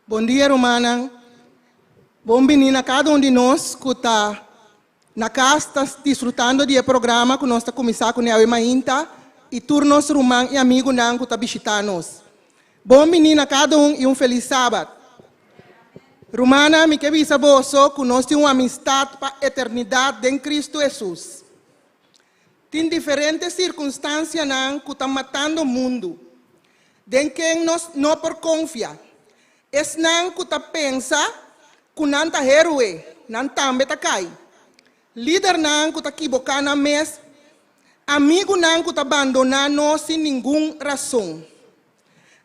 Bon dia rumannan. Bon bini na kada un di nos ku ta na kas ta disfrutando di e programa ku nos ta kuminsá kuné awe mainta i tur nos ruman i amigunan ku ta bishitá nos. Bon bini na kada un i un felis sabat. Rumannan, mi ke bisa boso ku nos tin un amistat pa eternidat den Kristu Hesus. Tin diferente sirkunstansianan ku ta matando mundu, den ken nos no por konfia. Esnan ku ta pensa ku nan ta héroe, nan tambe ta kai. Lidernan ku ta kiboká nan mes, amigunan ku ta bandoná nos sin ningun rason.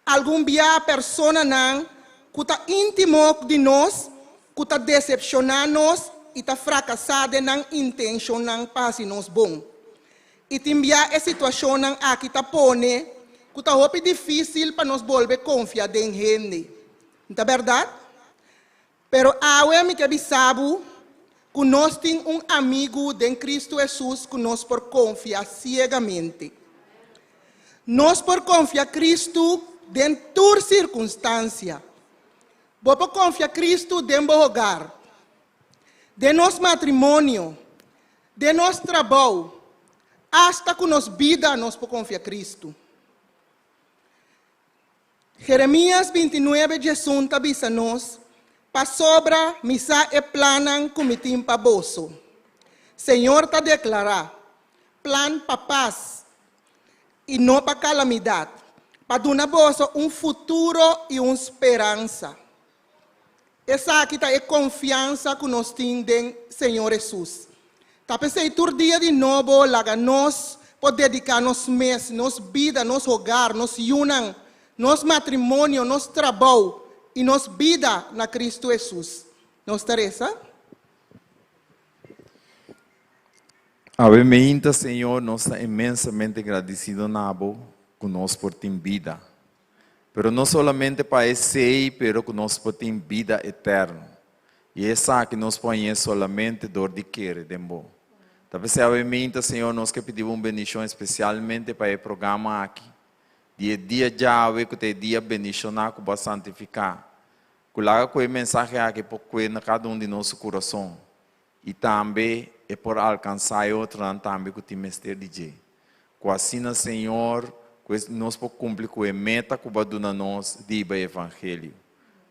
Algun bia personanan ku ta íntimo di nos ku ta desepshoná nos i ta frakasá den nan intenshonnan pa hasi nos bon. I tin bia e situashonnan aki ta pone ku ta hopi difísil pa nos bolbe konfia den hende. N ta bèrdat? Pero awe mi ke bisa bo ku nos tin un amigu den Kristu Hesus ku nos por konfia siegamente. Nos por konfia Kristu den tur sirkunstansia. Bo por konfia Kristu den bo hogar, den nos matrimonio, den nos trabou, asta ku nos bida nos por konfia Kristu. Jeremías bintinuebe djesun ta bisa nos, Pasobra mi sa e plannan ku mi tin pa boso, Señor ta deklará, plan pa pas i no pa kalamidat, pa duna boso un futuro i un speransa. Esaki ta e konfiansa ku nos tin den Señor Hesus. Ta p'esei tur dia di nobo laga nos por dediká nos mes, nos bida, nos hogar, nos yunan, nos matrimonio, nos trabou i nos bida na Kristu Hesus. Nos ta resa. Awe meinta, Señor, nos ta inmensamente gradisido na Bo ku nos por tin bida. Pero no solamente pa esei, pero ku nos por tin bida eterno. I esaki nos por hañ'é solamente dor di kere den Bo. Ta p'esei awe minta, Señor, nos ke pidi Bo un bendishon espesialmente pa e programa aki, di e dia djawe ku ta e dia bendishoná ku Bo a santifiká. Ku laga ku e mensahe aki por kue na kada un di nos su kurason, i tambe e por alkansá e otronan tambe ku tin mester di dje. Ku asina, Señor, ku nos por kumpli ku e meta ku Bo a duna nos di hiba e evangelio.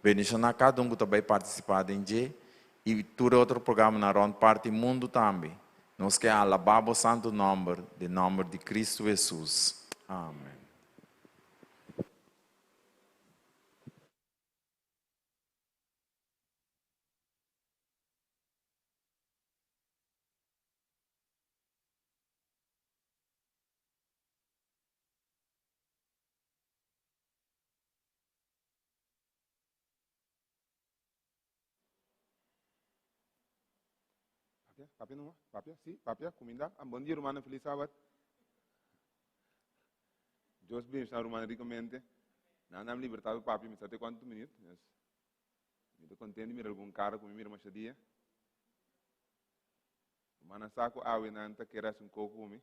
Bendishoná kada un ku ta bai partisipá den dje i tur e otro programanan rònt parti mundu tambe. Nos ke alabá Bo santu nòmber, den nòmber di Kristu Hesus. Amen. Papia, papia numa, papia, si, papia, kuminda. Ah, bon dia rumannan, feliz sabat. Dios bendiciona rumannan ricamente. Nan dam libertad pa papia, mi sa te cuanto minuut. Yes. Mi ta contento di mira algun cara cu mi mira masha dia. Rumannan sa ku awe nan ta kere hasi un koko ku mi.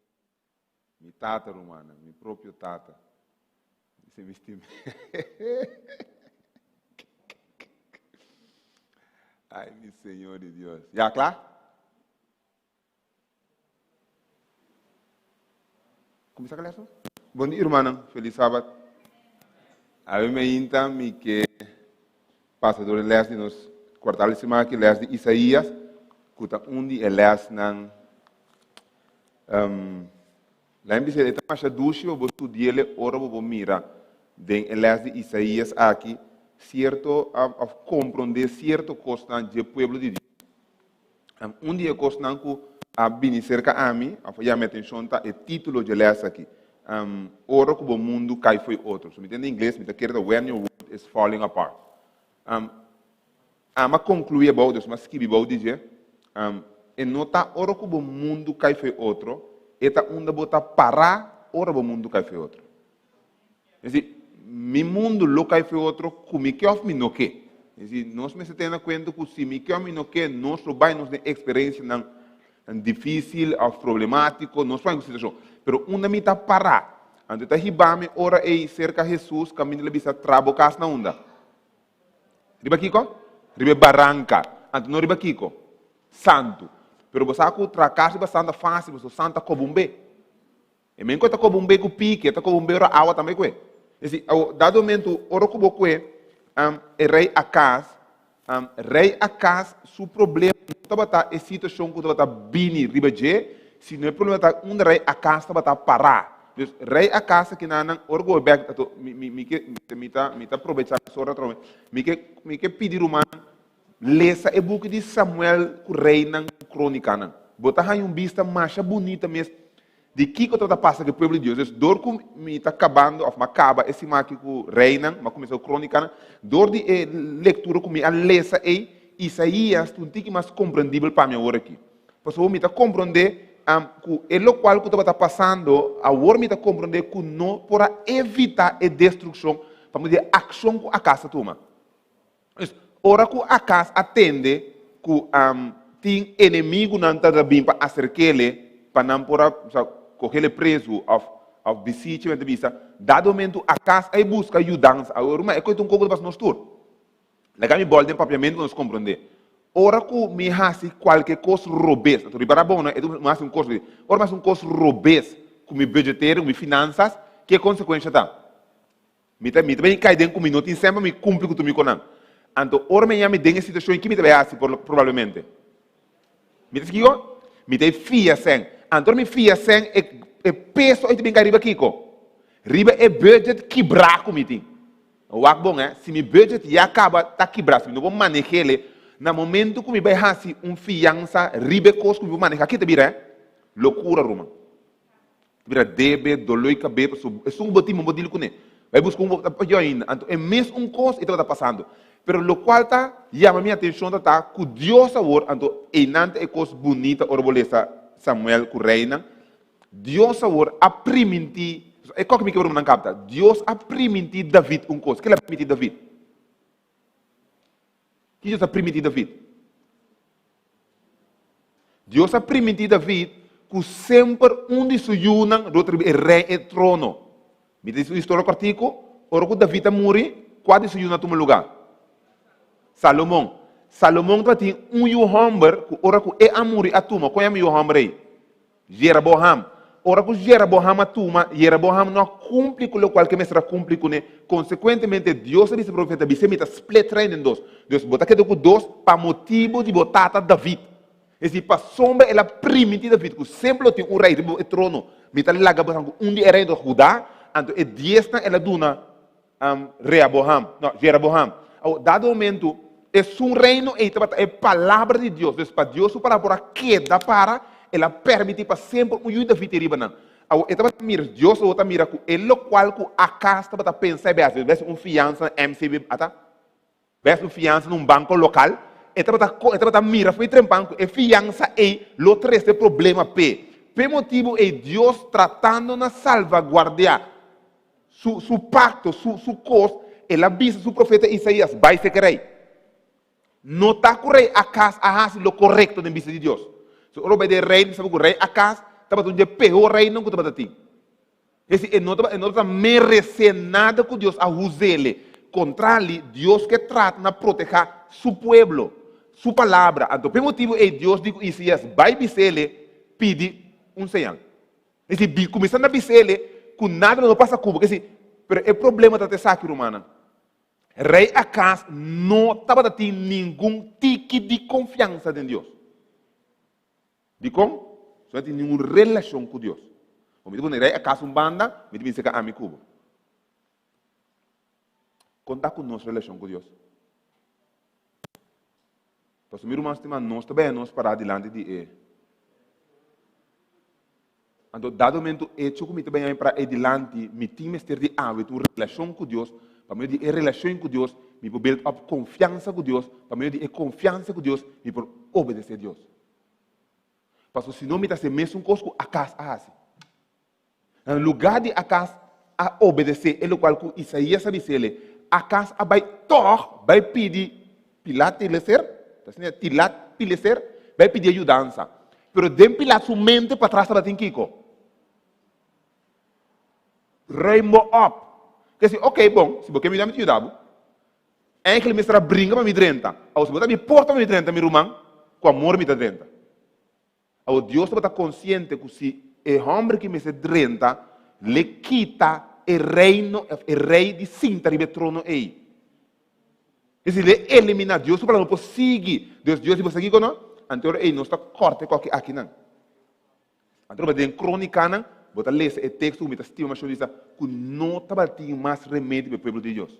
Mi tata, rumannan, mi propio tata. Dice mi stima. Ay, mi Señor di Dios. Ya, kla? Kuminsá ku lès? Bon dia, rumannan. Felis sabat. Awe mainta mi ke pasa dor e lès di nos kuartal di siman aki, lès di Isaías, ku ta un di e lèsnan um, Lain bisa e ta masha dushi pa bo studi'el ora bo por mira den e lès di Isaías aki sierto òf komprondé sierto kosnan dje pueblo di Dios. Un di e kosnan ku a bini serka ami òf a yama mi atenshon ta e título dje lès aki, Ora ku bo mundu kai fo'i otro. So mi ta den ingles, mi ta kere ta When your world is falling apart. Ami a konkluí abou, dus mi a skibi bou di dje, e no ta ora ku bo mundu kai fo'i otro, e ta unda bo ta pará ora bo mundu kai fo'i otro. Es di, mi mundu lo kai fo'i otro ku mi ke òf mi no ke. Es di, nos mester tene na kuenta ku si mi ke òf mi no ke, nos lo bai nos den eksperensianan difísil òf problemátiko, nos bai ku situashon. Pero unda mi ta pará? Anto e ta hiba mi ora ei serka Hesus kaminda el a bisa, Traha bo kas na unda? Riba kiko? Riba e baranka. Anto no riba kiko? Santu. Pero bo sa ku traha kas riba santu ta fásil pasobra santu ta koba un be. E men ku e ta koba un be ku piki, e ta koba un be ora awa tambe kue. Es di, awo, dado momentu, ora ku bo kue e rei Akaz, rei Akaz su problema no tabata e situashon ku tabata bini riba dje, sino e problema ta unda rei Akaz tabata pará. Dus, rei Akaz aki nan, ora ku bo bek, anto mi, mi, mi ke, mi ta, mi ta probechá mesora atrobe, mi ke, mi ke pidi ruman lesa e buki di Samuel ku Reinan ku Krónikanan. Bo ta haña un bista masha bunita mes Di kiko tabata pasa ku e pueblo di Dios? Dus dor ku mi ta kabando òf mi a kaba e siman aki ku Reinan, mi a kuminsá ku Krónikanan, dor di e lektura ku mi a lesa ei, Isaías ta un tiki mas komprendibel pa mi awor aki. Pasobra mi ta komprendé ku e lokual ku tabata pasando, awor mi ta komprendé ku no por a evitá e destrukshon pa medio di e akshon ku Akas a tuma. Pues, ora ku Akas a tende ku tin enemigunan ta bin pa aserk'ele pa nan por a koh'ele prezu òf òf bisichi, men ta bisa, dado momentu Akas a buska yudansa. Awor, ruman, e koe ta un koko ta pasa nos tur. Laga mi bòl den papiamentu pa nos komprondé. Ora ku mi hasi kualke kos robes, anto riba rabona e ta mi hasi un kos robes. Ora mi hasi un kos robes ku mi budgetering, ku mi finansas, ke konsekuensha ta? Mi ta mi ta bin kai den ku mi no tin sèn pa mi kumpli ku tur mi konan. Anto ora mi a yami den e situashon ei, ki mi ta bai hasi probablemente? Mi ta si kiko? Mi ta e fia sèn. Anto ora mi fia sèn, e e peso ei ta bin kai riba kiko? Riba e budget kibrá ku mi tin. Wak bon eh, si mi budget ya kaba ta kibrá, si mi no por maneh'el, na momento ku mi bai hasi un fiansa riba e kos ku mi por manehá, ki ta bira eh? Lokura ruman. Bira debe, doló i kabé, pasobra esun ku bo tin bo dil kuné. Bai buska un bo ta pió ainda. Anto e mes un kos e tabata pasando. Pero lokual ta yama mi atenshon ta ta ku Dios awor, anto einan ta e kos bunita ora bo lesa Samuel ku reinan, Dios awor a primintí, e kòke mi ke bo nan kapta, Dios a primintí David un kos. Ke el a primintí David? Ki Dios a primintí David? Dios a primintí David ku semper un di su yunan lo ta riba e rei, e trono. Mi ta disi un historia kòrtiku, ora ku David a muri, kua di su yunan a tuma lugá? Salomon. Salomon tabatin un yu hòmber ku ora ku e a muri a tuma. Kon yama e yu hòmber ei? Jeroboam. Ora ku Jeroboam a tuma, Jeroboam no a kumpli ku lokual ke mester a kumpli kuné. Konsekuentemente, Dios a bisa e profeta, Bis'é mi ta split reino den dos. Dus bo ta keda ku dos pa motibu di bo tata David. Es di, pasobra el a primintí David ku semper lo tin un rei riba e trono, mi ta laga bo ku un di e reino di Hudá, anto e diesnan el a duna Rehaboam, no, Jeroboam. Awor, dado momento, esun reino ei tabata e palabra di Dios. Dus pa Dios su palabra por a keda para, el a permití pa semper un yu di David ei riba nan. Awor, e tabata mira, Dios awor ta mira ku e lokual ku Akaz tabata pensa e bes, bes un fiansa na MCB, ata? Bes un fiansa na un banko lokal, e tabata, e tabata mira fo'i trempan ku e fiansa ei lo trese problema p'e. P'e motibu ei Dios tratando na salvaguardiá su, su pakto, su, su kos, el a bisa su profeta Isaías, Bai seke rei. No ta ku rei Akaz a hasi lo korekto den bista di Dios. So, ora bo bai den rei, bo sabi ku rei Akaz tabata un di e peor reinan ku tabata tin. Es decir, e no tabata, e no tabata meresé nada ku Dios a huz'ele. Kontrali, Dios ke trata na protehá Su pueblo, Su palabra. Anto p'e motibu ei Dios di ku Isaías, Bai bis'ele, pidi un señal. Es decir, bi, kuminsá na bis'ele ku nada lo no pasa ku bo. Es decir, pero e problema ta ta esaki, rumannan. Rei Akaz no tabata tin ningun tiki di konfiansa den Dios. Dikon? Su no tin ningun relashon ku Dios. Bo mi ta pone rei Akaz un banda, mi ta bin seka ami ku bo. Kon ta ku nos relashon ku Dios? Pasobra mi ruman stimá, nos ta baya nos pará dilanti di e. Anto, dado momento echo ku mi ta baya mi pará ei dilanti, mi tin mester di awe tin un relashon ku Dios. Pa medio di e relashon ku Dios, mi por build up konfiansa ku Dios. Pa medio di e konfiansa ku Dios, mi por obedesé Dios. Pasobra si no mi ta hasi e mesun kos ku Akaz a hasi. Na lugá di Akaz a obedesé e lokual ku Isaías a bis'é, Akaz a bai tòg bai pidi Pilat-pileser, ta asina, Tilat-pileser, bai pidi e yudansa. Pero den Pilat su mente patras tabatin kiko? Ruim bo òp. Ke si, oke, bon, si bo ke mi yuda, mi ta yuda bo. Eigenlijk mester a bringa pa mi drenta. Awor si bo ta mi porta pa mi drenta mi ruman, ku amor mi ta drenta. Awor Dios tabata konsiente ku si e hòmber ki mester drenta, l'e kita e reino òf e rei di sinta riba e trono ei. Es decir, l'e eliminá. Dios su palabra no por sigui. Dios, Dios di bo sa kiko no? Anto ora ei nos ta kòrta e kòki akinan. Anto ora den Krónikanan bo ta lesa e teksto ku mi ta stima masha bisa ku no tabatin mas remedi pa e pueblo di Dios.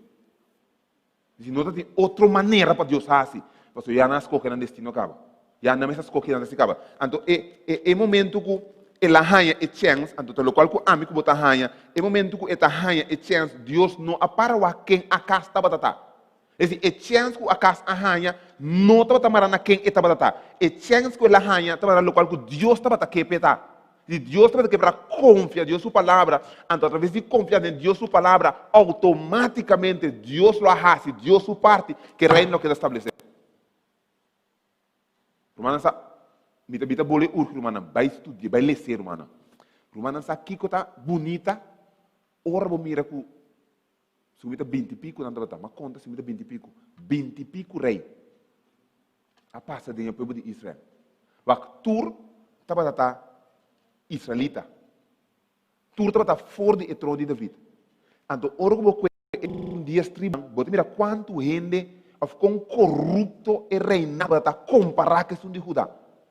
Di no ta tin otro manera pa Dios hasi, pasobra ya nan a skohe nan destino kaba. Ya nan mes a skohe nan destino kaba. Anto e e e momento ku el a haña e chèns, anto ta lokual ku ami ku bo ta haña, e momento ku e ta haña e chèns, Dios no a para wak ken Akas tabata ta. Es desi, e chèns ku Akas a haña no tabata mará na ken e tabata ta. E chèns ku el a haña tabata lokual ku Dios tabata ke p'e ta. Di Dios tabata ke para konfia Dios su palabra, anto atraves di konfia den Dios su palabra, outomátikamente Dios lo a hasi Dios su parti ku e reino lo keda establesé. Rumannan sa, mi ta mi ta bole urgi rumannan, bai studia, bai les'é rumannan. Rumannan sa kiko ta bunita ora bo mira ku si mi ta binti piku nan tabata, m'a konta si mi ta binti piku, binti piku rei. A pasa den e pueblo di Israel. Wak tur tabata ta israelita. Tur tabata for di e trono di David. Anto ora ku bo kue e dies tribunan, bo ta mira kuantu hende òf kon korupto e reinado tabata kompará ku esun di Huda.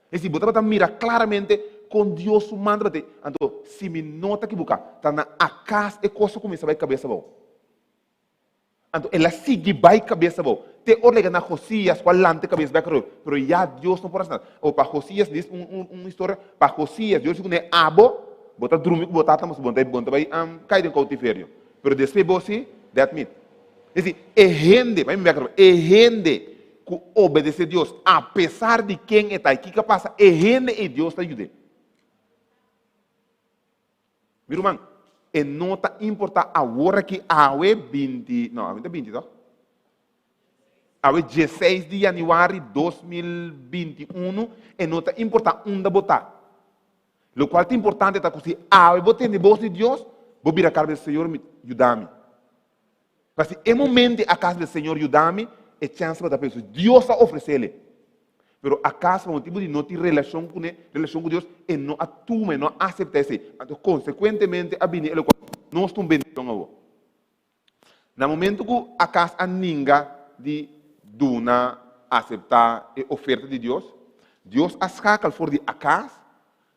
Es disi, bo tabata mira klaramente kon Dios su man tabata. Anto, si mi no ta kibuká, ta na Akas e kos a kuminsá bai kabes abou. Anto el a sigui bai kabes abou, te ora llega na Josías ku a lanta e kabes bek arobe. Pero ya Dios no por hasi nada. O pa Josías, dis un un un historia, pa Josías, Dios di kuné, Abo, bo ta drumi ku bo tata, mas bo no ta bo no ta bai kai den koutiverio. Pero despues bo si, dat mit. Es disi, e hende, bai mi bek arobe, e hende ku obedesé Dios, apesar di ken e ta i kiko a pasa, e hende ei Dios ta yud'é. Mi ruman, e no ta importá awor aki awe binti, no, awe ta binti toch? Awe dieseis di januari 2021, e no ta importá unda bo ta. Lokual ta importante ta ku si awe bo tende bos di Dios, bo bira kara bisa, Señor, mi, yuda mi. Pa si e momento akas bisa, Señor, yuda mi, e chèns tabata pa Hesus. Dios a ofresele. Pero akas pa motibu di no tin relashon kuné, relashon ku Dios, e no a tuma, e no a aseptá esei. Anto konsekuentemente a bini e lokual nos ta un bendishon awor. Na momento ku Akas a ninga di duna, aseptá e oferta di Dios, Dios a skakel for di Akas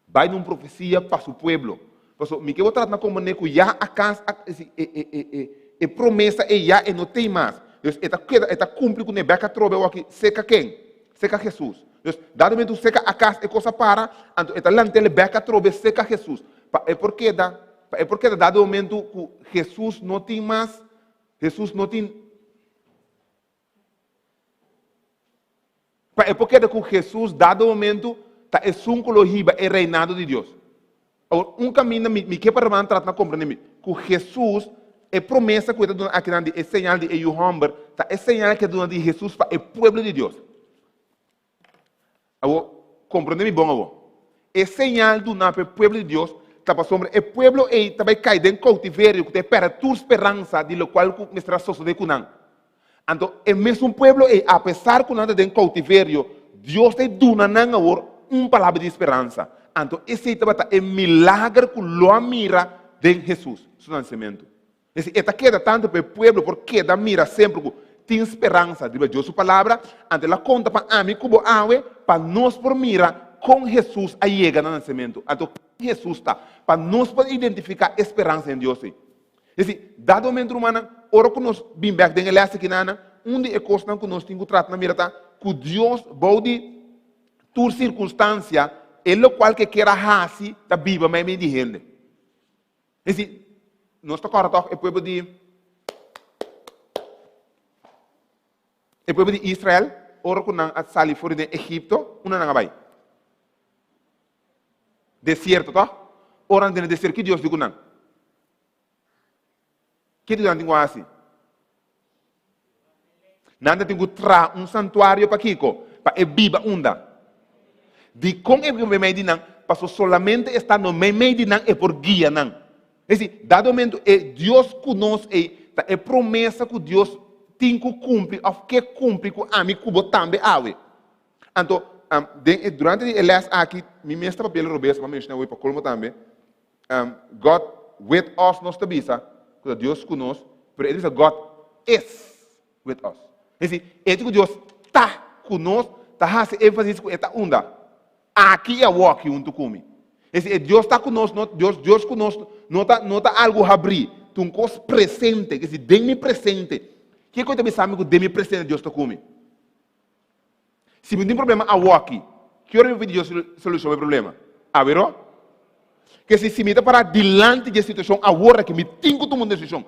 bai na un profesia pa su pueblo. Pasobra mi ke bo trata na komprendé ku ya Akas a, e, e, e, e, e promesa ei ya e no tei mas. Dus e ta keda, e ta kumpli kuné bèk atrobe awor seka ken? Seka Hesus. Dus dado momento seka Akas e kos a para, anto e ta lant'el bèk atrobe seka Hesus. Pa e por keda, pa e por keda dado momento ku Hesus no tin mas, Hesus no tin. Pa e por keda ku Hesus dado momento ta esun ku lo hiba e reinado di Dios. Awor, un kaminda mi, mi ke pa ruman trata na komprendé mi, ku Hesus, e promesa ku e ta duna akinan di e señal di e yu hòmber, ta e señal ku e ta duna di Hesus pa e pueblo di Dios. Awor, komprendé mi bon awor. E señal duná pa e pueblo di Dios ta pasobra e pueblo ei ta bai kai den koutiverio ku ta e pèrdè tur speransa di lokual ku mester a sosodé ku nan. Anto, e mesun pueblo ei, apesar ku nan ta den koutiverio, Dios ta e duna nan awor un palabra di speransa. Anto, esei tabata e milager ku lo a mira den Hesus su nansementu. Es e ta keda tantu pa e pueblo por keda mira semper ku tin speransa riba Dios su palabra, anto el a konta pa ami ku bo awe pa nos por mira kon Hesus a yega na nasementu, anto ken Hesus ta, pa nos por identifiká e speransa den Dios ei. Es desi, dado momento rumannan, ora ku nos bin bèk den e lès aki nan, un di e kosnan ku nos tin ku trata na mira ta ku Dios bou di tur sirkunstansia e lokual ku e kier a hasi ta biba meimei di hende. Es di, nos ta kòrda tòg e pueblo di e pueblo di Israel ora ku nan a sali for di den Egipto, unda nan a bai? Desierto, tòg? Ora nan den e desierto, ki Dios di ku nan? Ki Dios nan tin ku hasi? Nan ta tin ku traha un santuario pa kiko? Pa e biba unda? Dikon e biba meimei di nan? Pasobra solamente estando meimei di nan e por guia nan. Es di, dado momento e Dios ku nos ei ta e promesa ku Dios. tin ku kumpli òf ke kumpli ku ami ku bo tambe awe. Anto, den e durante di e lès aki, mi mes ta papia robes, m'a menshoná awe pa kolmo tambe, God with us nos ta bisa, ku ta Dios ku nos, pero e ta bisa God is with us. Es decir, e hecho ku Dios ta ku nos ta hasi énfasis ku e ta unda? Aki i awoki huntu ku mi. Es decir, e Dios ta ku nos, no, Dios, Dios ku nos no ta, no ta algu habrí, ta un kos presente, es decir, den mi presente. Kiko ta bisa mi ku den mi presente Dios ta ku mi? Si mi tin problema awoki, ki ora mi por pidi Dios solucion pa e problema? Awero? Ke si, si mi ta para dilanti di e situacion awor aki, mi tin ku tuma un decision,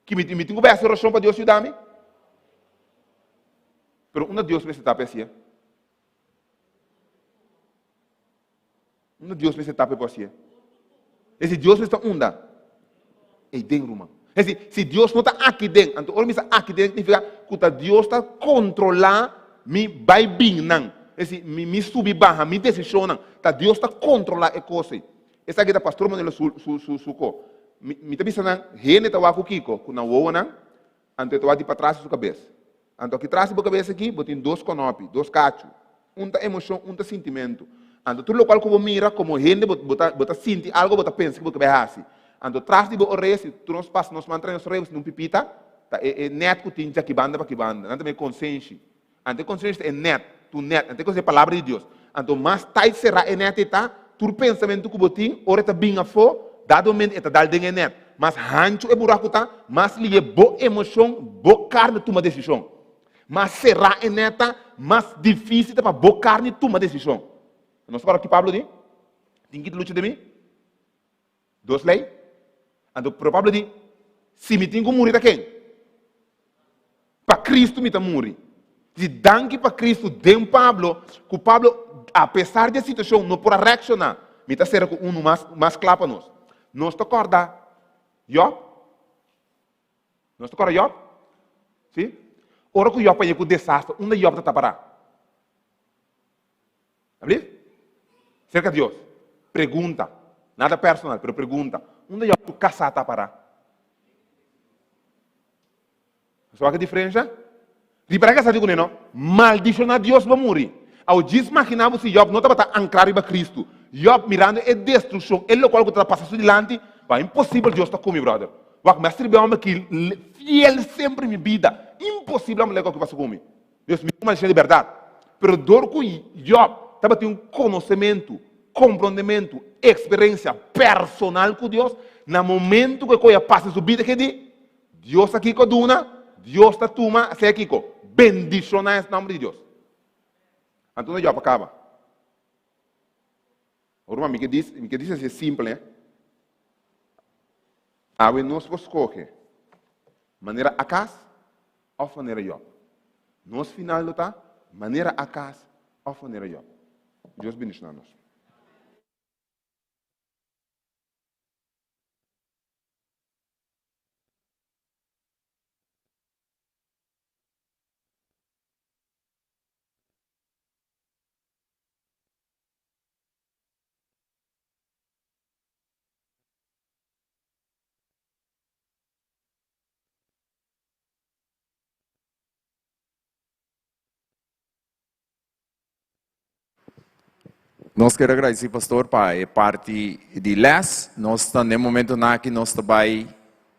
ki mi, mi tin ku bai hasi oracion pa Dios yuda mi? Pero unda Dios mester ta pa e hacié? Unda Dios mester ta pa e por hacié? Es si Dios mester ta unda? Ei den, ruman. Es si, si Dios no ta aki den, anto ora mi sa aki den significa ku ta Dios ta kontrolá mi bai bin nan. Es si, mi, mi subi baha, mi desishonnan, ta Dios ta kontrolá e kos ei. Esaki ta Pastor Manelo su, su, su, su ko. Mi, mi ta bisa nan, hende ta wak ku kiko? Ku nan wowonan, anto e ta wak di patras di su kabes. Anto aki tras di bo kabes aki, bo tin dos konopi, dos kachu. Un ta emoshon, un ta sintimentu. Anto tur lokual ku bo mira komo hende bo bo ta bo ta sinti algu, bo ta pensa ku bo ke bai hasi. Anto tras di bo orea, si tur nos pasa nos man trae nos orea, bo sinti un pipita, ta e e nèt ku tin djaki banda pa ki banda. Nan ta mira konsenshi. Anto e konsenshi ta e nèt, tu nèt. Anto e konsenshi ta e palabra di Dios. Anto mas tait será e nèt ei ta, tur pensamentu ku bo tin, ora e ta bin afó, dado momento e ta dal den e nèt. Mas hanchu e buraku ta, mas lihe bo emoshon, bo karni tuma desishon. Mas será e nèt ta, mas difísil ta pa bo karni tuma desishon. Nos ta kòrda ki Pablo di? Tin ki lucha den mi? Dos lei. Anto, pero Pablo di, Si mi tin ku muri ta ken? Pa Kristu mi ta muri. Di danki pa Kristu den Pablo, ku Pablo, apesar di e situashon, no por a reakshoná. Mi ta sera ku unu mas, mas kla pa nos. Nos ta kòrda Yòb? Nos ta kòrda Yòb? Sí? Ora ku Yòb a yega ku desaster, unda Yòb ta ta pará? Abli? Serka Dios. Pregunta. Nada personal, pero pregunta. Unda Yòb su kasá ta pará? Bo wak e diferensha? Riba e kasá di kuné no, maldishoná Dios bo muri. Awo djis maginá bo si Yòb no tabata ankrá riba Kristu. Yòb mirando e destrukshon, e lokual ku tabata pasa su dilanti, wak imposibel Dios ta ku mi, bròder. Wak mi a sirbi e hòmber ki fiel semper mi bida. Imposibel hòmber loke ku pasa ku mi. Dios mi maldicion di berdad. Pero dor cu Job tabatin un conocemento, comprondemento, experiencia personal cu Dios, na momento cu e coy a pasa den su bida ke di, Dios ta kico duna, Dios ta tuma, sea kico, bendiciona es nomber di Dios. Anto unda Job a caba? Ruman, mi ke dis, mi ke dis asi simple, eh. Awe nos por scoge manera Acaz òf manera Yòb. Nos final lo ta manera Akas òf manera Yòb. Dios bendishoná nos. Nos ker agradeci pastor pa e parti di les. Nos ta den momentonan aki nos ta bai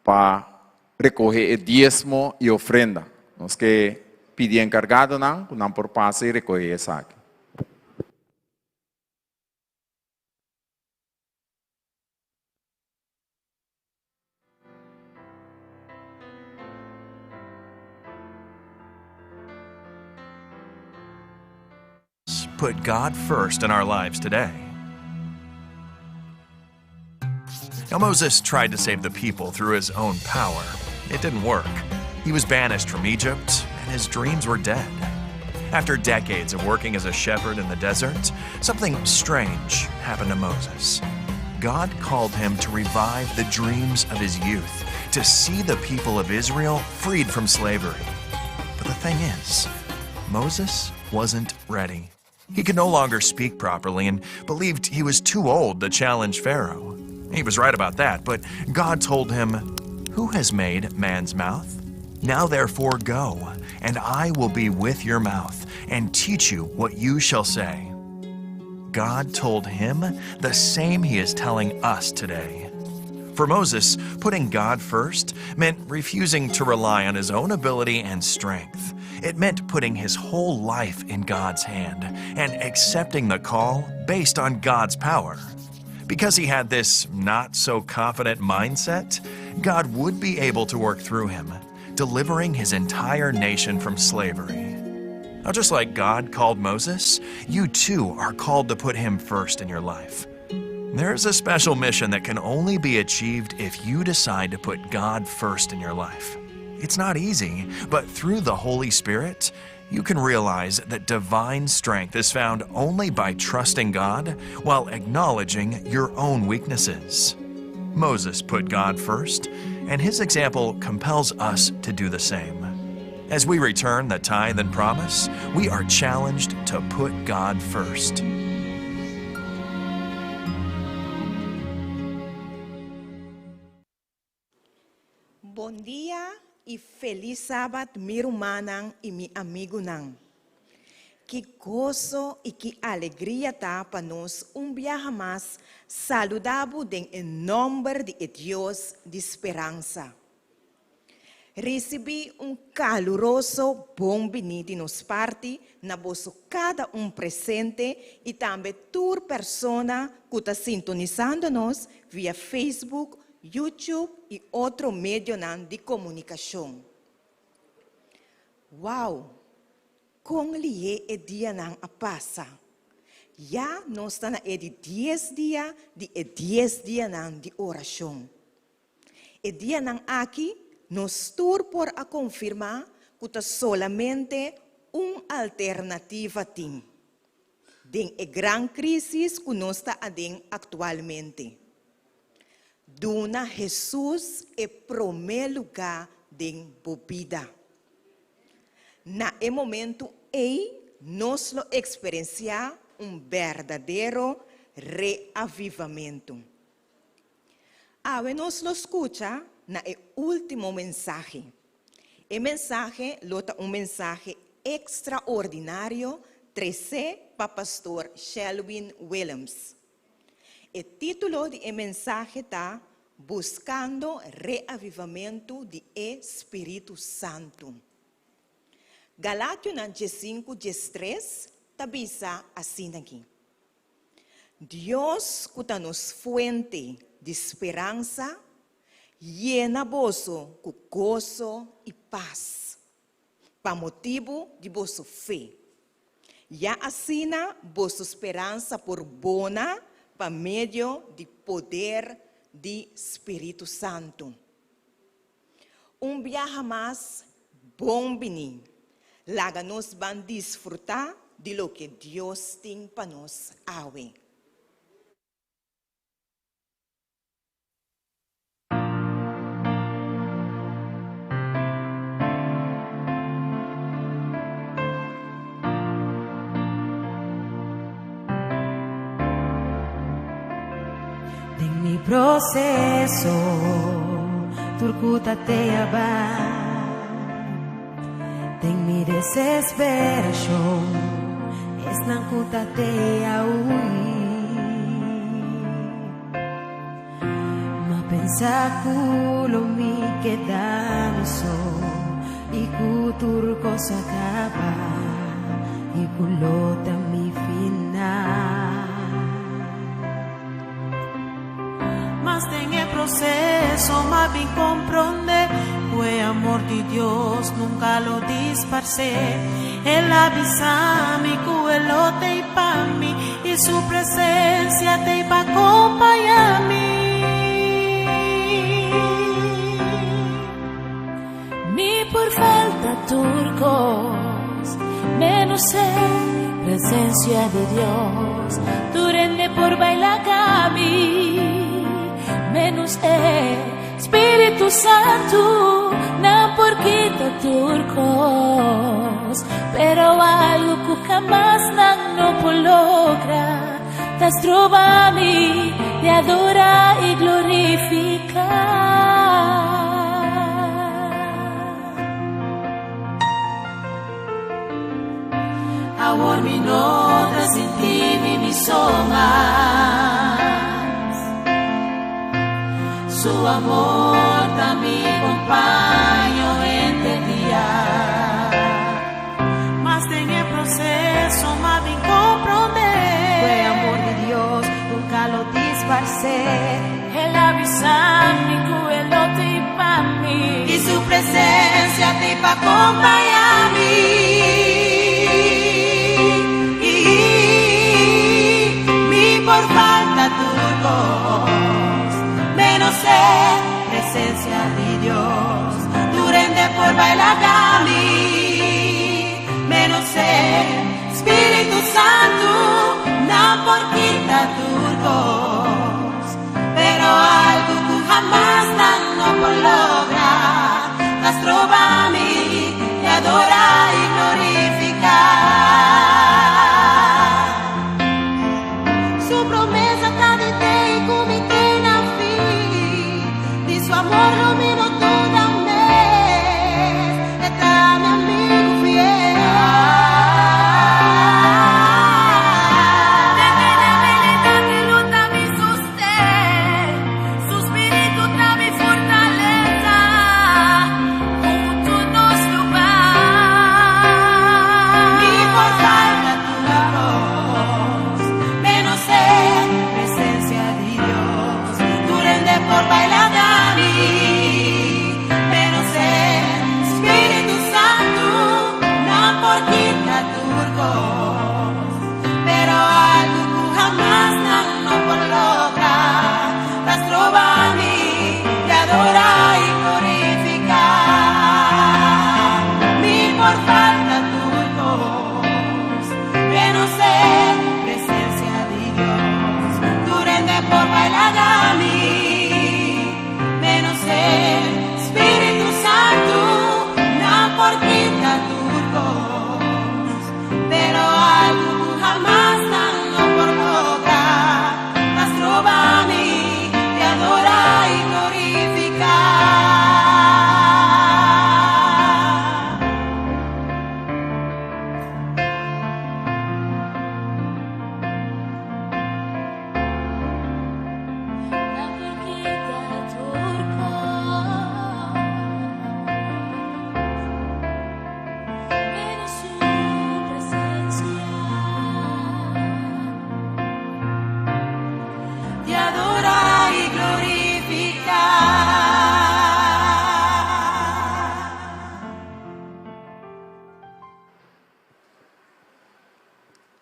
pa recoge e diesmo y ofrenda. Nos ke pidi encargadonan ku nan por pasa y recoge esaki. Put God first in our lives today. Now, Moses tried to save the people through his own power. It didn't work. He was banished from Egypt, and his dreams were dead. After decades of working as a shepherd in the desert, something strange happened to Moses. God called him to revive the dreams of his youth, to see the people of Israel freed from slavery. But the thing is, Moses wasn't ready. He could no longer speak properly and believed he was too old to challenge Pharaoh. He was right about that, but God told him, Who has made man's mouth? Now therefore go, and I will be with your mouth, and teach you what you shall say. God told him the same he is telling us today. For Moses, putting God first meant refusing to rely on his own ability and strength. It meant putting his whole life in God's hand and accepting the call based on God's power. Because he had this not so confident mindset, God would be able to work through him, delivering his entire nation from slavery. Now, just like God called Moses, you too are called to put him first in your life. There's a special mission that can only be achieved if you decide to put God first in your life. It's not easy, but through the Holy Spirit, you can realize that divine strength is found only by trusting God while acknowledging your own weaknesses. Moses put God first, and his example compels us to do the same. As we return the tithe and promise, we are challenged to put God first. Bon dia i felis Sabat mi rumannan i mi amigunan. Ki goso i ki alegria ta pa nos un biaha mas saluda bo den e nomber di e Dios di speransa. Risibí un kaluroso bon biní di nos parti na boso kada un presente i tambe tur persona ku ta sintonisando nos via Facebook, YouTube i otro medionan di komunikashon. Wow! Kon lihé e dianan a pasa! Ya nos ta na e di dies dia di e dies dianan di orashon. E dianan aki nos tur por a konfirmá ku ta solamente un alternativa tin den e gran krísis ku nos ta aden aktualmente, Duna Hesus e promé lugá den bo bida. Na e momentu ei nos lo eksperensiá un berdadero reavivamentu. Awe nos lo skucha na e último mensahe. E mensahe lo ta un mensahe ekstraordinario tresé pa Pastor Shelwin Willems. E título di e mensahe ta Buskando Reavivamentu di e Spiritu Santu. Galationan diesinku diestres ta bisa asin'aki. Dios ku ta nos fuente di speransa, yena boso ku goso i pas pa motibu di boso fe. Ya asina boso speransa por bona pa medio di poder di spiritu santu. Un biaha mas, bon bini. Laga nos ban disfrutá di loke Dios tin pa nos awe. Den mi proceso tur ku ta tea bai Den mi desesperashon esnan ku ta tea hui Ma pensa ku lo mi keda mi so i ku tur kos a kaba i ku lo ta mi final. Mas den e proseso m'a bin komprondé ku e amor di Dios nunka lo disparsé. El a bisa mi ku e lo t'ei pa mi i su presensia t'ei pa kompañá mi. Mi por falta tur kos, menos e presensia di Dios. Tur hende por baila ka mi, menos e Spiritu Santu. Nan por kita tur kos, pero algu ku hamas nan no por logra ta stroba mi di adora i glorifiká. Awor mi no ta sinti mi mi so mas. Su amor ta mi kompaño henter dia. Mas den e proseso m'a bin komprondé. Ku e amor di Dios nunka lo disparsé. El a bisa mi ku e lo t'ei pa mi. I su presensia t'ei pa kompañá mi. Mi por falta tur kos, menos e presensia di Dios. Tur hende por bai laga mi, menos e Spiritu Santu. Nan por kita tur kos, pero algu ku hamas nan no por logra ta stroba mi di adorá i glorifiká. Su promesa ta di te i ku mi te na fin. Di su amor lo mi no duda mes. E ta mi amigu fiel. Den mi debilidat e lo ta mi sosten. Su spiritu ta mi fortalesa. Huntu nos lo bai. Mi por falta tur kos, menos e presensia di Dios. Tur hende por bai laga mi, menos e Spiritu Santu. Nan por kita tur kos, pero algu ku hamas nan no por logra ta stroba mi di adorá i glorifiká. Mi por falta tur kos, menos e presensia di Dios. Tur hende por bai laga mi, menos e Spiritu Santu. Nan por kita tur kos, pero algu ku hamas nan no por logra ta stroba mi di adorá i glorifiká. Nan por kita tur kos, menos su presensia. Di adorá i glorifiká.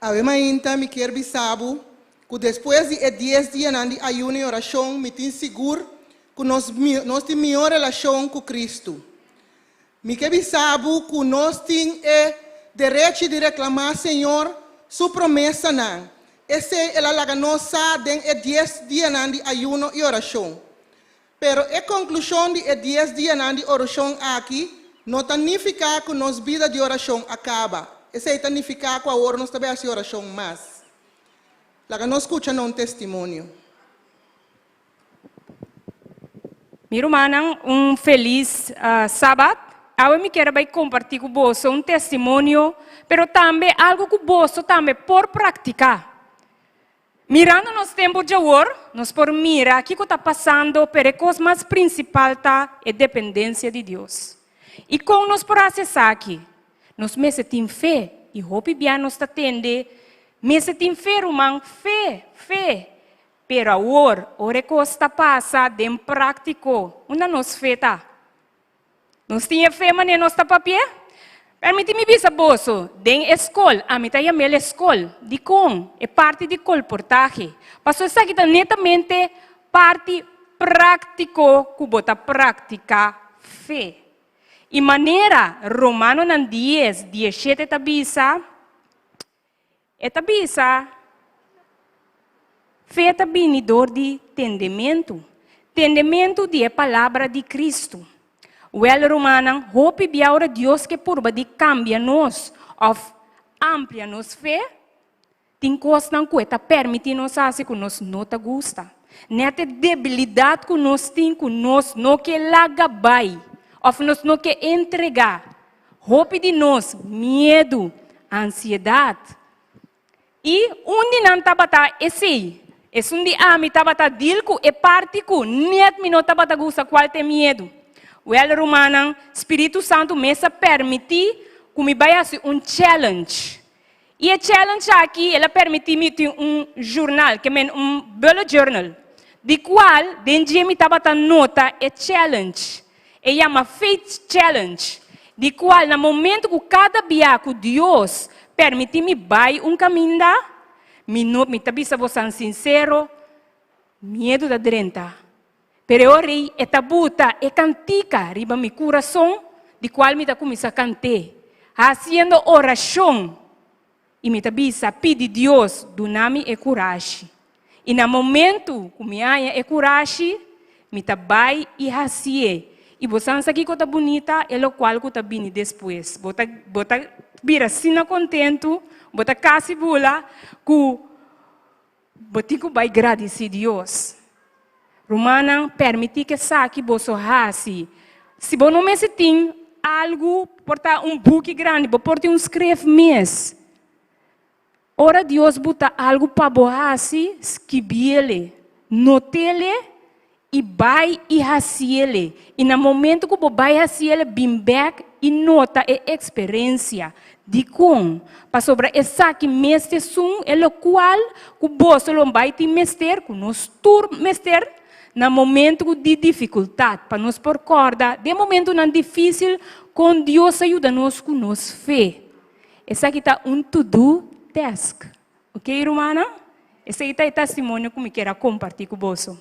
Awe mainta mi kier bisa bo ku despues di e dies dianan di ayuno i orashon mi tin sigur ku nos nos tin mihó relashon ku Kristu. Mi ke bisa bo ku nos tin e derechi di reklamá Señor su promesanan. Esei el a laga nos sa den e dies dianan di ayuno i orashon. Pero e konklushon di e dies dianan di orashon aki no ta nifiká ku nos bida di orashon a kaba. Esei ta nifiká ku awor nos ta bai hasi orashon mas. Laga nos skucha na un testimonio. Mi rumannan, un felis Sabat. Awe mi kier a bai kompartí ku boso un testimonio, pero tambe algu ku boso tambe por praktiká. Mirando nos tempu djawor, nos por mira kiko ta pasando, pero e kos mas prinsipal ta e dependensia di Dios. I kon nos por hasi esaki? Nos mester tin fe, i hopi bia nos ta tende, Mester tin fe, ruman, fe, fe. Pero awor, ora e kos ta pasa den práktiko, unda nos fe ta? Nos tin e fe manera nos ta papia? Permiti mi bisa boso, den e skol, ami ta yam'el e skol. Dikon? E parti di kolportahe. Pasobra esaki ta netamente parti práktiko ku bo ta praktiká fe. I manera Romanonan dies, dieshete ta bisa, E ta bisa, Fe ta bini dor di tendementu, tendementu di e palabra di Kristu. Wèl, rumannan, hopi bia ora Dios ke purba di kambia nos òf amplia nos fe, tin kosnan ku e ta permití nos hasi ku nos no ta gusta. Nèt e debilidat ku nos tin ku nos no ke laga bai òf nos no ke entregá. Hopi di nos miedu. Ansiedat. I un di nan tabata esei. Esun di ami tabata deal ku e parti ku net mi no tabata gusta kual ta e miedu. Wèl rumannan, Spiritu Santu mes a permití ku mi bai hasi un challenge. I e challenge aki el a permití mi tin un journal, ke men un bullet journal, di kual den dje mi tabata nota e challenge. E yama Faith Challenge, di kual na momento ku kada bia ku Dios permití mi bai un kaminda, mi no, mi ta bisa bosan sinsero, miedu ta drenta. Pero e ora ei e ta buta e kantika riba mi kurason, di kual mi ta kuminsá kant'é, hasiendo orashon. I mi ta bisa, pidi Dios duna mi e kurashi. I na momentu ku mi haña e kurashi, mi ta bai i hasié. I bo san sa kiko ta bunita? E lokual ku ta bini despues. Bo ta bo ta bira asina kontentu, bo ta kasi bula ku bo tin ku bai gradisí Dios. Rumannan, permití ku esaki boso hasi. Si bo no mester tin algu, por ta un buki grandi, bo por tin un skref mes. Ora Dios buta algu pa bo hasi, skibiele, notele i bai i hasiele. I na momento ku bo bai hasiele, bin bèk i nota e eksperensia. Dikon? Pasobra esaki mester sun e lokual ku boso lo bai tin mester, ku nos tur mester, na momentu ku di difikultat, pa nos por kòrda den momentunan difísil kon Dios a yuda nos ku nos fe. Esaki ta un to-do task. Oke, rumannan? Esei ta e testimonio ku mi kier a kompartí ku boso.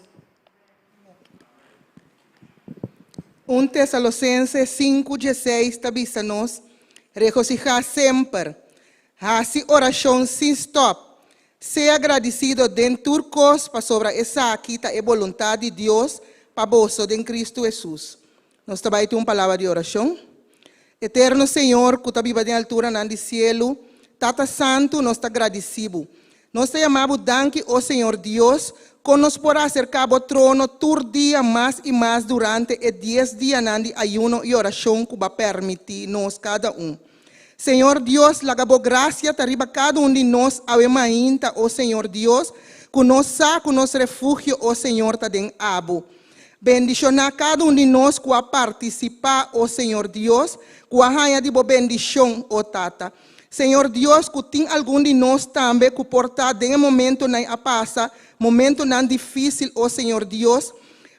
Un Tesalosense 5:16 ta bisa nos, Regosihá semper, hasi orashon sin stòp, sea gradisido den tur kos pasobra esaki ta e boluntat di Dios pa boso den Kristu Hesus. Nos ta bai tin un palabra di orashon. Eterno Señor ku ta biba den alturanan di sielu, Tata Santu, nos ta gradisí Bo. Nos ta yama Bo danki, o Señor Dios, kon nos por aserká Bo trono tur dia mas i mas durante e dies dianan di ayuno i orashon ku Bo a permití nos kada un. Señor Dios, laga Bo grasia ta riba kada un di nos awe mainta, o Señor Dios, ku nos sa ku nos refugio, o Señor, ta den Abo. Bendishoná kada un di nos ku a partisipá, o Señor Dios, ku a haña di bo bendishon, o Tata. Señor Dios, ku tin algun di nos tambe ku por ta den e momentonan a pasa, momentonan difísil, o Señor Dios,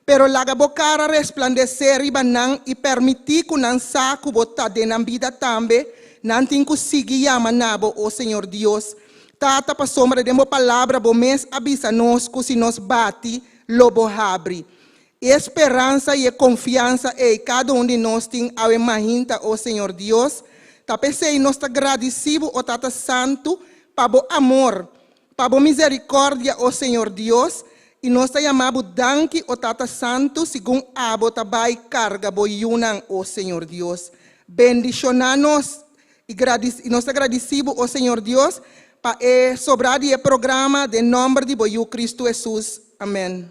pero laga bo kara resplandesé riba nan i permití ku nan sa ku bo ta den nan bida tambe, nan tin ku sigui yama na bo, o Señor Dios. Tata, pasobra den bo Palabra bo mes a bisa nos ku si nos bati, lo bo habri. E speransa i e konfiansa ei kada un di nos tin awe mahinta, o Señor Dios. Ta p'esei nos ta gradisí bo, o Tata Santu, pa bo amor, pa bo miserikòrdia, o Señor Dios, i nos ta yama bo danki, o Tata Santu, segun abo ta bai karga bo yunan, o Señor Dios. Bendishoná nos I gradis, i nos ta gradisí Bo, o Señor Dios, pa e sobrá di e programa den nòmber di Bo Yu Kristu Hesus. Amèn.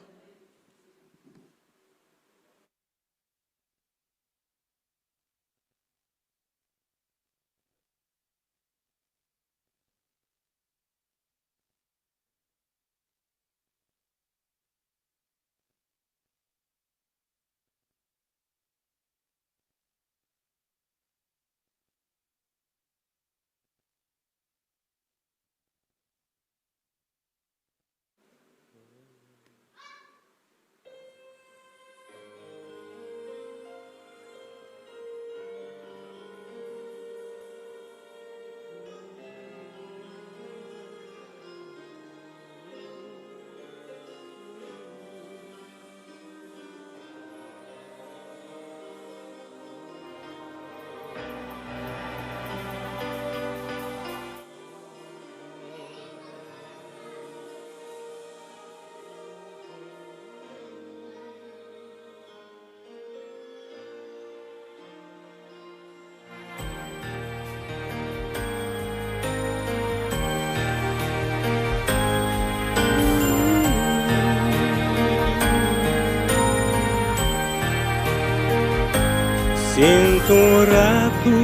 Sinto un ratu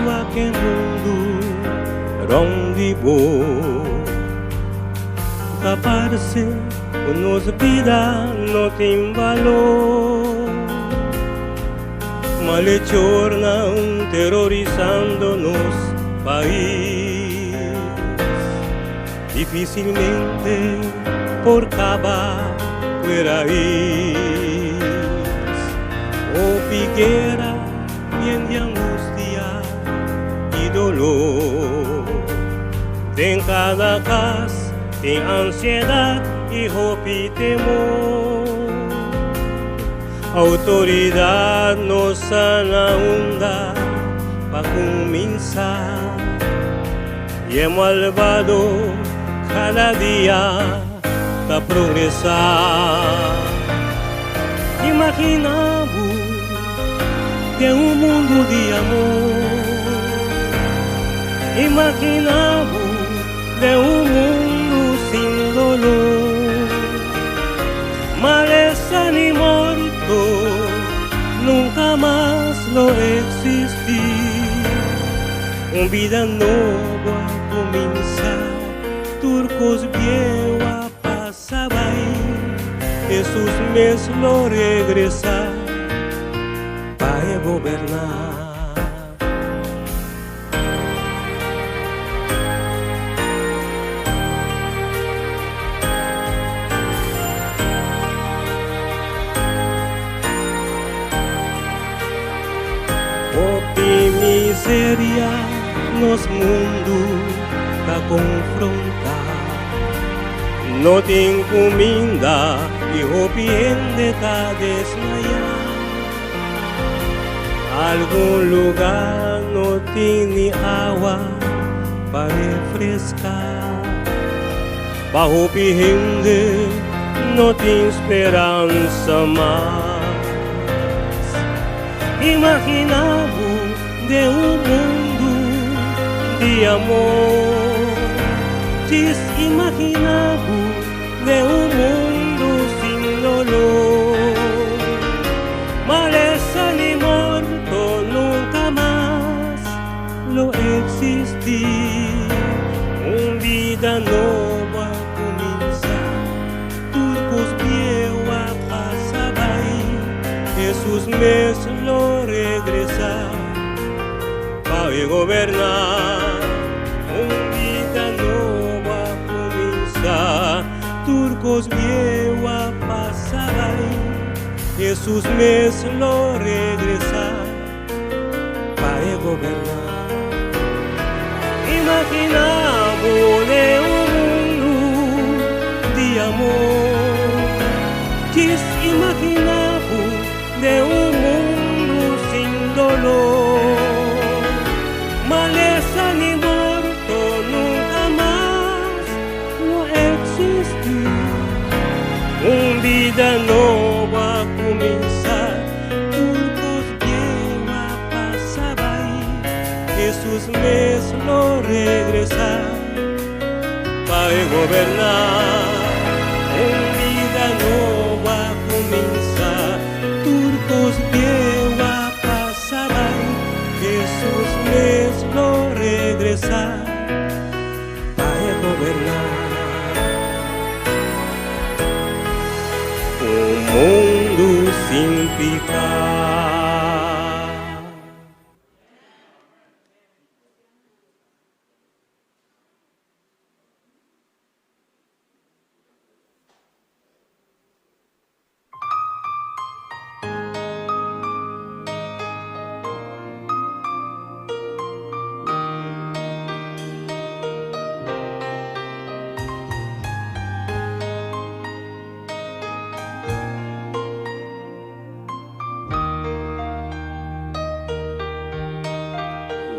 wak e mundu. Rond di bo. Ta parse ku nos bida no tin balor. Malechornan terorisando nos pais. Dificilmente por caba cu e rais. Hopi guera yen di angustia y dolor. Den cada cas tin ansiedad y hopi temor. Autoridad no sa na unda pa cuminsa. Y e malvado cada dia ta progresa. Imagina bo den un mundo di amor. Imagina bo den un mundo sin dolor. Malesa ni morto nunca mas lo existi. Un bida nobo a cuminsa, tur cos bieu a pasa bay. Hesus mes lo regresa pa e goberna. Hopi miseria nos mundu ta konfrontá. No tin kuminda i hopi hende ta desmayá. Algun lugá no tin ni awa pa refreská. Pa hopi hende no tin speransa mas. Imaginá bo den un mundu di amor. Djis imaginá bo den un mundu sin dolor. Malesa ni morto nunka mas lo eksistí. Un bida nobo a kuminsá, tur kos bieu a pasa bai. Hesus mes lo regresá pa e goberná. Un bida nobo a kuminsá, tur kos bieu a pasa bai. Hesus mes lo regresá pa e goberná. Imaginá bo den un mundu di amor. Djis imaginá bo den un mundu sin dolor. Malesa ni morto nunka mas lo eksistí. Un bida nobo a kuminsá, tur kos bieu a pasa bai. Hesus mes lo regresá pa e goberná. Un bida nobo a kuminsá, tur kos bieu a pasa bai. Hesus mes lo regresá pa e goberná. Un mundu sin piká.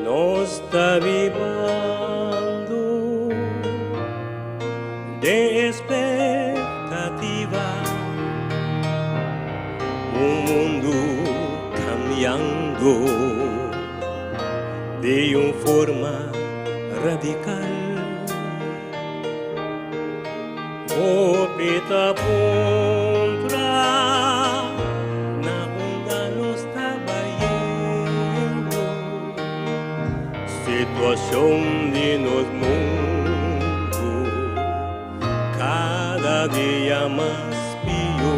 Nos ta bibando den expectativa, un mundo cambiando di un forma radical. Hopi ta puntra na unda nos ta bayendo. Situacion di nos. bira dia mas pió.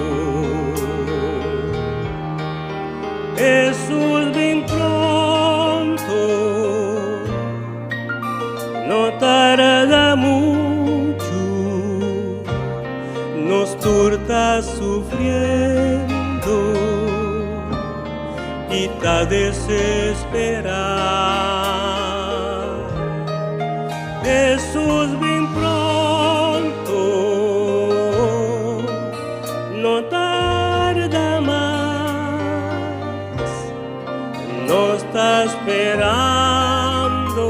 Hesus bin pronto, no tarda muchu, nos tur ta sufriendo i ta desesperá. Hesus bin pronto, no tarda mas, nos ta sperando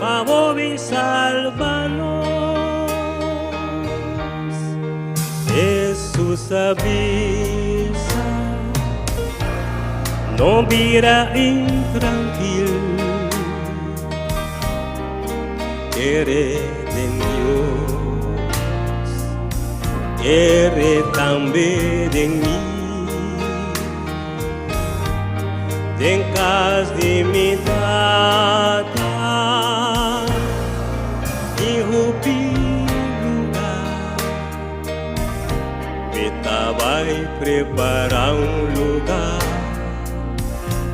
pa bo bin salba nos. Hesus a bisa, No bira intrankil, kere den Dios, kere tambe den mi. Den kas di mi Tata tin hopi lugá. Mi ta bai prepará un lugá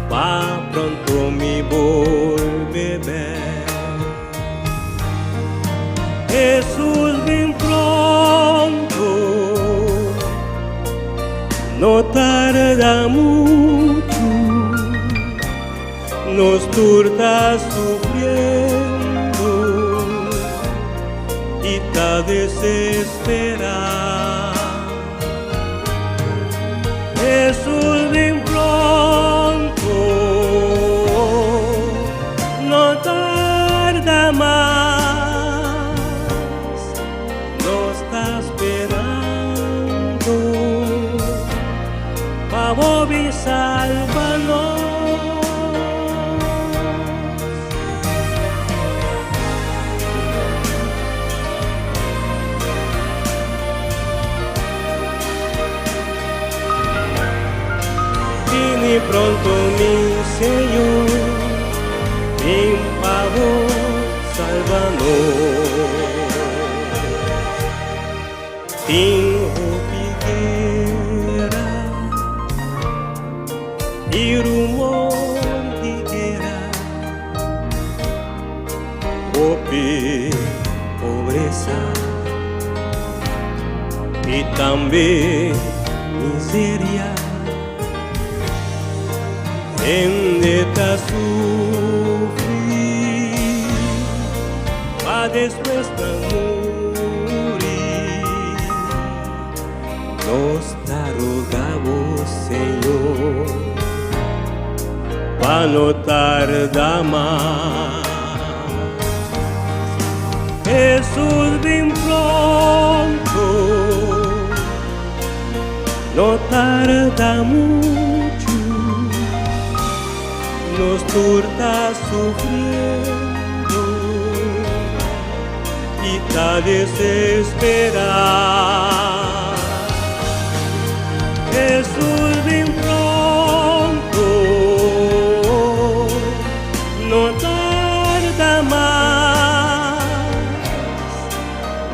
pa pronto mi bolbe bèk. Hesus bin pronto, no tarda muchu, nos tur ta sufriendo i ta desesperá. Hesus bin pronto, no tarda mas, nos ta sperando pa bo bin salba nos. Bini pronto mi Señor, bin pa bo salba nos. Tin hopi guera i rumor di guera, hopi pobresa i tambe miseria. Hende ta sufri pa despues nan muri. Nos ta roga bo, Señor, pa no tarda mas. Hesus bin pronto, no tarda muchu, nos tur ta sufriendo i ta desesperá. Hesus bin pronto, no tarda mas,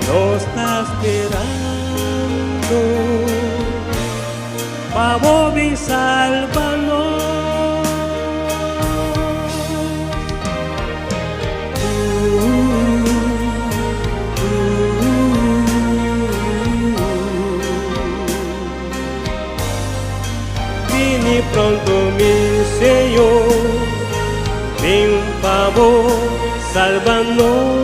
nos ta sperando pa bo bin salba nos. Bini pronto mi Señor, bin pa bo salba nos.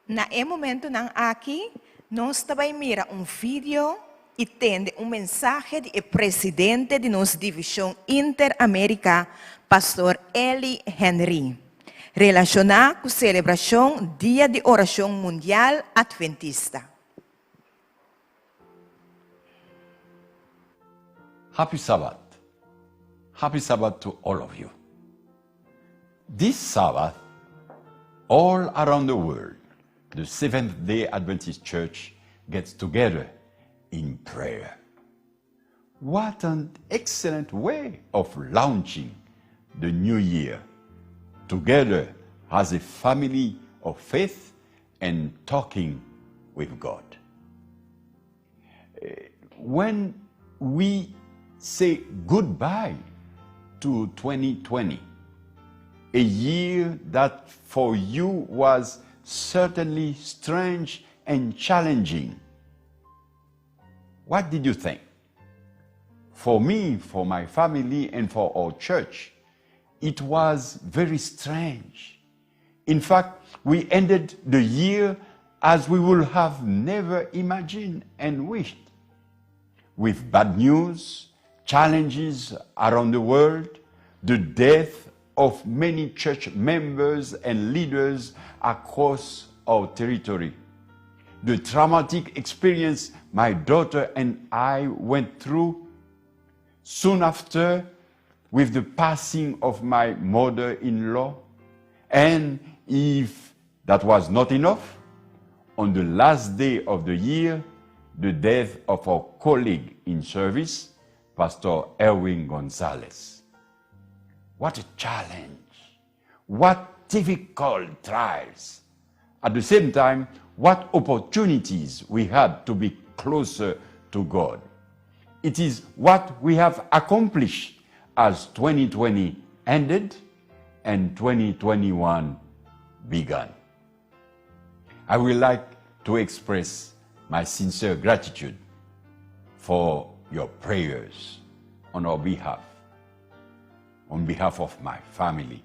Na e momentonan aki nos ta bai mira un video. i tende un mensahe di e presidente di nos Divishon Inter-Amerika, Pastor Eli Henry, relashoná ku selebrashon Dia di Orashon Mundial Adventista. Happy Sabbath. Happy Sabbath to all of you. This Sabbath, all around the world, the Seventh day Adventist Church gets together in prayer. What an excellent way of launching the new year together as a family of faith and talking with God. Eh, when we say goodbye to 2020, a year that for you was certainly strange and challenging. What did you think? For me, for my family, and for our church, it was very strange. In fact, we ended the year as we would have never imagined and wished. With bad news, challenges around the world, the death of many church members and leaders across our territory. The traumatic experience my daughter and I went through soon after with the passing of my mother in law. And if that was not enough, on the last day of the year, the death of our colleague in service, Pastor Erwin Gonzalez. What a challenge! What difficult trials! At the same time, what opportunities we had to be closer to God. It is what we have accomplished as 2020 ended and 2021 began. I would like to express my sincere gratitude for your prayers on our behalf, on behalf of my family,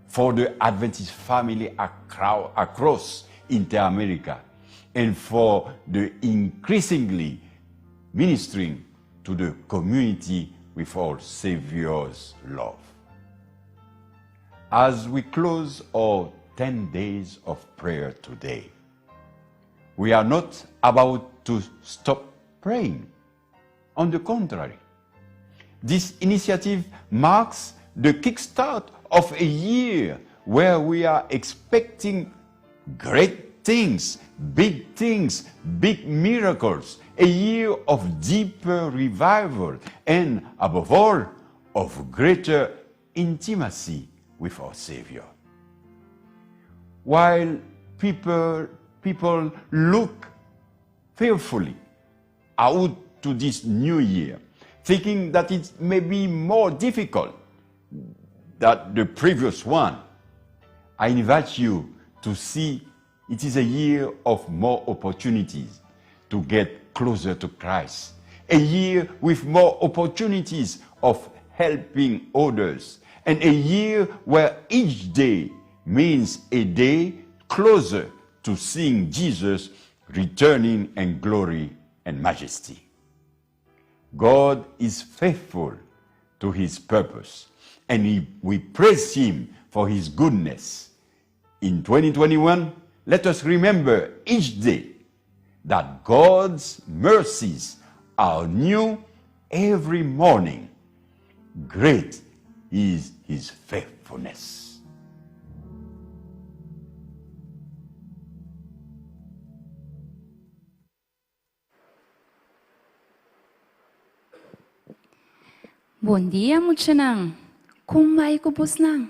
for the Adventist family across Inter-America, and for the increasingly ministering to the community with our Savior's love. As we close our 10 days of prayer today, we are not about to stop praying. On the contrary, this initiative marks the kickstart of a year where we are expecting great things, big things, big miracles, a year of deeper revival, and above all, of greater intimacy with our Savior. While people, people look fearfully out to this new year, thinking that it may be more difficult than the previous one, I invite you to see it is a year of more opportunities to get closer to Christ, a year with more opportunities of helping others, and a year where each day means a day closer to seeing Jesus returning in glory and majesty. God is faithful to his purpose, and he, we praise him for his goodness. In 2021, let us remember each day that God's mercies are new every morning. Great is his faithfulness. Bon dia muchanan. Kon bai ku bosnan?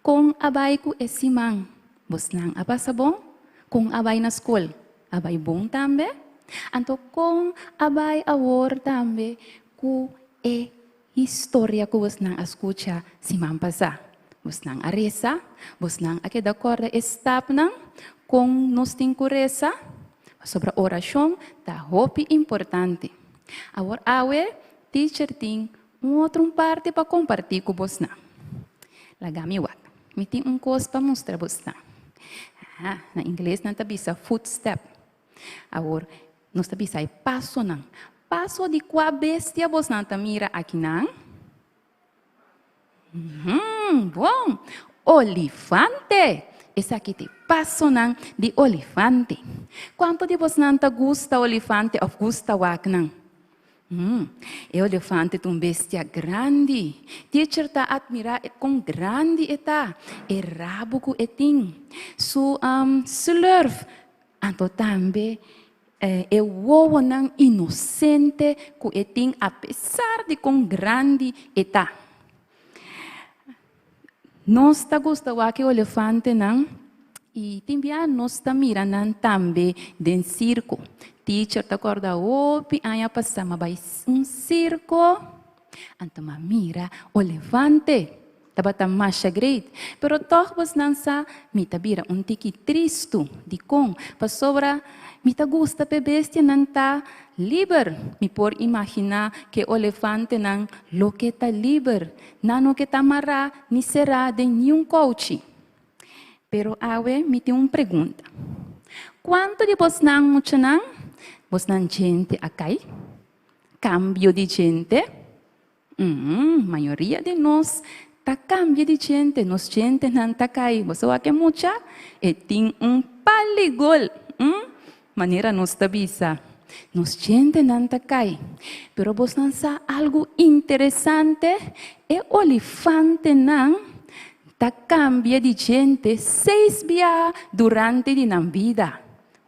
Kon a bai ku e siman? Bosnan a pasa bon? Kon a bai na skol? A bai bon tambe? Anto kon a bai awor tambe ku e historia ku bosnan a skucha siman pasá? Bosnan a resa? Bosnan a keda kòrda e stapnan kon nos tin ku resa? Pasobra orashon ta hopi importante. Awor awe teacher tin un otro un parti pa kompartí ku bosnan. Laga mi wak. Mi tin un kos pa mustra bosnan. Aha, na ingles nan ta bisa footstep. Awor. Nos ta bisa e pasonan. Paso di kua bestia bosnan ta mira akinan? Hmm, bon. Olifante. Esaki ta e pasonan di olifante. Kuantu di bosnan ta gusta olifante òf gusta wak nan? Hmm, e olifante ta un bestia grandi. Teacher ta admirá e kon grandi e ta, e rabu ku e tin, su um, slurf, anto tambe e wowonan inosente ku e tin apesar di kon grandi e ta. Nos ta gusta wak e olefantenan i tin bia nos ta mira nan tambe den sirko. Teacher ta kòrda hopi aña pasá m'a bai un sirko, anto m'a mira olefante. Tabata masha great. Pero tòg bosnan sa mi ta bira un tiki tristu. Dikon? Pasobra mi ta gusta p'e bestianan ta liber. Mi por imaginá ku e olefantenan lo ke ta liber. Nan no ke ta mará ni será den niun kouchi. Pero awe mi tin un pregunta. Kuantu di bosnan muchanan, bosnan djente a kai? Kambio di djente? Mm, mayoria di nos ta kambia di djente, nos djentenan ta kai. Bo sa wak e mucha? E tin un paligol, mm, manera nos ta bisa. Nos djentenan ta kai. Pero bosnan sa algu interesante? E olifantenan ta kambia di djente seis biaha durante di nan bida.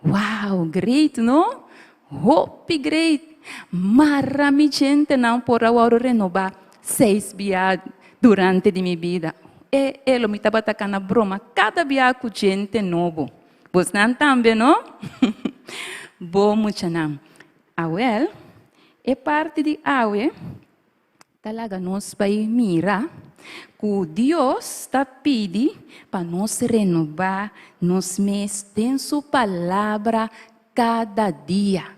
Wow, great no? Hopi great! Mara mi djentenan por a wòrdu renobá seis bia durante di mi bida. E e lo mi tabata kana broma kada bia ku djente nobo. Bosnan tambe no? Bo muchanan. Awèl, e parti di awe Ta laga nos bai mira ku Dios ta pidi pa nos renobá nos mes den su Palabra kada dia.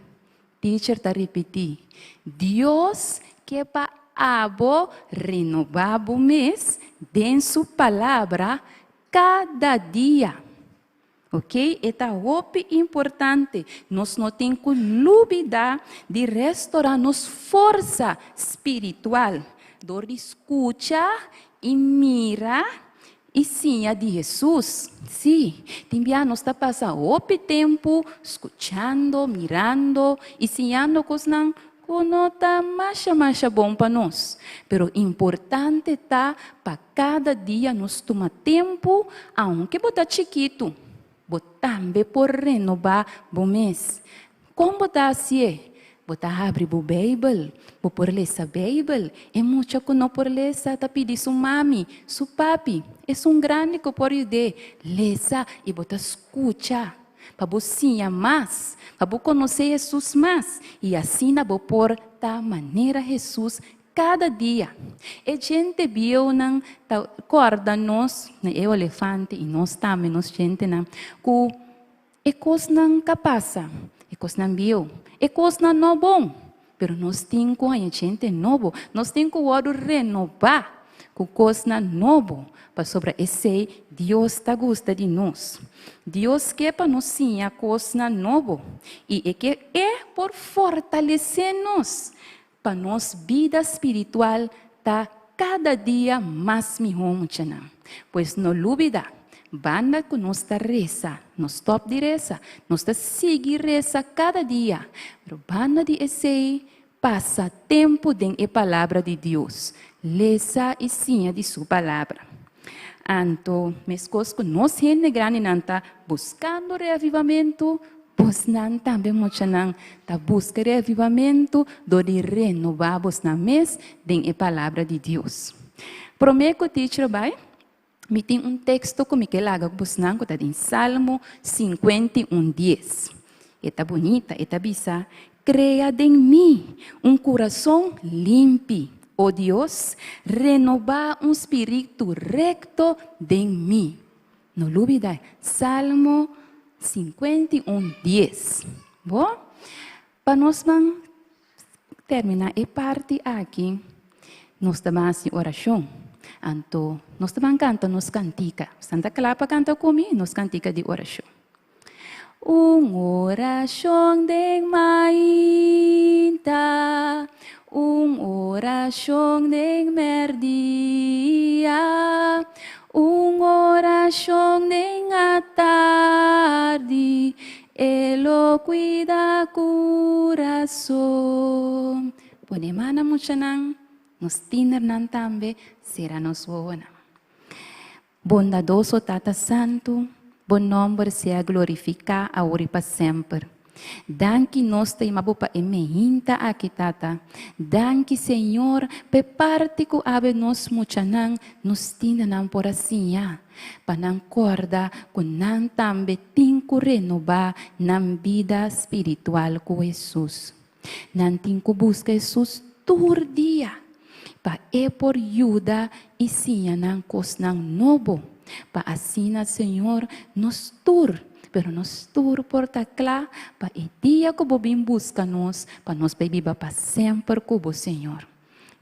Teacher ta ripití, Dios ke pa abo renobá bo mes den su Palabra kada dia. Ok, e ta hopi importante. Nos no tin ku lubidá di restorá nos forsa spiritual dor di skucha i mira i siña di Hesus. Sí, tin bia nos ta pasa hopi tempu skuchando, mirando i siñando kosnan ku no ta masha masha bon pa nos. Pero importante ta pa kada dia nos tuma tempu, aunke bo ta chikitu, bo tambe por renobá bo mes. Kon bo ta hasié? Bo ta habri bo Beibel, bo por lesa Beibel. E mucha ku no por lesa ta pidi su mami, su papi, esun grandi ku por yud'é lesa i bo ta skucha. Pa bo siña mas, pa bo konosé Hesus mas, i asina bo por ta manera Hesus kada dia. E djente bieunan ta kòrda nos, na e olefante i nos tambe, nos djentenan, ku e kosnan ka pasa, e kosnan bieu, e kosnan no bon, pero nos tin ku haña djente nobo, nos tin ku wòrdu renobá ku kosnan nobo, pasobra esei Dios ta gusta di nos. Dios ke pa nos siña kosnan nobo, i e ke e por fortalesé nos pa nos bida spiritual ta kada dia mas mihó, muchanan. Pues no lubida, banda ku nos ta resa, no stòp di resa, nos ta sigui resa kada dia, pero banda di esei, pasa tempu den e Palabra di Dios, lesa i siña di su Palabra. Anto, meskos ku nos hende grandinan ta buskando reavivamentu, bosnan tambe muchanan ta buska reavivamentu dor di renobá bosnan mes den e Palabra di Dios. Promé ku teacher bai, mi tin un teksto ku mi ke laga ku bosnan ku ta den Salmo 51 dies. E ta bunita, e ta bisa, Krea den mi un kurason limpi, o Dios, renobá un spiritu rekto den mi. No lubidá, Salmo 51 dies. Bo? Pa nos ban terminá e parti aki, nos ta ban hasi orashon. Anto nos ta ban kanta nos kantika. Santa kla pa kanta ku mi nos kantika di orashon? Un orashon den mainta, un orashon den mèrdia, un orashon den atardi, e lo kuida kurason. Pone man na muchanan, nos tienernan tambe, sera nos wowonan. Bondadoso Tata Santu, Bo nòmber sea glorifiká awor i pa semper. Danki nos ta yama Bo pa e mehinta aki, Tata. Danki, Señor, pa e parti ku awe nos muchanan, nos tindanan por a siña, pa nan kòrda ku nan tambe tin ku renobá nan bida spiritual ku Hesus. Nan tin ku buska Hesus tur dia pa e por yuda i siña nan kosnan nobo, pa asina, Señor, nos tur, pero nos tur por ta kla pa e dia ku bo bin buska nos, pa nos bai biba pa semper ku bo, Señor.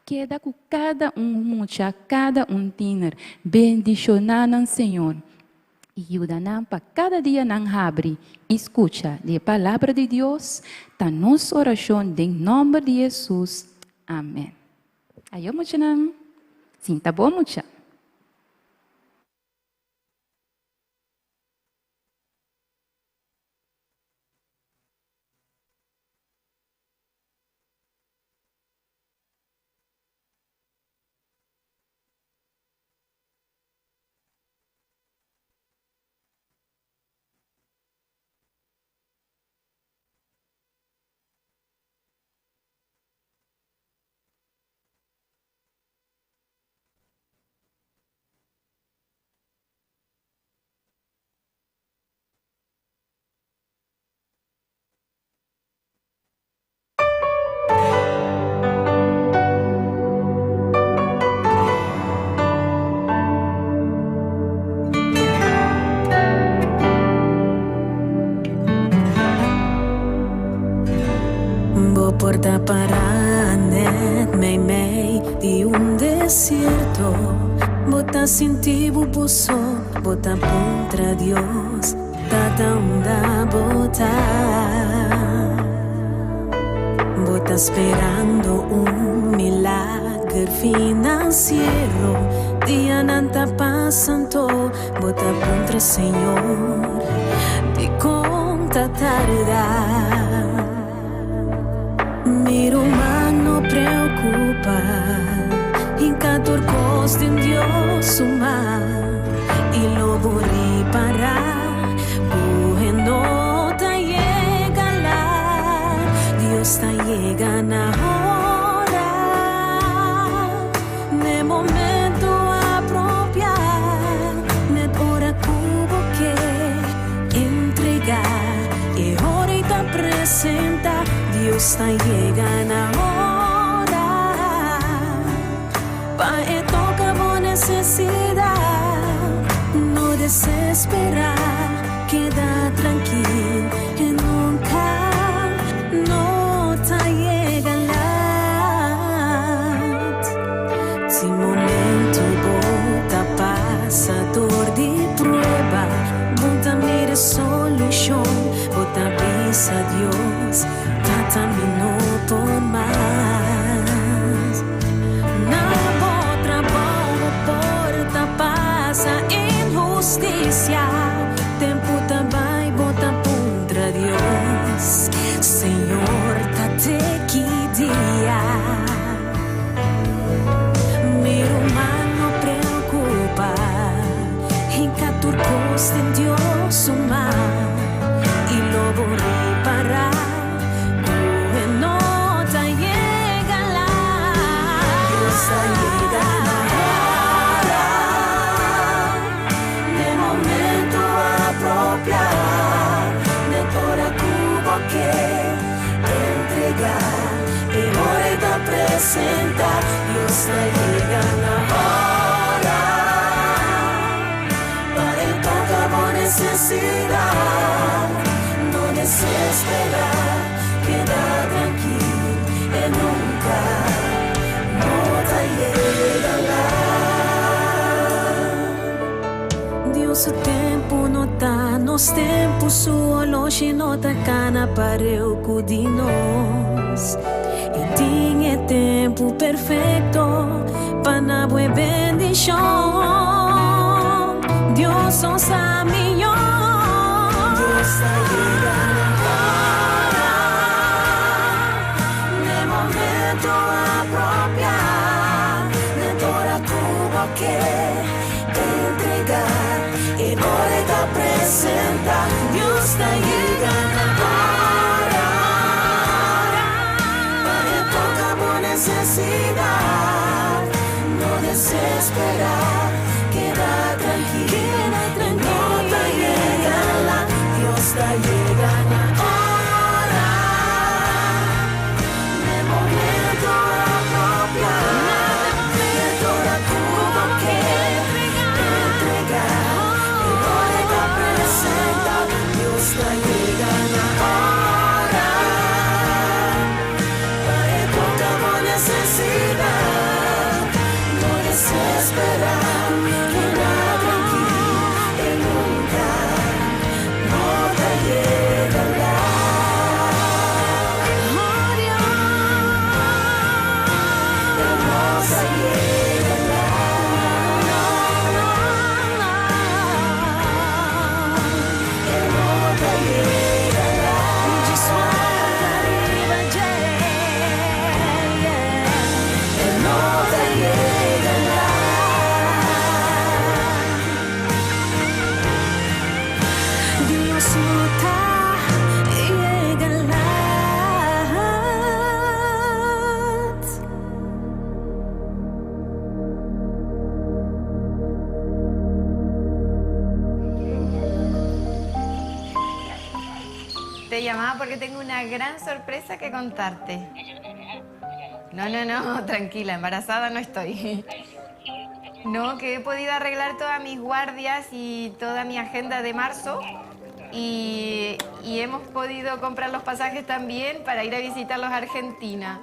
Keda ku kada un mucha, kada un tiner. Bendishoná nan, Señor. I yuda nan pa kada dia nan habri i skucha di e Palabra di Dios, ta nos orashon den nòmber di Hesus. Amèn. Ayo muchanan, sinta bon mucha. Bo por ta para net meimei di un desierto Bo ta sinti bo bo so, bo ta puntra Dios Tata unda bo ta? Bo ta sperando un milager financiero Dianan ta pasa anto bo ta puntra Señor Dikon ta tarda? Mi ruman no preocupa Hinca tur cos den Dios su man Y lo bo ripara Cu e no ta yega laat Dios ta yega na hora N'e momento apropia Net ora cu bo ke Entrega e ora y ta presenta Dios ta yega na ora Pa e toca bo necesidad No desespera, keda trankil E nunca no ta yega laat Si momento bo ta pasa dor di prueba Bo ta mira e solushon, bo ta bisa Dios, Tata mi no por mas. Na bo trabou bo por ta pasa inhustisia, tempu ta bai bo ta puntra Dios, Señor ta te ki dia? Mi ruman no preocupa, hinca tur cos den Dios su man y lo bo ripara cu e no ta yega laat. Dios ta yega na ora, n'e momento apropia, net ora cu bo ke. Entrega e ora e ta presenta, Dios ta yega na ora pa e toca bo necesidad. No desespera, keda trankil, e nunca no ta yega laat. Dios su tempo no ta. nos tempu, su oloshi no ta kana pareu ku di nos. E tin e tempu perfekto pa na bo e bendishon. Dios no sa mihó. Dios ta yega na ora, n'e momento apropiá, n'e ora ku bo ke entregá, e ora e ta presentá. Dios ta yega na ora, pa e toka bo nesesidat. No desesperá, keda trankil, e no ta yega lat. Dios ta yega na ora, n'e momento apropiá, n'e ora ku bo ke entregá, e ora e ta presentá. Dios ta yega na ora, pa e toka bo nesesidat. No desesperá, keda trankil, e nunka no ta yega lat. E no ta yega lat. E no ta yega lat. E no ta yega lat. Dios no ta yega lat. Te llamaba porque tengo una gran sorpresa que contarte. No, no, no, tranquila, embarazada no estoy. No, que he podido arreglar todas mis guardias y toda mi agenda de marzo y, y hemos podido comprar los pasajes también para ir a visitarlos a Argentina.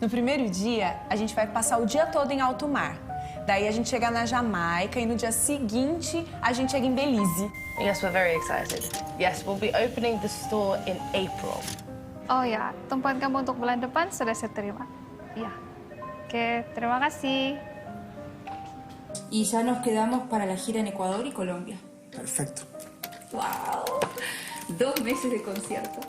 No primeiro dia, a gente vai passar o dia todo em alto mar. Daí a gente chega na Jamaica e no dia seguinte a gente chega em Belize. Yes, we're very excited. Yes, we'll be opening the store in April. Oh ya, tempat kamu untuk bulan depan sudah saya terima. Ya. Oke, terima kasih. Y ya nos quedamos para la gira en Ecuador y Colombia. Perfecto. ¡Wow! Dos meses de concierto.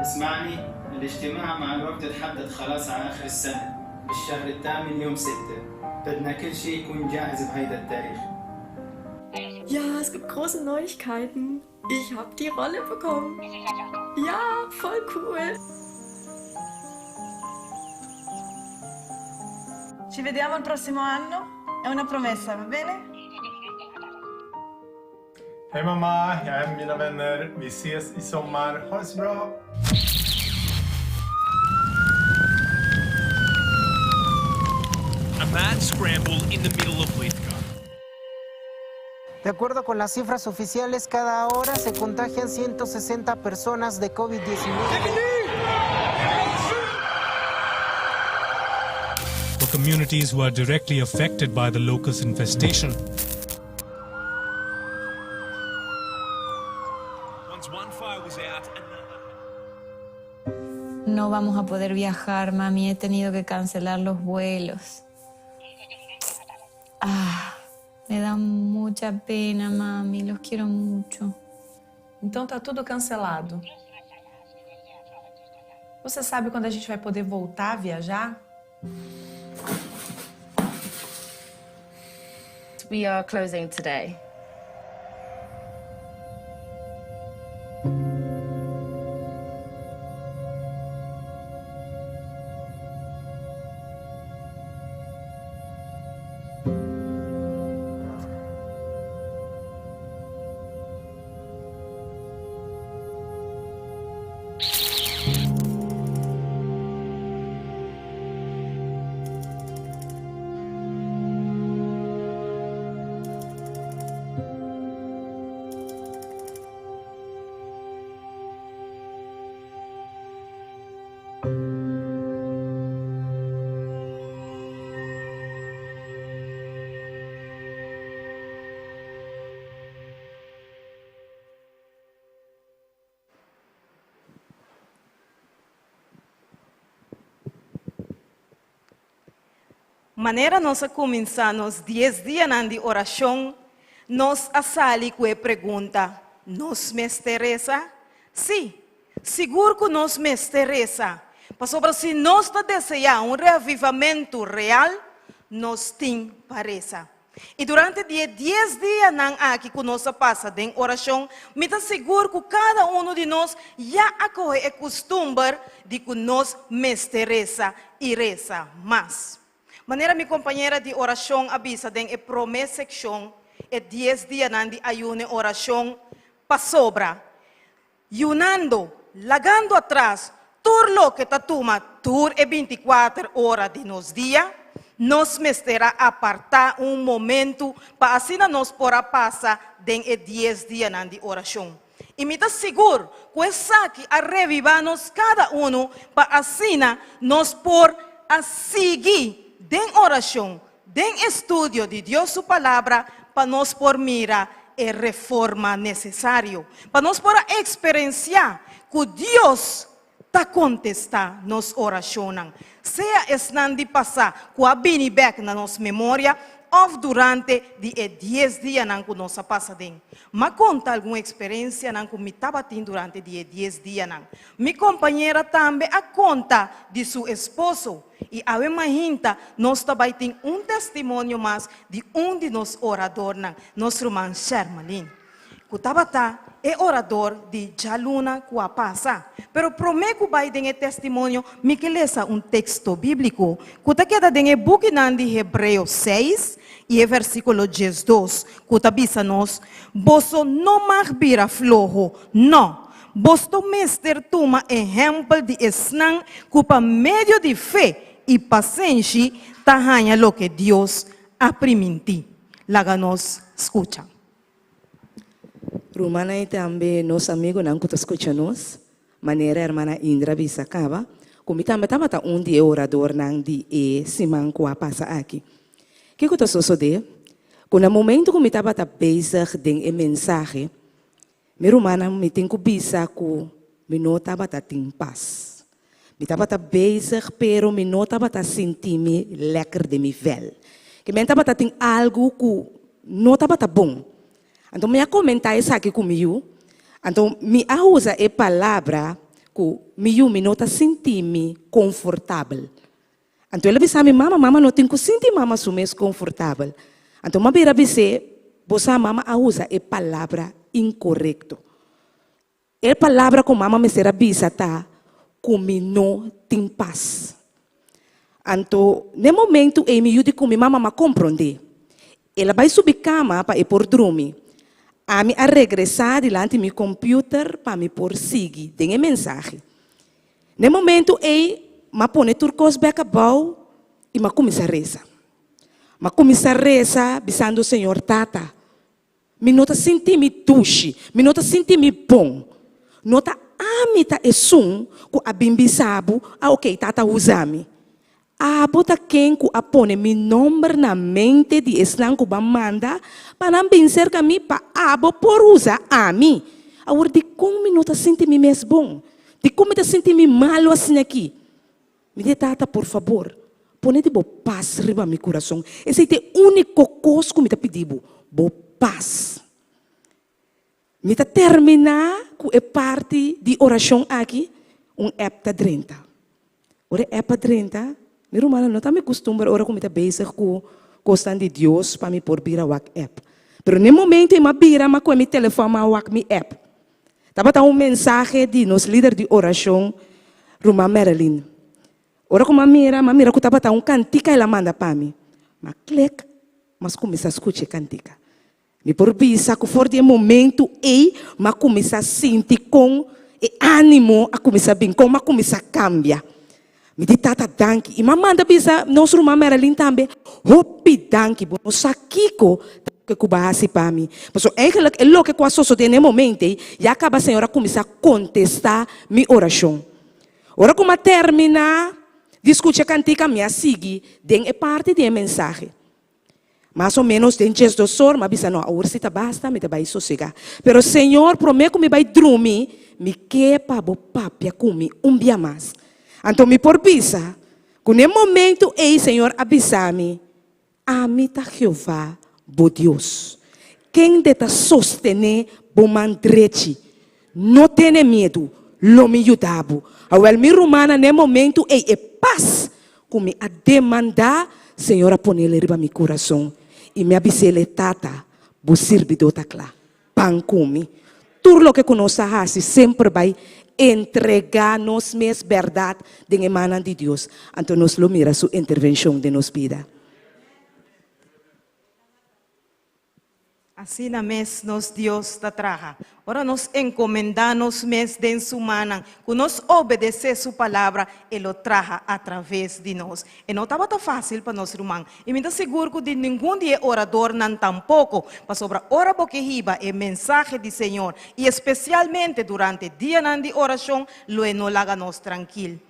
اسمعني الاجتماع مع الوفد تحدد خلاص على آخر السنة بالشهر الثامن يوم ستة بدنا كل شيء يكون جاهز بهيدا التاريخ Ja, es gibt große Neuigkeiten. Ich habe die Rolle bekommen. Ja, voll cool. Ci vediamo il prossimo anno? È una promessa, va bene? Hej mamma, jag är med mina vänner. Vi ses i sommar. Ha det så bra! A mad scramble in the middle of Lithgow. De acuerdo con las cifras oficiales, cada hora se contagian 160 personas de COVID-19. For communities who are directly affected by the locust infestation, Once one fire was out, another. No vamos a poder viajar, mami. He tenido que cancelar los vuelos. Ah, me da mucha pena, mami. Los quiero mucho. Então tá tudo cancelado. Você sabe quando a gente vai poder voltar a viajar? We are closing today. Manera nos a kuminsá nos dies dianan di orashon, nos a sali ku e pregunta, Nos mester resa? Sí, sigur ku nos mester resa, pasobra si nos ta deseá un reavivamentu real, nos tin pa resa. I durante di e dies dianan aki ku nos a pasa den orashon, mi ta sigur ku kada unu di nos ya a kohe e kustumber di ku nos mester resa i resa mas. Manera mi kompañera di orashon a bisa den e promé sekshon, e dies dianan di ayuno i orashon pasobra Yunando, lagando atras tur loke ta tuma tur e bintikuater ora di nos dia, nos mester a apartá un momentu pa asina nos por a pasa den e dies dianan di orashon. I mi ta sigur ku esaki a revivá nos kada unu pa asina nos por a sigui den orashon, den estudio di Dios su Palabra pa nos por mira e reforma nesesario, pa nos por a eksperensiá ku Dios ta kontestá nos orashonnan, sea esnan di pasá ku a bini bèk na nos memoria òf durante di e dies dianan ku nos a pasa den. M'a konta algun eksperensianan ku mi tabatin durante di e dies dianan. Mi kompañera tambe a konta di su esposo. I awe mainta nos ta bai tin un testimonio mas di un di nos oradornan, nos ruman Shermalin, ku tabata e orador di djaluna ku a pasa. Pero promé ku bai den e testimonio, mi ke lesa un teksto bíbliko ku ta keda den e bukinan di Hebreo seis i e versíkulo diesdos, ku ta bisa nos, Boso no mag bira floho, nò, Bosto mester tuma ehèmpel di esnan ku pa medio di fe i pasenshi ta haña loke Dios a primintí. Laga nos skucha. Rumannan i tambe nos amigunan ku ta skucha nos, manera hermana Indra bisa kaba, ku mi tambe tabata un di e oradornan di e siman ku a pasa aki. Kiko ta sosodé? Ku na momentu ku mi tabata bezig den e mensahe, Mi rumannan, mi tin ku bisa ku mi no tabata tin pas. Mi tabata bezig, pero mi no tabata sinti mi lèker den mi vèl. Ke men tabata tin algu ku no tabata bon. Anto mi a komentá esaki ku mi yu. Anto mi a usa e palabra ku mi yu mi no ta sinti mi konfortabel. Anto el a bisa mi, Mama, mama no tin ku sinti mama su mes konfortabel. Anto mi a bira bis'é, Bo sa, mama a usa e palabra inkorekto. E palabra ku mama mester a bisa ta ku mi no tin pas. Anto, n'e momentu ei mi yu di ku mi mama, m'a komprondé. El a bai subi kama pa e por drumi. Ami a regresá dilanti mi kompiuter pa mi por sigui den e mensahe. N'e momentu ei, m'a pone tur kos bèk abou i m'a kuminsá resa. M'a kuminsá resa bisando, Señor Tata, mi no ta sinti mi dushi, mi no ta sinti mi bon. No ta ami ta esun ku a bin bisa bo, ah oké, Tata usa mi. Abo ta ken ku a pone mi nòmber na mente di esnan ku bo a manda pa nan bin serka mi pa abo por usa ami. Awor dikon mi no ta sinti mi mes bon? Dikon mi ta sinti mi malu asin'akí? Mi di e Tata, por fabor, pone di bo pas riba mi kurason. Esei ta e úniko kos ku mi ta pidi bo, bo pas. Mi ta terminá ku e parti di orashon aki, un app ta drenta. Ora e app a drenta, mi rumannan, no ta mi kustumber ora ku mi ta bezig ku kosnan di Dios pa mi por bira wak app. Pero n'e momento ei m'a bira, m'a kohe mi telefòn, m'a wak mi app. Tabata un mensahe di nos lider di orashon, ruman Marilyn. Ora ku m'a mira, m'a mira ku tabata un kantika el a manda pa mi. M'a klik, m'a kuminsá skucha e kantika. Mi por bisa ku for di e momentu ei m'a kuminsá sinti kon e ánimo a kuminsá bin, kon m'a kuminsá kambia. Mi di Tata danki. I m'a manda bisa nos ruman Marilyn tambe, Hopi danki, bo no sa kiko ta loke ku bo a hasi pa mi. Pasobra eigenlijk e loke ku a sosodé na e momento ei ya kaba Señor a kuminsá kontestá mi orashon. Ora ku m'a terminá di skucha e kantika mi a sigui den e parti di e mensahe. Mas o menos den diesdos or, m'a bisa, no, awor si ta basta, mi ta bai sosegá. Pero Señor, promé ku mi bai drumi, mi ke pa bo papia ku mi un bia mas. Anto mi por bisa Ku n'e momentu ei Señor a bisa mi, Ami ta Jehová, bo Dios, kende ta sostené bo man drechi. No tene miedu, lo mi yuda bo. Awèl, mi rumannan, n'e momentu ei e pas ku mi a demandá, Señor a ponel riba mi kurason, i mi a bis'el, Tata, bo sirbidó ta kla. Ban ku mi. Tur loke ku nos ta hasi semper bai entregá nos mes bèrdat den e mannan di Dios, anto nos lo mira su intervenshon den nos bida. Asina mes nos Dios ta traha. Ora nos encomendá nos mes den su mannan, cu nos obedecé su palabra, e lo traha a traves di nos. E no tabata fácil pa nos ruman, i mi ta sigur cu di ningun di e oradornan tampoco, pasobra ora bo ke hiba e mensahe di Señor, i especialmente durante dianan di oracion, lo e no laga nos trankil.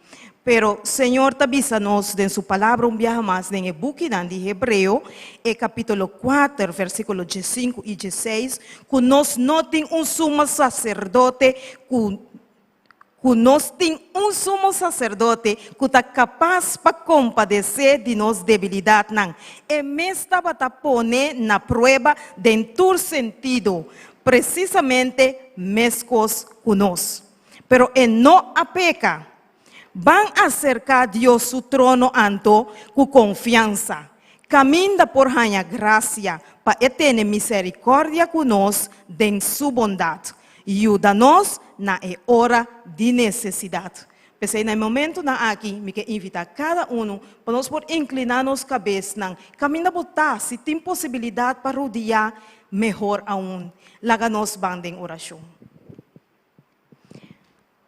Pero Señor ta bisa nos den su Palabra un biaha mas den e bukinan di Hebreo, e capítulo kuater, versículo diesinku i dieseis, cu nos no tin un sumo sacerdote cu cu nos tin un sumo sacerdote cu ta capas pa compadecé di nos debilidadnan. E mes tabata pone na prueba den tur sentido, precisamente mescos cu nos. Pero e no a peca. Ban acercá Dios su trono anto cu confiansa, caminda por haña gracia pa e tene misericordia cu nos den su bondad. Yuda nos na e ora di necesidad. P'esei na e momentonan aki mi ke invitá cada uno pa nos por incliná nos cabesnan caminda bo ta, si tin posibilidad pa rudiá, mehor aun. Laga nos ban den oracion.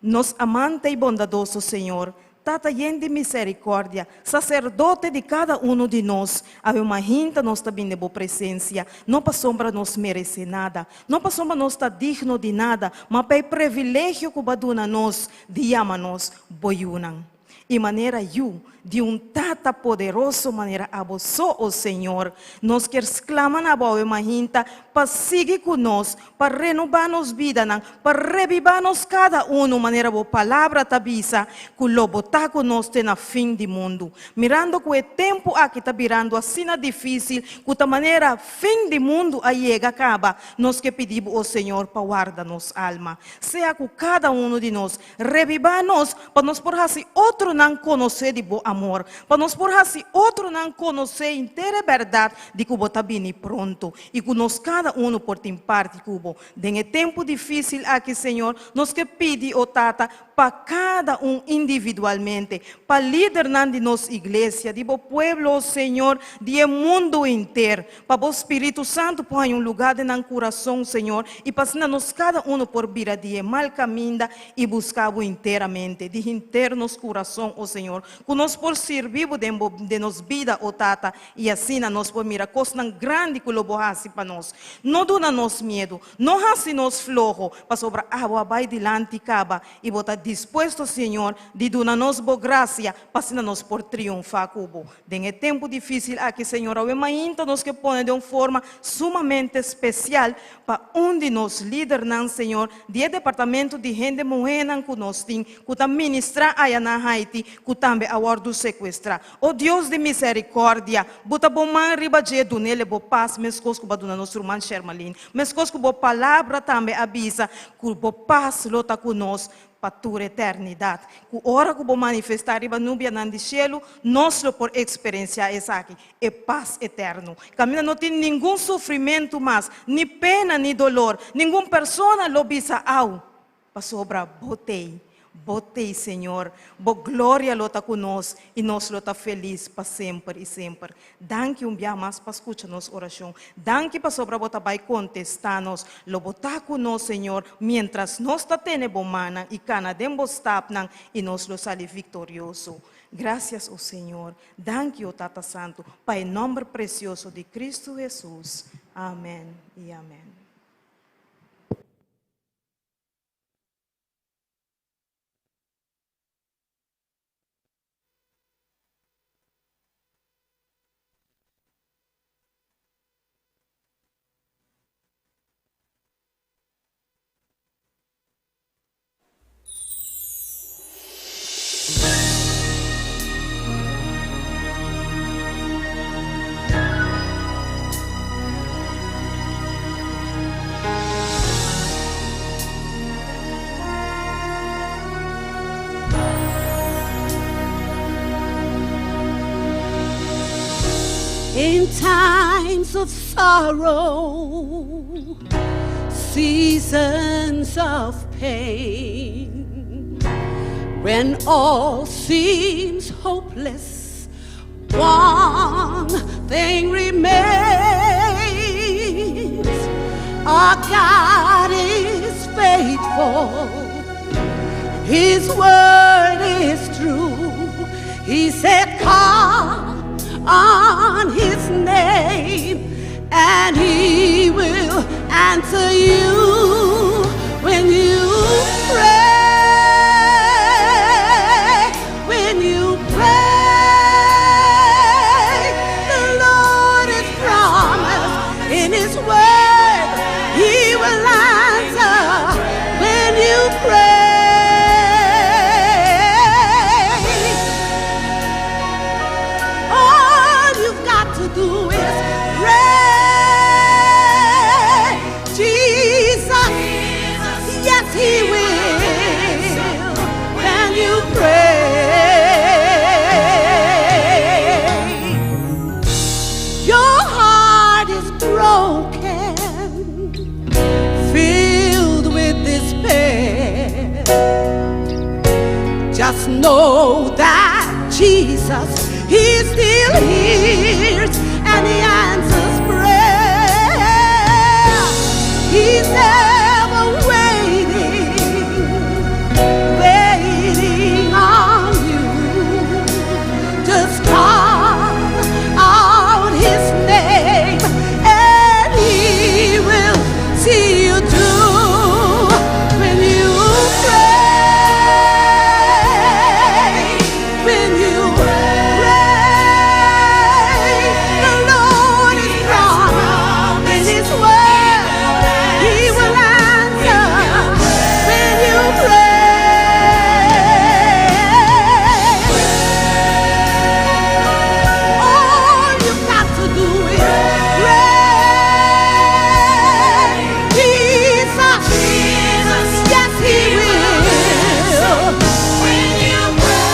Nos amante i bondadoso Señor, Tata yen di misericordia, Sacerdote di cada uno di nos, awe mahinta nos ta bin den Bo presencia, no pasobra nos merece nada, no pasobra nos ta digno di nada, ma pa e privilegio cu Bo a duna nos di yama nos Bo yunan. I manera yu di un Tata poderoso manera abo so, o Señor, nos kier sklama na bo awe mahinta pa sigui ku nos, pa renobá nos bidanan, pa rebibá nos kada unu manera bo Palabra ta bisa ku lo bo ta ku nos te na fin di mundu. Mirando ku e tempu aki ta birando asina difísil ku ta manera fin di mundu a yega kaba, nos ke pidi bo, o Señor, pa warda nos alma. Sea ku kada unu di nos Rebibá nos pa nos por hasi otronan konosé di bo amor, pa nos por hasi otronan konosé henter e bèrdat di ku bo ta bini pronto i ku nos kada unu por tin parti ku bo. Den e tempu difísil aki, Señor, nos ke pidi, o Tata, pa kada un individualmente, pa lidernan di nos iglesia, di bo pueblo, o Señor, di e mundu henter, Pa bo Spiritu Santu por haña un lugá den nan kurason, Señor, i pa asina nos kada unu por bira di e mal kaminda i buska bo interamente, di henter nos kurason, o Señor, ku nos por sirbi bo den bo den nos bida, o Tata, i asina nos por mira kosnan grandi ku lo bo hasi pa nos. No duna nos miedu, no hasi nos floho, pasobra abo a bai dilanti kaba, i bo ta dispuesto, Señor, di duna nos bo grasia, pa asina nos por triunfá ku bo. Den e tempu difísil aki, Señor, awe mainta nos ke pone den un forma sumamente spesial pa un di nos lidernan, Señor, di e departamento di hende muhénan ku nos tin, ku ta ministrá aya na Haiti, ku tambe a wòrdu sekuestrá. O Dios di miserikòrdia, buta bo man riba dje, dun'el e bo pas, meskos ku bo a duna nos ruman Shermalin, meskos ku bo Palabra tambe a bisa ku bo pas lo ta ku nos pa tur eternidat. Ku ora ku bo manifestá riba nubianan di shelu, nos lo por eksperensiá esaki, e pas eterno. Kaminda no tin ningun sufrimentu mas, ni pena ni dolor, ningun persona lo bisa au, pasobra bo t'ei. Bo t'ei, Señor. Bo gloria lo ta ku nos, i nos lo ta felis pa semper i semper. Danki un bia mas pa skucha nos orashon. Danki pasobra bo ta bai kontestá nos. Lo bo ta ku nos, Señor, miéntras nos ta tene bo mannan i kana den bo stapnan, i nos lo sali viktorioso. Grasias, o Señor. Danki, o Tata Santu, pa e nòmber presioso di Kristu Hesus. Amèn i amèn. In times of sorrow, seasons of pain, when all seems hopeless, one thing remains. Our God is faithful. His word is true. He said, Call on his name, and he will answer you when you pray. When you pray, the Lord has promised in his word he will answer when you pray. All you've got to do is pray. Jesus, yes, he will. When you pray, your heart is broken, filled with despair. Just know that Jesus, He still hears and He answers prayer. He's ever waiting, waiting on you. Just call out His name and He will see you through when you pray. When you pray, the Lord is promised in His word. He will answer when you pray. All you've got to do is pray. Jesus, yes, He will. When you pray,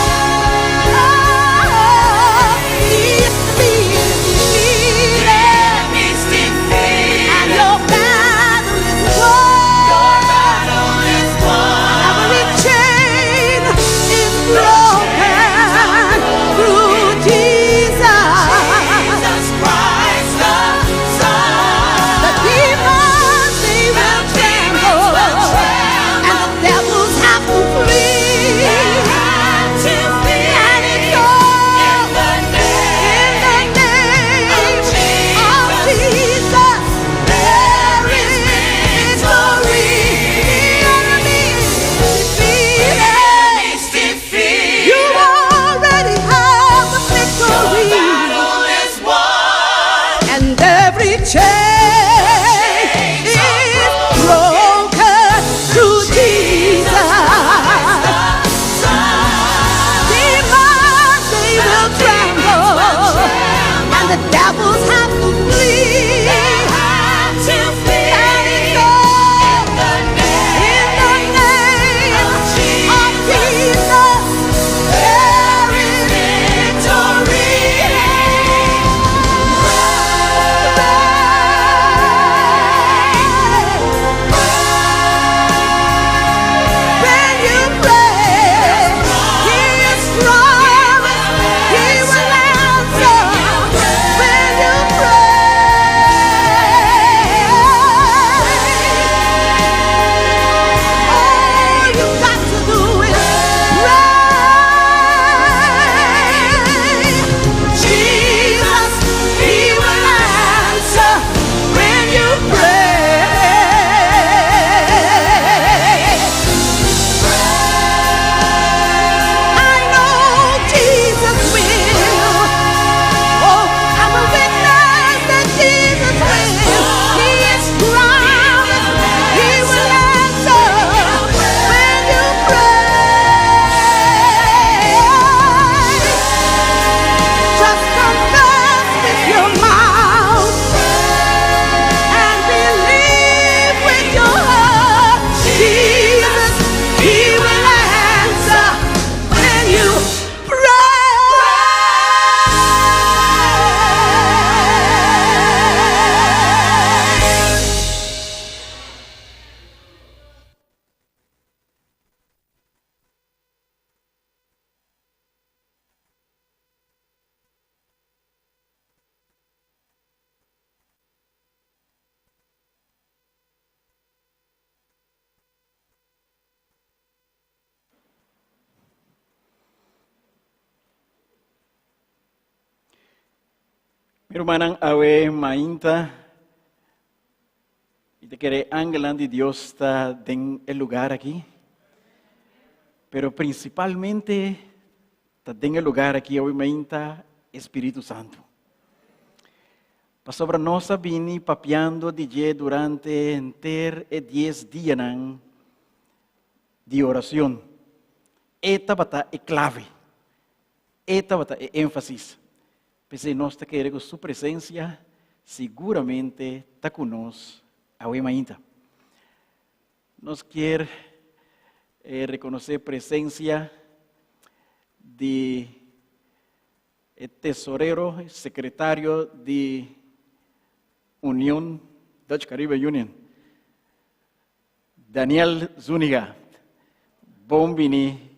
He's defeated, and your battle is won. Every chain is broken through Jesus. Christ the Son. The demons they will tremble, and the devils have to flee. And it's all in the name of Jesus. There is victory. The enemy is defeated. You already have the victory. And every chain is broken through Jesus. Demons, they will tremble, and the devils have to flee. And it's all in the name of Jesus. There is victory. Mi rumannan awe mainta mi ta kere angelnan di Dios ta den e lugar aki, pero principalmente ta den e lugar aki awe mainta e Spiritu Santo. Pasobra nos a bini papiando di dje durante henter e dies dianan di oracion. E tabata e clave. E tabata e énfasis. P'esei nos ta kere ku su presensia siguramente ta ku nos awe mainta. Nos kier rekonosé presensia di e tesorero, sekretario di Union, Dutch Caribbean Union, Daniel Zuniga, bon bini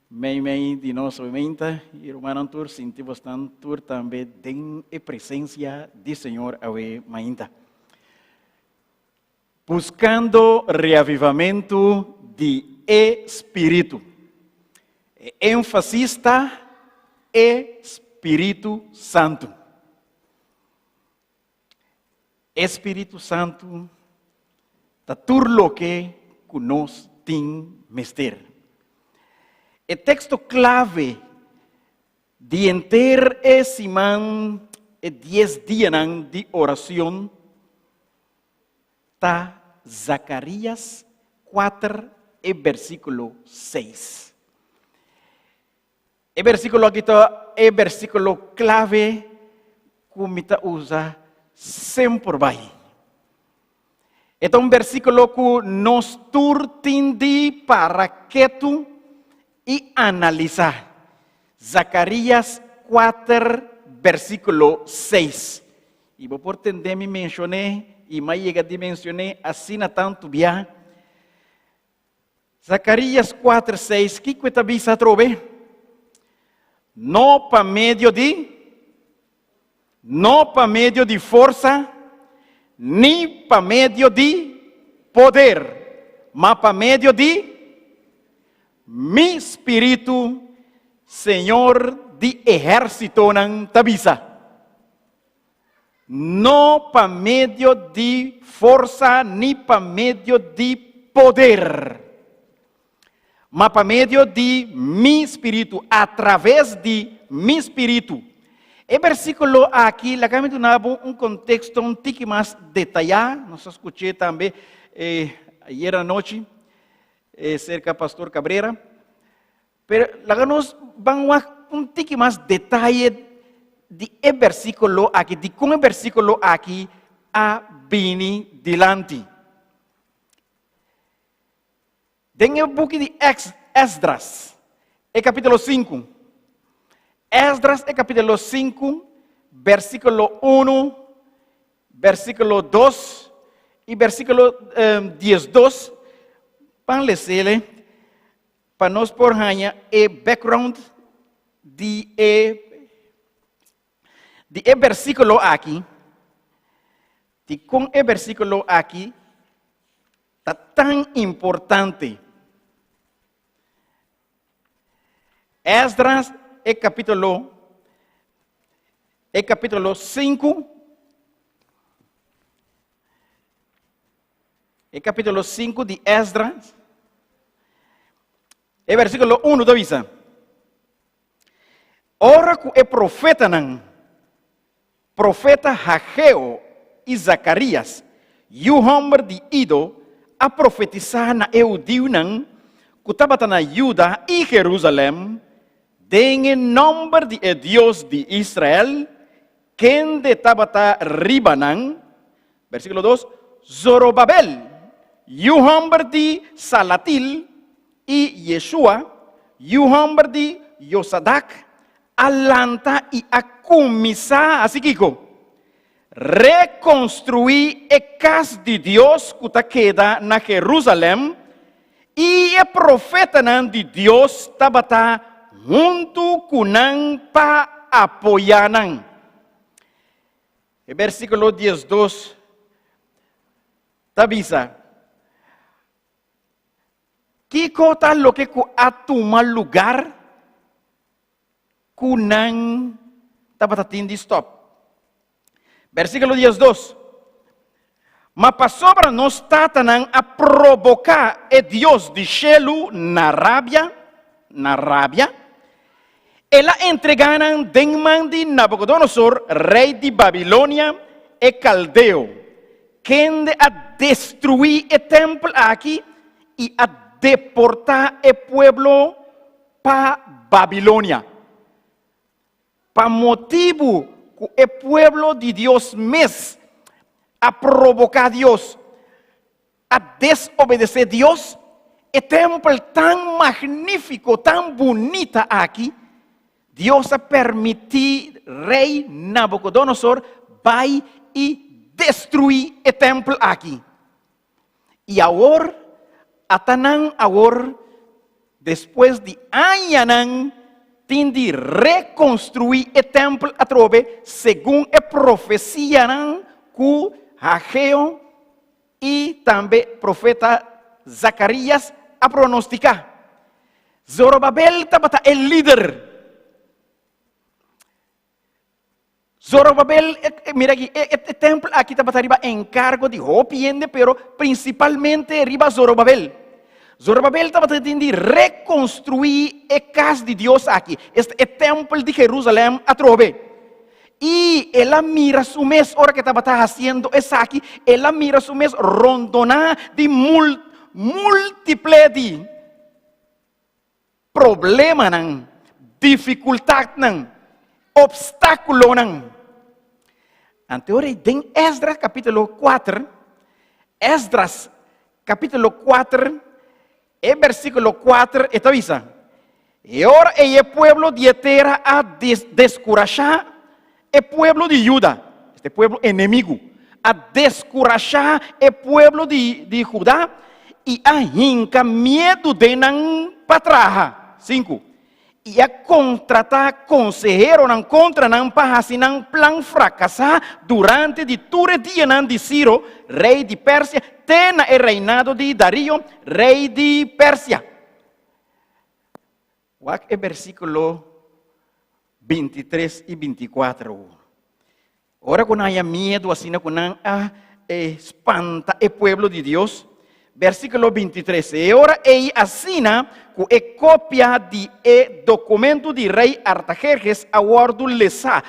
meimei di nos oimenta y rumannan tur, sinti bosnan tur tambe den e presencia di Señor awe mainta. Buscando reavivamento di e Spiritu. E énfasis ta e Spiritu Santu. E Spiritu Santu ta tur loke ku nos tin mester. E teksto klave di henter e siman, e dies dianan di oracion, ta Zacarías kuater e bersíkulo seis. E versíkulo aki ta e versíkulo klave ku mi ta usa semper bai. E ta un versíkulo ku nos tur tin di para ketu i analisá. Zakarías 4, versíkulo 6. I bo por tende mi menshon'é i m'a yega di menshon'é asina tantu bia. Zacarías 4, 6, kiko e ta bisa atrobe? No pa medio di, no pa medio di forsa, ni pa medio di poder, ma pa medio di mi spiritu, Señor di ehérsitonan ta bisa. No pa medio di forsa ni pa medio di poder, ma pa medio di mi spiritu, atraves di mi spiritu. E versíkulo aki laga mi duna bo un konteksto un tiki mas detayá. Nos a skuch'é tambe eh, ayer anochi eh, serka Pastor Cabrera. Pero laga nos ban wak un tiki mas detaye di e versíkulo aki, di kon e versíkulo aki a bini dilanti. Den e buki di Esdras, e kapítulo 5. Esdras, e kapítulo 5, versíkulo 1, versíkulo 2 i versíkulo 12, pan lesele. Pa nos por haña e background di e di e versíkulo aki, di kon e versíkulo aki ta tan importante. Esdras e kapítulo e kapítulo 5 E capítulo 5 di Esdras, e versículo 1 ta bisa, Ora ku e profetanan, profeta Hageo i Zacarías, yu hòmber di Ido, a profetisá na e hudiunan ku tabata na Juda i Jerusalèm, den e nòmber di e Dios di Israel, kende tabata riba nan, Versíkulo dos, Zorobabel, yu hòmber di Salatil, i Yeshua, yu hòmber di Yosadak, a lanta i a kuminsá hasi kiko? Rekonstruí e kas di Dios ku ta keda na Herúsalèm, i e profetanan di Dios tabata huntu ku nan pa apoyá nan. E versíkulo 12 ta bisa, Kiko ta loke ku a tuma lugar ku nan tabata tin di stòp? Versíkulo 12. Ma pasobra nos tatanan a proboká e Dios di shelu na rabia, na rabia, el a entregá nan den man di Nabukodonosor, rei di Babilonia, e kaldeo, kende a destruí e tèmpel aki i a deportá e pueblo pa Babilonia. Pa motibu ku e pueblo di Dios mes a proboká Dios, a desobedesé Dios, e tèmpel tan magnífiko, tan bunita aki, Dios a permití Rei Nabukodonosor bai i destruí e tèmpel aki. I awor, ata nan awor, despues di añanan, tin di rekonstruí e tèmpel atrobe segun e profesianan ku Hageo i tambe profeta Zakarias a pronostiká. Zorobabel tabata e lider. Zorobabel, mira aki, e, e, e tempel aki tabata riba enkargo di hopi hende, pero prinsipalmente riba Zorobabel. Zorobabel tabata tin di rekonstruí e kas di Dios aki, esta e tempel di Jerusalèm atrobe. I el a mira su mes ora ku e tabata hasiendo esaki, el a mira su mes rondoná di mul, múltiple di Problemanan, difikultatnan, opstákulonan. Anto ora den Esdras kapítulo 4, Esdras kapítulo 4, e versíkulo 4 e ta bisa, E ora ei e pueblo di e tera a deskurashá e pueblo di Juda, este pueblo enemigu, a deskurashá e pueblo di, di Judá i a hinka miedu den nan pa traha. Sinku. I a kontratá konseheronan kontra nan pa hasi nan plan frakasá durante di tur e dianan di Siro, rei di Persia, te na e reinado di Darío, rei di Persia. Wak e versíkulo 23 i 24. Ora ku nan haña miedu asina ku nan a eh, spanta e pueblo di Dios. Versíkulo 23. E ora ei asina ku e kopia di e dokumento di rei Artajerjes a wòrdu lesá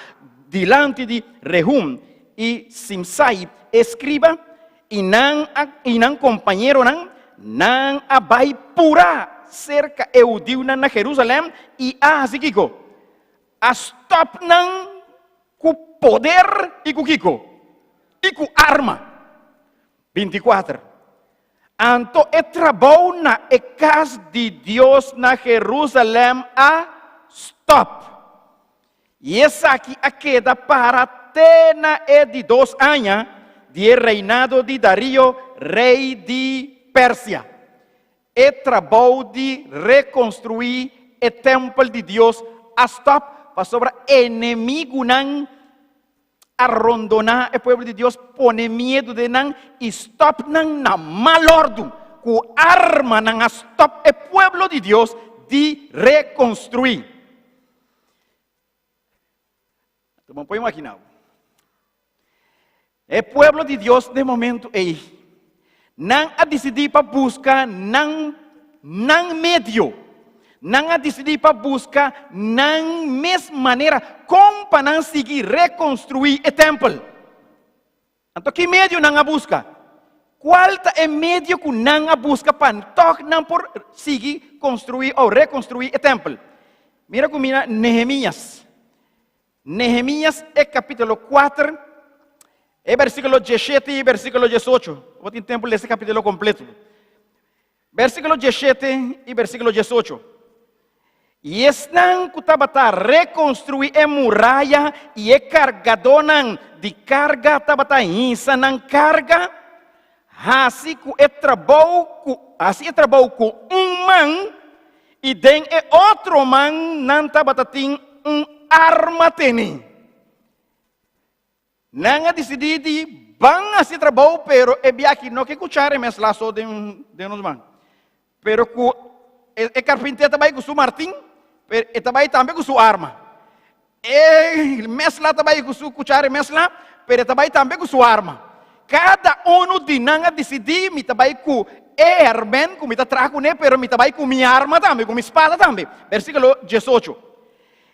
dilanti di Rehum i Simsai eskriba I nan a, i nan kompañeronan, nan a bai purá serka e hudiunan na Jerusalèm i a hasi kiko? A stòp nan ku poder i ku kiko? I ku arma. 24. Anto e trabou na e kas di Dios na Jerusalèm a stòp. I esaki a keda para te na e di dos aña di e reinado di Darío, rei di Persia. E trabou di rekonstruí e tèmpel di Dios a stòp pasobra enemigunan a rondoná e pueblo di Dios, pone miedu den nan i stòp nan na mal òrdu. Ku arma nan a stòp e pueblo di Dios di rekonstruí. Anto bo por imaginá bo. E pueblo di Dios den momento ei, nan a disidí pa buska nan nan medio. Nan a disidí pa buska nan mes manera kon pa nan sigui rekonstruí e tèmpel. Anto ki medio nan a buska? Kual ta e medio ku nan a buska pa tòg nan por sigui konstruí òf rekonstruí e tèmpel? Mira ku mi na Nehemías. Nehemías e kapítulo 4, e versíkulo 17 i versíkulo 18. Bo tin tempu lesa e kapítulo kompleto. Versíkulo 17 i versíkulo 18. I esnan ku tabata rekonstruí e muraya i e kargadónan di karga tabata hisa nan karga, hasi ku e trabou ku hasi e trabou ku un man i den e otro man nan tabata tin un arma tene. Nan a disidí di ban hasi trabou pero e biaha no ke kuchara e mes laso den den nos man. Pero ku e, e karpinté ta bai ku su martin, pero e ta bai tambe ku su arma. E mesla ta bai ku su kuchara e mesla, pero e ta bai tambe ku su arma. Kada unu di nan a disidí, Mi ta bai ku e hèrmènt ku mi ta traha kuné, pero mi ta bai ku mi arma tambe, ku mi spada tambe. Versíkulo 18.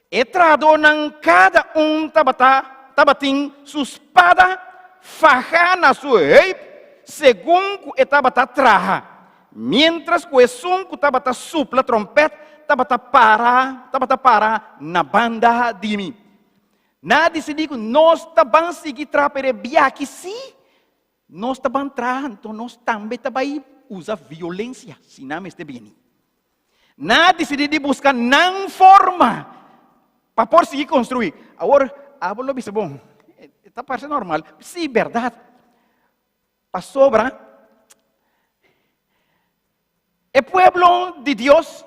E trahadónan kada un tabata tabatin su spada fahá na su heup segun ku e tabata traha, miéntras ku esun ku tabata supla tròmpèt tabata para tabata para na banda di mi. Nan a disidí ku nos ta ban sigui traha, pero e biaha sí nos ta ban traha, anto nos tambe ta bai usa violensia si nan mester bini. Nan a disidí di buska nan forma pa por sigui konstruí. Awor, abo lo bisa, bon, e ta parse normal. Sí, bèrdat. Pasobra e pueblo di Dios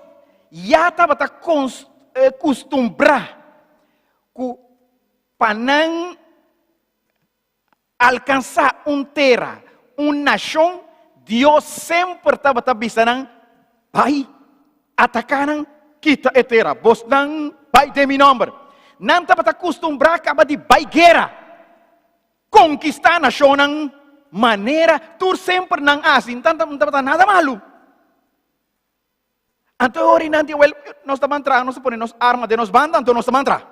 ya tabata kustumbrá ku pa nan alkansá un tera, un nashon, Dios semper tabata bisa nan, Bai, ataká nan, kita e tera, bosnan bai den mi nòmber. Nan tabata kustumbrá kaba di bai guera, konkistá nashonnan manera tur semper nan a hasi, no tabata nada malu. Anto e ora nan di, wel, nos ta ban traha, nos ta pone nos arma den nos banda, anto nos ta ban traha.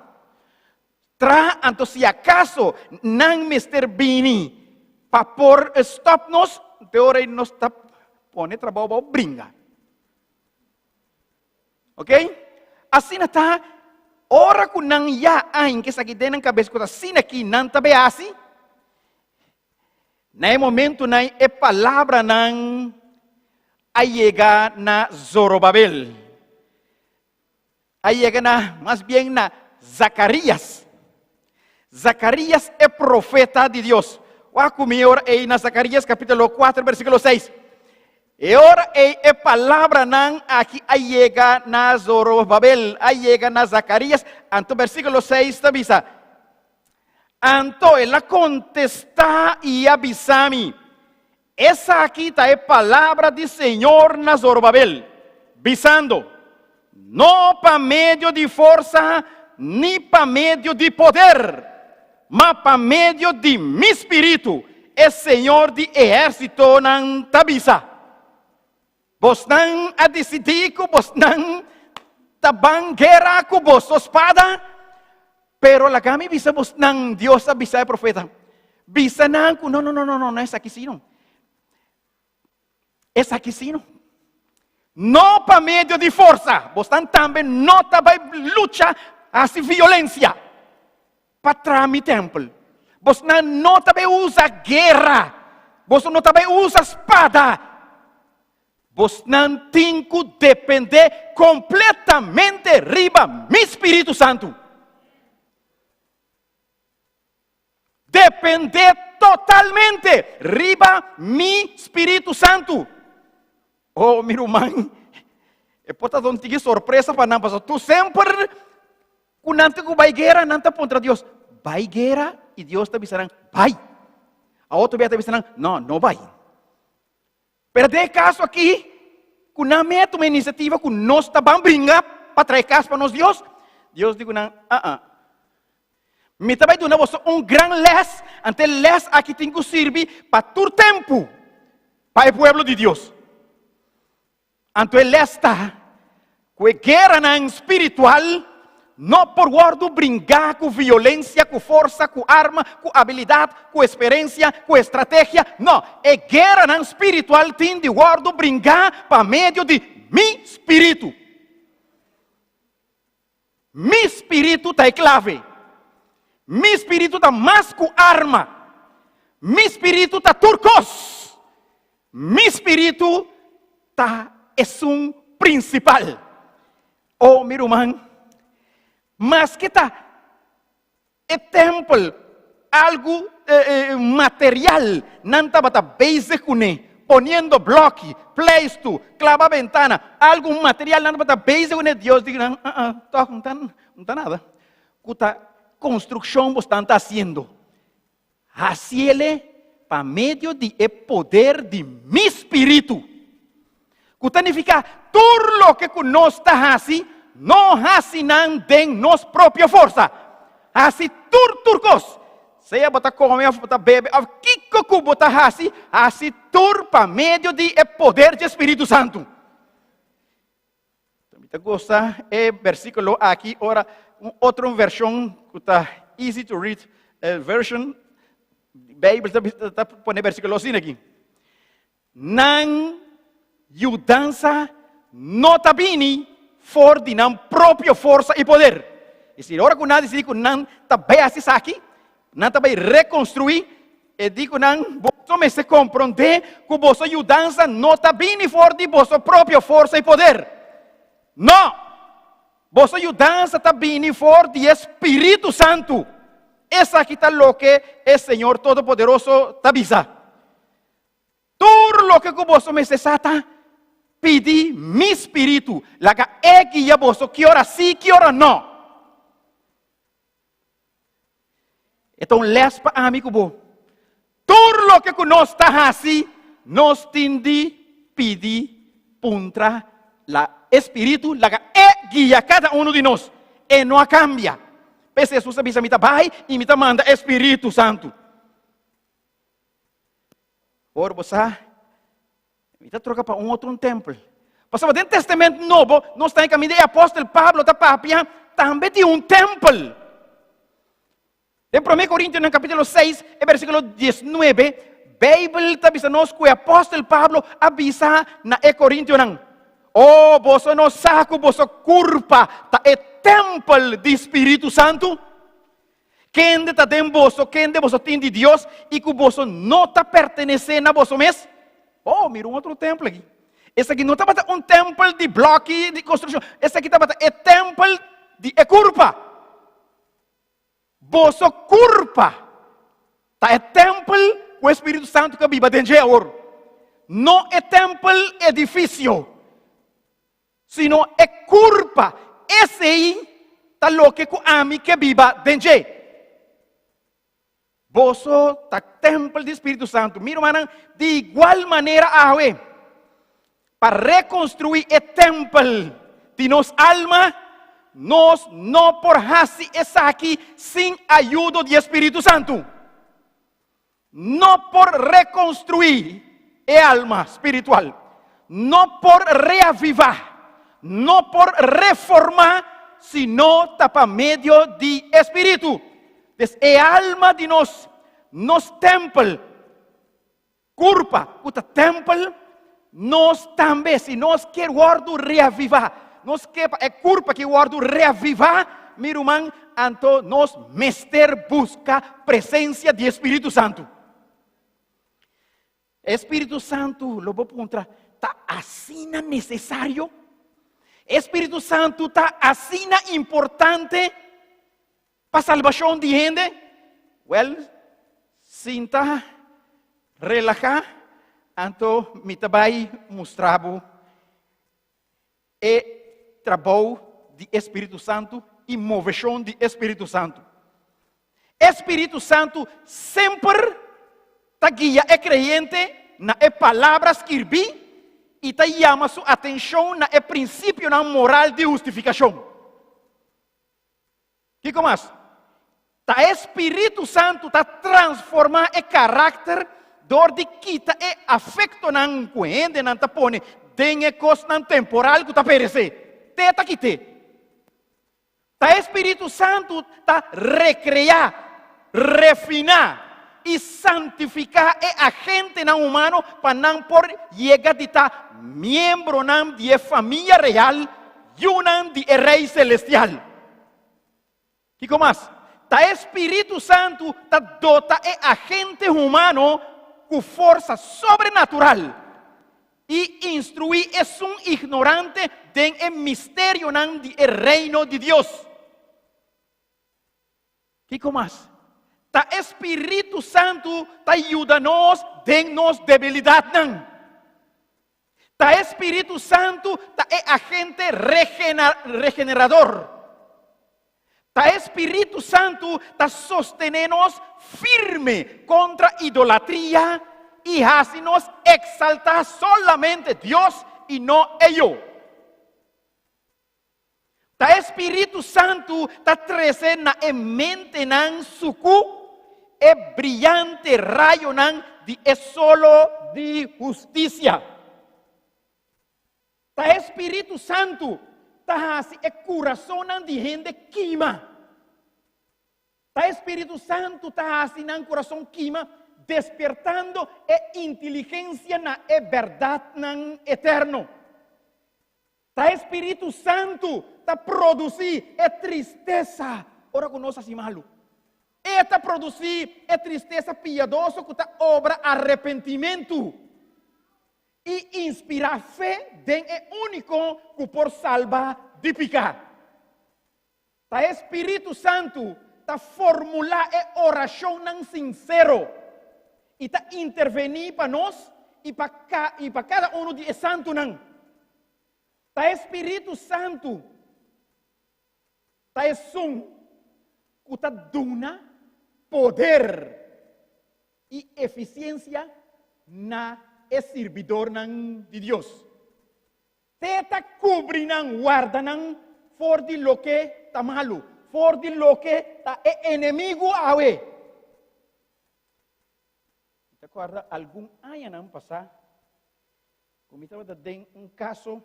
Traha, anto si acaso nan mester bini pa por stop nos, anto e ora ei nos ta pone trabou bou bringa. Ok? Asina ta, ora ku nan ya a hinka esaki den nan kabes ku ta asina ki nan ta bay hasi, Na e momentunan e palabranan a yega na Zorobabel, a yega na, mas bien na Zakarias. Zakarias e profeta di Dios. Wak ku mi ora ei na Zakarias kapítulo 4 versíkulo 6. E ora ei e palabranan aki a yega na Zorobabel, a yega na Zakarias. Anto versíkulo 6 ta bisa, Anto el a kontestá i a bisa mi, Esaki ta e palabra di señor na Zorobabel, bisando, No pa medio di forsa ni pa medio di poder, ma pa medio di mi spiritu, e señor di ehérsitonan ta bisa. Bosnan a disidí ku bosnan ta ban guera ku boso spada, pero laga mi bisa bosnan, Dios a bisa e profeta, bisa nan ku no, no, no, no, no, no esaki sí no. Esaki sí no. No pa medio di forsa, bosnan tambe no ta bai lucha hasi violensia pa traha mi tempel. Bosnan no ta bai usa guera, boso no ta bai usa spada. Bosnan tin ku dependé kompletamente riba mi spiritu santu. Dependé totalmente riba mi spiritu santu. Oh, mi ruman, e por ta un tiki sorpresa pa nan, pasobra tur semper ku nan tin ku bai guera, nan ta puntra Dios, bai guera? I Dios ta bisa nan, bai. A otro bia ta bisa nan, no, no bai. Pero den e kaso aki, ku nan mea tuma inisiativa ku nos ta ban bringa pa trae kas pa nos Dios, Dios di ku nan, ah-ah. Mi ta bai duna boso un gran lès, ante e lès aki tin ku sirbi pa tur tempu pa e pueblo di Dios. Anto e lès ta ku e gueranan spiritual no por wòrdu bringá ku violensia, ku forsa, ku arma, ku abilidat, ku esperensia, ku estrategia. No, e gueranan spiritual tin di wòrdu bringá pa medio di mi spiritu. Mi spiritu ta e klave. Mi spiritu ta mas ku arma. Mi spiritu ta tur kos. Mi spiritu ta esun prinsipal. O mi ruman, maske ta E tèmpel, algu material nan tabata bezig kuné, poniendo blòki, pleistu, klaba bentana, algu material nan tabata bezig kuné, Dios di nan, uh-uh, tòg no ta, no ta nada ku ta konstrukshon bo stan ta hasiendo. Hasiele pa medio di e poder di mi spiritu. Ku ta nifiká tur loke ku nos ta hasi, no hasi nan den nos propio forsa. Hasi tur tur kos. Sea bo ta kome òf bo ta bebe òf kiko ku bo ta hasi, hasi tur pa medio di e poder dje Spiritu Santu. Mi ta gusta e versíkulo aki ora un otro vershon ku ta easy to read version Bijbel ta, ta pone versíkulo asina aki. Nan yudansa no ta bini for di nan propio forsa i poder. I si ora ku nan disidí ku nan ta bai hasi esaki, nan ta bai rekonstruí, e di ku nan, Boso mester komprondé ku boso yudansa no ta bini for di boso propio forsa i poder. No! Boso yudansa ta bini for di e Spiritu Santu. Esaki ta loke e Señor Todopoderoso ta bisa. Tur loke ku boso mester sa ta, pidi mi spiritu, laga e guia boso ki ora sí, ki ora no. E ta un lès pa ami ku bo. Tur loke ku nos ta hasi, nos tin di pidi, puntra la e spiritu, laga e guia kada unu di nos. E no a kambia. P'esei Hesus a bisa, Mi ta bai i mi ta manda e Spiritu Santu. Ora bo sa, mi ta troka pa un otro un tempel. Pasobra den Testament Nobo, nos ta en kaminda e apòstel Pablo ta papia tambe di un tempel. Den Promé Korintionan kapítulo 6, e versíkulo 19, Beibel ta bisa nos ku e apòstel Pablo a bisa na e korintionan, O boso no sa ku boso kurpa ta e tempel di Spiritu Santu? Kende ta den boso, kende boso tin di Dios i ku boso no ta pertenesé na boso mes? Oh, mira un otro tempel aki. Esaki no tabata un tempel di blòki di konstrukshon. Esaki tabata e tempel di e kurpa. Boso kurpa ta e tempel ku e Spiritu Santu ka biba den dje awor. No e tempel edifisio. Sino e kurpa, esei ta loke ku ami ke biba den dje. Boso ta tèmpel di Spiritu Santu. Mi rumannan, di igual manera awe, pa rekonstruí e tèmpel di nos alma, nos no por hasi esaki sin ayudo di e Spiritu Santu. No por rekonstruí e alma spiritual, no por reavivá, no por reformá si no ta pa medio di e Spiritu. Des e alma di nos, nos tèmpel, kurpa ku ta tèmpel, nos tambe si nos kier wòrdu reavivá, nos ke pa e kurpa ki wòrdu reavivá, mi ruman, anto nos mester buska presensia di e Spiritu Santu. E Spiritu Santu, lo bo puntra, ta asina nesesario? E Spiritu Santu ta asina importante? Pa salbashon di hende? Wèl, sinta, relahá, anto mi ta bai mustra bo e trabou di e Spiritu Santu i moveshon di e Spiritu Santu. E Spiritu Santu semper ta guia e kreyente na e Palabra skirbí i ta yama su atenshon na e prinsipionan moral di hustifikashon. Kiko mas? Ta e spiritu santu ta transformá e karakter dor di kita e afektonan ku hendenan ta pone den e kosnan temporal ku ta peresé. Te ta kit'é. Ta e spiritu santu ta rekreá, refiná i santifiká e agentenan humano pa nan por yega di ta miembronan di e famia real Yunan di e Rei Selestial. Kiko mas? Ta e Spiritu Santu ta dota e agente humano ku forsa sobrenatural i instruí esun ignorante den e misterionan di e Reino di Dios. Kiko mas? Ta e Spiritu Santu ta yuda nos den nos debilidatnan. Ta e Spiritu Santu ta e agente regenerador. Ta e Spiritu Santu ta sostené nos firme kontra idolatria i hasi nos eksaltá solamente Dios i no e yo. Ta e Spiritu Santu ta trese na e mentenan sukú. E briyante rayonan di e solo di hustisia. Ta e spiritu santu ta hasi e kurasonnan di hende kima. Ta e spiritu santu ta hasi nan kurason kima, despertando e inteligensia na e bèrdatnan eterno. Ta e spiritu santu ta produsí e tristesa ora ku nos hasi malu. E ta produsí e tristesa piadoso ku ta obra arepentimentu i inspirá fe den e úniko ku por salba di piká. Ta e spiritu santu ta formulá e orashonnan sinsero i ta intervení pa nos i pa i pa kada unu di e santunan. Ta e spiritu santu ta esun ku ta duna poder i efisiensia na e sirbidornan di Dios. Te ta kubri nan, warda nan for di loke ta malu, for di loke ta e enemigu awe. Mi ta kòrda algun añanan pasá ku mi tabata den un kaso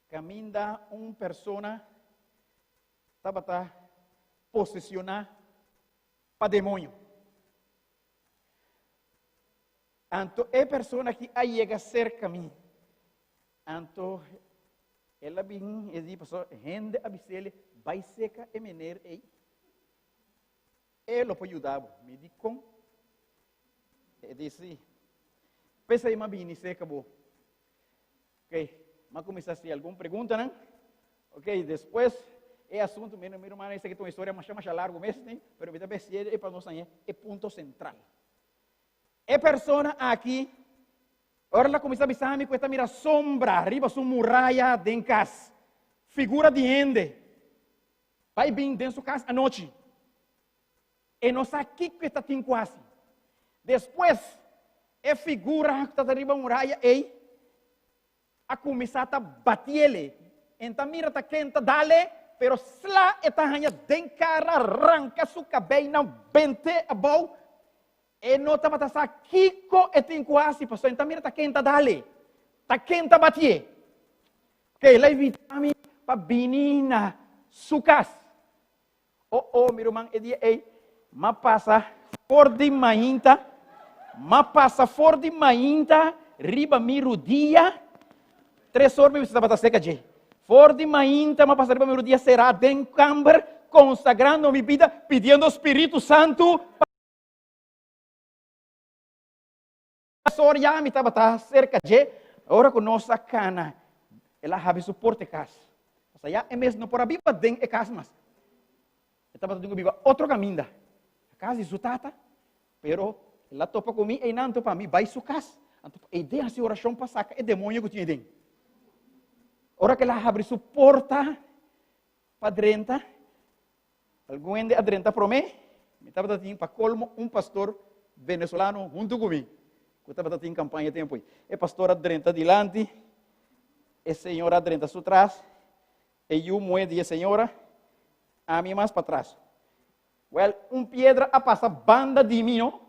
kaminda un persona tabata posesioná pa demoño. Anto e persona aki a yega serka mi. Anto el a bin e di, pasobra hende a bis'el, bai seka e meneer ei. E lo por yuda bo. Mi di, kon? E di, si. P'esei mi a bini seka bo. Ok, mi a kuminsá hasi algun preguntanan. Ok, despues e asuntu, mi mi rumannan, esaki ta un historia masha masha largu mes, pero mi ta besti'e pa nos haña e punto sentral. E persona aki, ora el a kuminsá bisa mi ku e ta mira sombra riba su muraya den kas, figura di hende, bai bin den su kas anochi. E no sa kiko e ta tin ku hasi. Despues, e figura ku ta riba muraya ei a kuminsá ta batiele. En ta mira ta ken ta dale, pero sla e ta haña den kara, ranka su kabeinan bent'é abou. E no tabata sa kiko e tin ku hasi, pasobra en ta mira ta ken ta dale, ta ken ta batié. Oke, el a invitá mi pa bini na su kas. Oh, oh, mi ruman, e dia ei, m'a pasa for di mainta, m'a pasa for di mainta riba mi rudia, tres or mi mester tabata seka dje. For di mainta m'a pasa riba mi rudia será den kamber, konsagrando mi bida, pidiendo Spiritu Santu pa. Pastor ya mi tabata serka dje, ora ku nos a kana, el a habri su porta e kas. Pasobra ya e mes no por a biba den e kas mas. E tabata tin ku biba otro kaminda, na kas di su tata, pero el a topa ku mi einan anto pa mi bai su kas. Anto e den hasi orashon pa saka e demoño ku tin ei den. Ora ku el a habri su porta pa drenta, Algun hende a drenta promé, mi tabata tin pa kolmo un pastor venezolano huntu ku mi, ku tabata tin kampaña e tempu ei. E pastor a drenta dilanti, e señora a drenta su tras, e yu muhé di e señora, ami mas patras. Wèl, un piedra a pasa banda di mi, no,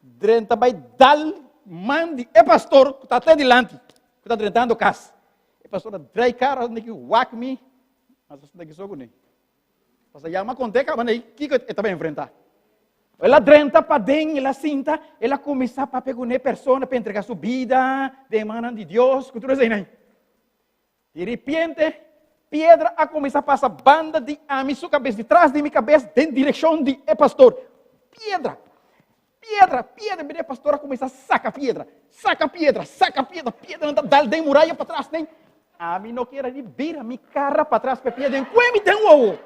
drenta bai dal man di e pastor ku ta te dilanti, ku ta drentando kas. E pastor a drai kara, wak mi, mas a sinta ki so kuné. Pasobra ya m'a kont'é kaba nei kiko e ta bai enfrentá. El a drenta paden, el a sinta, el a kuminsá papia ku e persona pa entregá su bida den e mannan di Dios, ku tur eseinan. Di ripiente, piedra a kuminsá pasa banda di ami su kabes, ditras di mi kabes, den direkshon di e pastor. Piedra! Piedra, piedra, mira e pastor a kuminsá saka piedra, saka piedra, saka piedra, piedranan ta dal den muraya patras den. Ami no kier a ni bira mi kara patras pa e piedra den kue mi den wowo.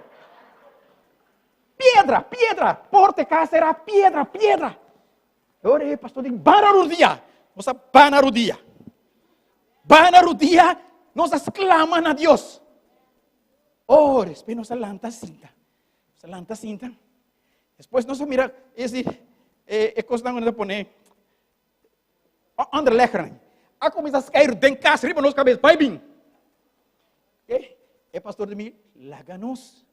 Piedra, piedra, porta e kas era piedra, piedra. E ora e pastor di bana rudia, nos a bana rudia. Bana rudia, nos a sklama na Dios. Oh, despues nos a lanta sinta. Nos a lanta sinta. Despues nos a mira esi e, e kosnan ku nos a pone onderleggernan. A kuminsá skeiru den kas riba nos kabes, bai bin. E, e pastor di mi, laga nos.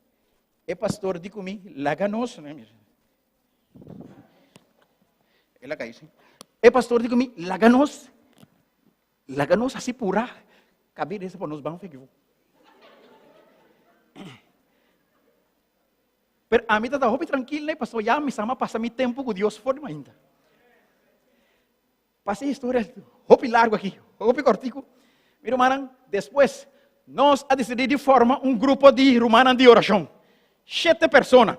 E pastor di ku mi, laga nos. El a kai sí. E pastor di ku mi, laga nos, laga nos hasi pura, kabi resa pa nos ban feki fu. Pero ami ta hopi trankil ne, pasobra ya mi sama pasa mi tempu ku Dios for di mainta. Pasa e historia hopi largu aki, hopi kortiku. Mi rumannan, despues nos a disidí di forma un grupo di rumannan di orashon. Shete persona.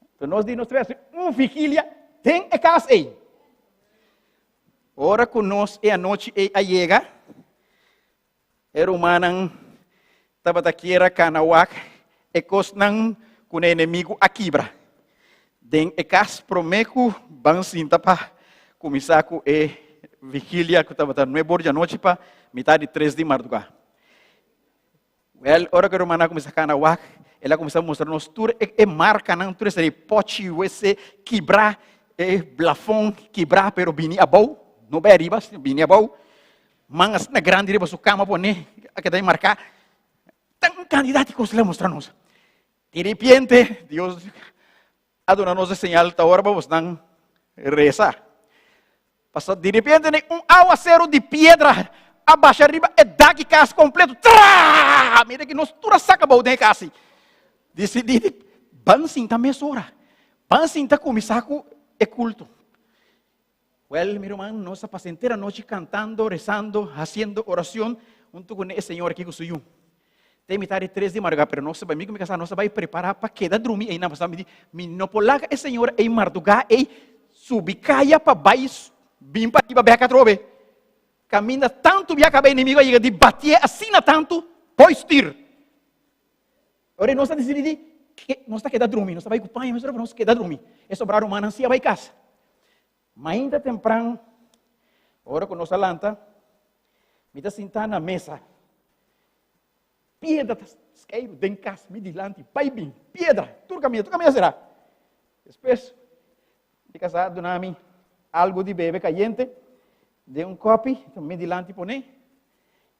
Entonces nos di nos ta hasi un vigilia den e kas ei. Ora ku nos e anochi ei a yega, E rumannan tabata kier a kana wak e kosnan ku nan enemigu a kibra den e kas promé ku ban sinta pa kuminsá ku e vigilia ku tabata nuebe or di anochi pa mitá di tres di mardugá. Wèl, ora ku e rumannan a kuminsá kana wak, el a kuminsá mustra nos tur e markanan, tur esei pòchi, wese kibrá, e blafon kibrá pero bini abou, no bai ariba, sino bini abou. Man asina grandi riba su kama pone, a keda marká. Tan kantidat di kos el a mustra nos. Di repente, Dios a duna nos e señal, ta ora pa bosnan resa. Pasobra di repente un awaseru di piedra a basha riba e dak di kas kompleto. Traa! Mira ki nos tur a saka bou den e kas. Disidí di ban sinta mesora. Ban sinta kuminsá ku e kulto. Wel, mi ruman, nos a pasa henter anochi cantando, rezando, haciendo oracion hunto cu e señor aki cu su yu. Te mitad di tres di madrugá, pero nos a bai, mi cu mi casá, nos a bai prepara pa keda drumi einan, pasobra mi di, mi no por laga e señor ei mardugá ei subi caya pa bai bin pa riba bek atrobe. Caminda tantu bia caba enemigo a yega di batié asina tantu, poi stuur. Ora nos a disidí di ke nos ta keda drumi, nos ta bai ku paña mesora pa nos keda drumi. E sobrá rumannan si a bai kas. Mainta tempran, ora ku nos a lanta, mi ta sintá na mesa. Piedra ta skeiru den kas mi dilanti, bai bin, piedra, tur kaminda, tur kaminda será. Despues, mi kasá a duna mi algu di bebe kayente den un kòpi, mi dilanti pone.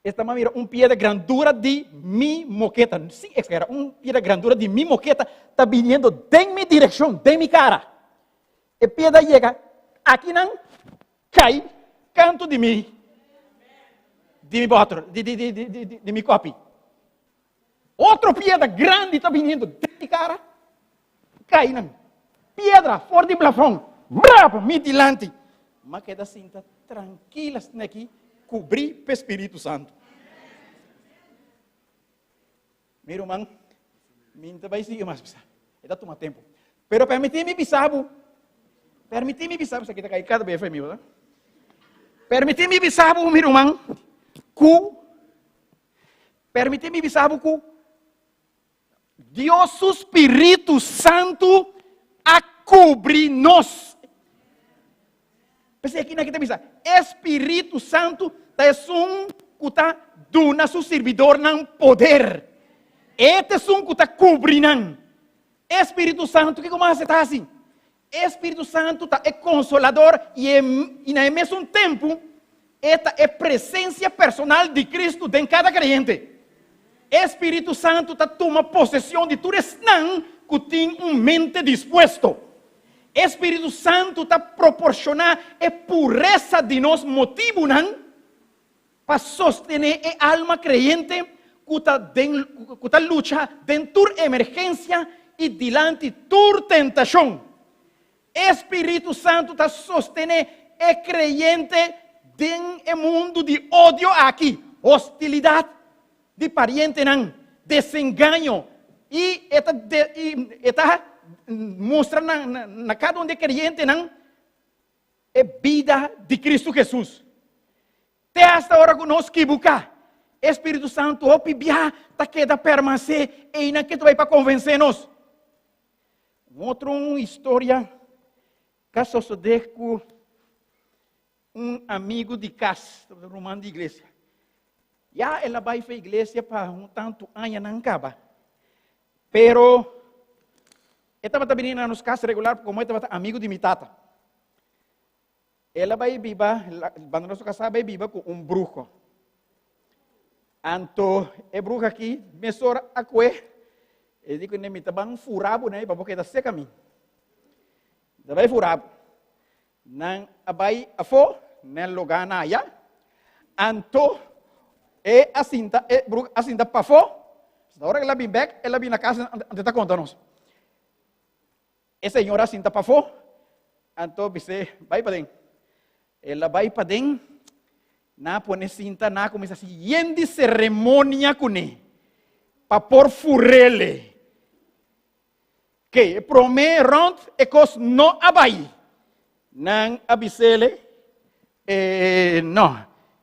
Esta mira un piedra grandura di mi moketa, sin exagera, un piedra grandura di mi moketa ta biniendo den mi direccion, den mi cara. E piedra yega akinan, kai kanto di mi, di mi bottle, di, di, di, di, di, di mi kopi. Otro piedra grandi ta biniendo den mi cara, kai nan. Piedra for di plafon, brap, mi dilanti. Ma keda sinta trankila sneki, kubrí pe Spiritu Santu. Mi ruman, mi no ta bai sigui mas bisa. E ta tuma tempu. Pero permití mi bisa bo, permití mi bisa bo, esaki ta kai kada bes mi, bo sa. Permití mi bisa bo, mi ruman, ku Permití mi bisa bo ku Dios su spiritu santu a kubri nos. P'esei aki nan ta bisa, e spiritu santu ta esun ku ta duna su sirbidornan poder. E ta esun ku ta kubri nan. E spiritu santu, kiko mas e ta hasi? E spiritu santu ta e konsolador i e i na e mesun tempu e ta e presensia personal di Kristu den kada kreyente. E spiritu santu ta tuma posesion di tur esnan ku tin un mente dispuesto. E spiritu santu ta proporshona e puresa di nos motibunan pa sostené e alma kreyente ku ta den ku ta lucha den tur emergensia i dilanti tur tentashon. E Spiritu Santu ta sostené e kreyente den e mundu di odio aki, hostilidat di parientenan, desengaño, i e ta i e ta mustra na na kada un di e kreyentenan e bida di Kristu Hesus. Te hasta ora ku nos kibuká, e Spiritu Santu hopi bia ta keda permansé einan ke ta bai pa konvensé nos. Un otro un historia ka sosodé ku un amigu di kas, un ruman di iglesia. Ya el a bai fe iglesia pa un tantu añanan kaba. Pero e tabata bini na nos kas regular komo e tabata amigu di mi tata. El a bai biba, banda su kasá bai biba ku un bruho. Anto e bruha aki mesora a kue, e di kuné mi ta ban fura bo nei pa bo keda seka mi. Mi ta bai fura bo. Nan a bai afó n'e lugá na aya, anto e a sinta, e brug a sinta pafó. Ora el a bin bèk, el a bin na kas anto e ta konta nos. E señora a sinta pafó, anto bis'é, Bai paden. El a bai paden, nan a pone sinta, nan a kuminsá hasi yen di seremonia kuné pa por fur'é. Ke e promé rònt e kos no a bai. Nan a bis'é, E no,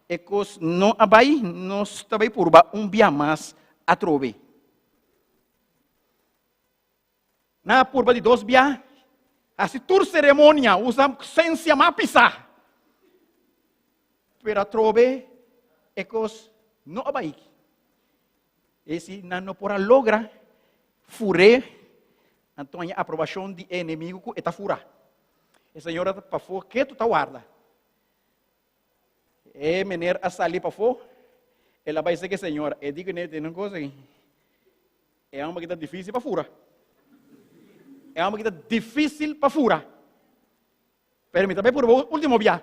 e kos no a bai, nos ta bai purba un bia mas atrobe. Nan a purba di dos bia, hasi tur seremonia, usa sensia mas pisá. Pero atrobe e kos no a bai. Esi nan no por a logra fur'é, anto haña aprobashon di e enemigu ku e ta fura. E señora ta pafó ketu ta warda. E meneer a sali pafó, el a bai seki e señora. E di kuné, Tene un kos aki, e homber aki ta difísil pa fura. E homber aki ta difísil pa fura. Pero mi ta bai purba último bia.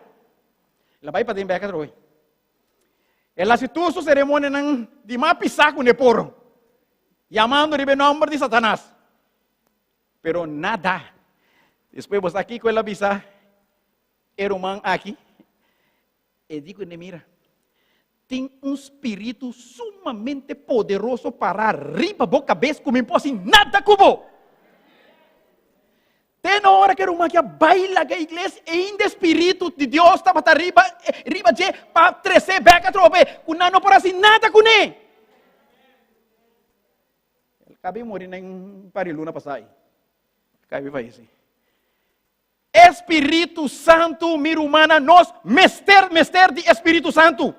El a bai paden bek atrobe. El a hasi tur su seremonianan di mas pisá ku ne por, yamando riba e nòmber di Satanas. Pero nada. Despues bo sa kiko el a bisa e ruman aki? E di ku ne, Mira, tin un spiritu sumamente poderoso pará riba bo kabes ku mi por hasi nada ku bo. Te na ora ku e ruman aki a bai laga e iglesia, ainda e spiritu di Dios tabata riba riba dje pa tres'é bèk atrobe, ku nan no por hasi nada kuné. El kabi muri na un par di luna pasá ei. El kabi fayesé. E Spiritu Santu, mi rumannan, nos mester, mester di e Spiritu Santu.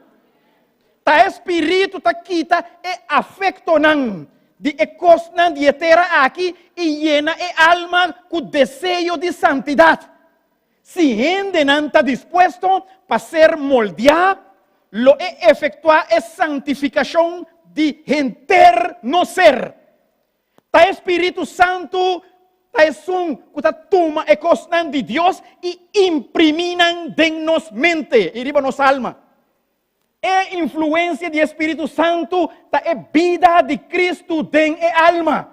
Ta e Spiritu ta kita e afektonan di e kosnan di e tera aki i yena e alma ku deseo di santidat. Si hendenan ta dispuesto pa ser moldeá, lo e efektuá e santifikashon di henter nos ser. Ta e Spiritu Santu ta esun ku ta tuma e kosnan di Dios i imprimí nan den nos mente i riba nos alma. E influensia di e Spiritu Santu ta e bida di Kristu den e alma,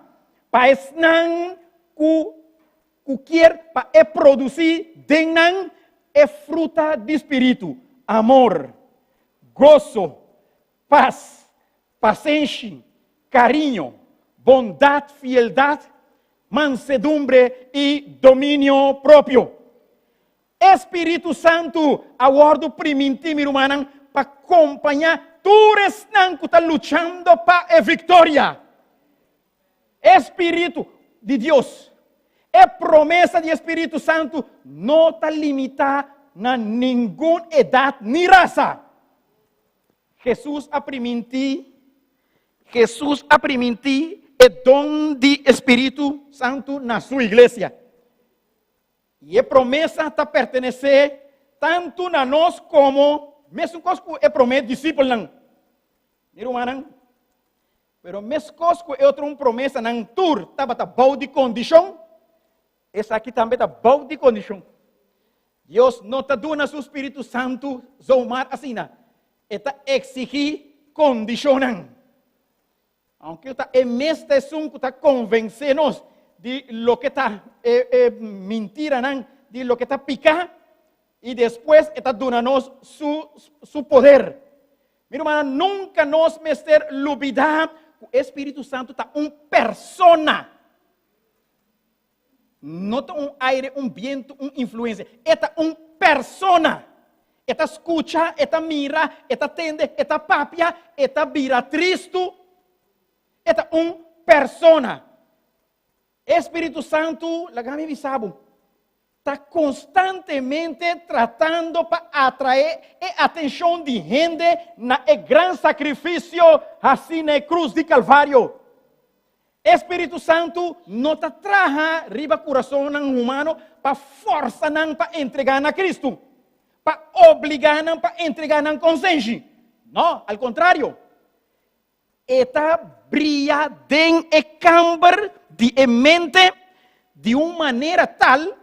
pa esnan ku ku kier pa e produsí den nan e fruta di Spiritu, amor, goso, pas, pasenshi, kariño, bondat, fieldat, mansedumbre i dominio propio. E Spiritu Santu a wòrdu primintí, mi rumannan, pa kompañá tur esnan ku ta luchando pa e viktoria. E Spiritu di Dios, e promesa di e Spiritu Santu no ta limitá na ningun edat ni rasa. Hesus a primintí, Hesus a primintí e don di e Spiritu Santu na su iglesia. I e promesa ta pertenesé tantu na nos komo mesun kos ku e promé disipelnan. Mi rumannan, pero meskos ku e otro un promesanan tur tabata bou di kondishon, esaki tambe ta bou di kondishon. Dios no ta duna su spiritu santu zomaar asina. E ta eksigí kondishonnan. Aunke ta e mes ta esun ku ta konvensé nos di loke ta e, e mintiranan, di loke ta piká, i despues e ta duna nos su, su poder. Mi rumannan, nunka nos mester lubidá ku e Spiritu Santu ta un persona. No ta un aire, un bientu, un influensia. E ta un persona. E ta skucha, e ta mira, e ta tende, e ta papia, e ta bira tristu. E ta un persona. E Spiritu Santu, laga mi bisa bo, ta konstantemente tratando pa atraé e atenshon di hende na e gran sakrifisio hasí na e krus di Kalvario. E Spiritu Santu no ta traha riba kurasonnan humano pa forsa nan pa entregá na Kristu, pa obligá nan pa entregá nan konsenshi. No, al kontrario, e ta bria den e kamber di e mente di un manera tal.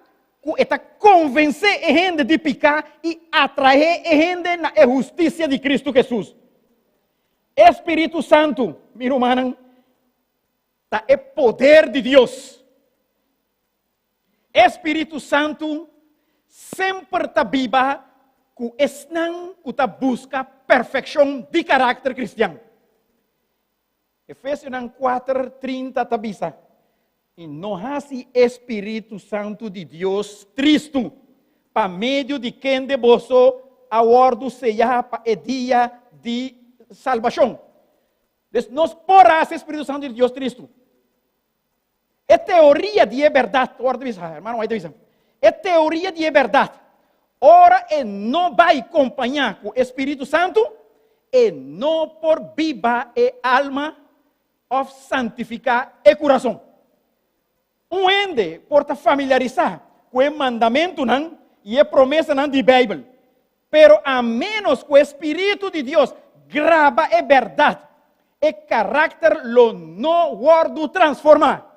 ku e ta konvensé e hende di piká i atraé e hende na e hustisia di Kristu Hesus. E spiritu santu, mi rumannan, ta e poder di Dios. E spiritu santu semper ta biba ku esnan ku ta buska perfekshon di karakter kristian. Efesionan kuater, trinta ta bisa, I no hasi e spiritu santu di Dios tristu, pa medio di kende boso a wòrdu seyá pa e dia di salbashon. Dus nos por hasi e spiritu santu di Dios tristu. E teoria di e bèrdat, ora ta bisa, hermano White ta bisa, e teoria di e bèrdat, ora e no bai kompañá ku e Spiritu Santu, e no por biba e alma òf santifiká e kurason. Un hende por ta familiarisá ku e mandamentunan i e promesanan di Beibel, pero a ménos ku e spiritu di Dios graba e bèrdat, e karakter lo no wòrdu transformá.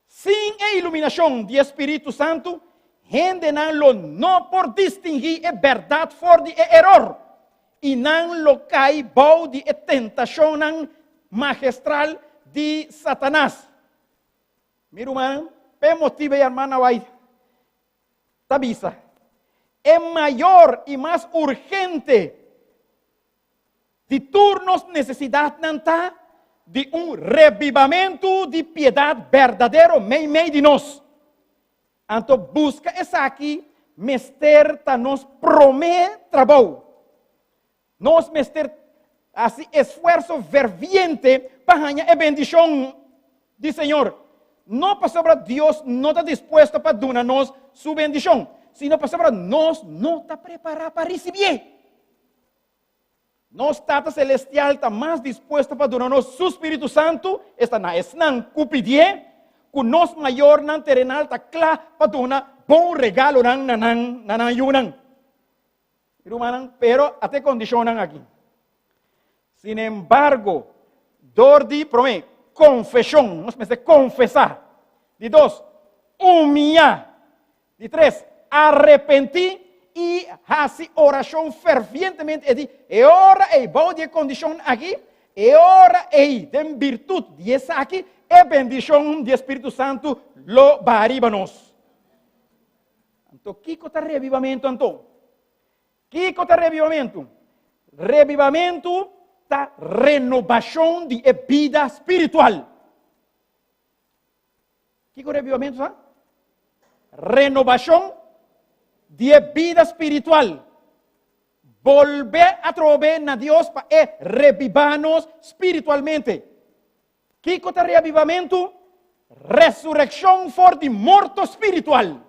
Sin e iluminashon di e spiritu santu, hendenan lo no por distinguí e bèrdat for di e eror, i nan lo kai bou di e tentashonnan magestral di Satanas. Mi rumannan, p'e motibu ei Hermana White ta bisa, E mayor i mas urgente di tur nos nesesidatnan ta di un rebibamentu di piedat berdadero meimei di nos. Anto buska esaki mester ta nos promé trabou. Nos mester hasi esfuerso ferviente pa haña e bendishon di Señor. No pasobra Dios no ta dispuesto pa duna nos su bendishon, sino pasobra nos no ta prepará pa risibié. Nos Tata Selestial ta mas dispuesto pa duna nos su spiritu santu, esta na esnan ku pidié, ku nos mayornan terenal ta kla pa duna bon regalonan na nan na nan yunan. Mi rumannan, pero ata e kondishonnan aki. Sinembargo, dor di, promé, konfeshon, nos mester konfesá. Di dos, humiyá. Di tres, arepentí i hasi orashon fervientemente. E di, e ora ei, bou di e kondishon aki, e ora ei, den birtut di esaki, e bendishon di e Spiritu Santu lo baha riba nos. Anto kiko ta rebibamentu anto? Kiko ta rebibamentu? Rebibamentu ta renobashon di e bida spiritual. Kiko rebibamentu ta? Renobashon di e bida spiritual. Bolbe atrobe na Dios pa e rebibá nos spiritualmente. Kiko ta reavivamentu? Resurekshon for di morto spiritual.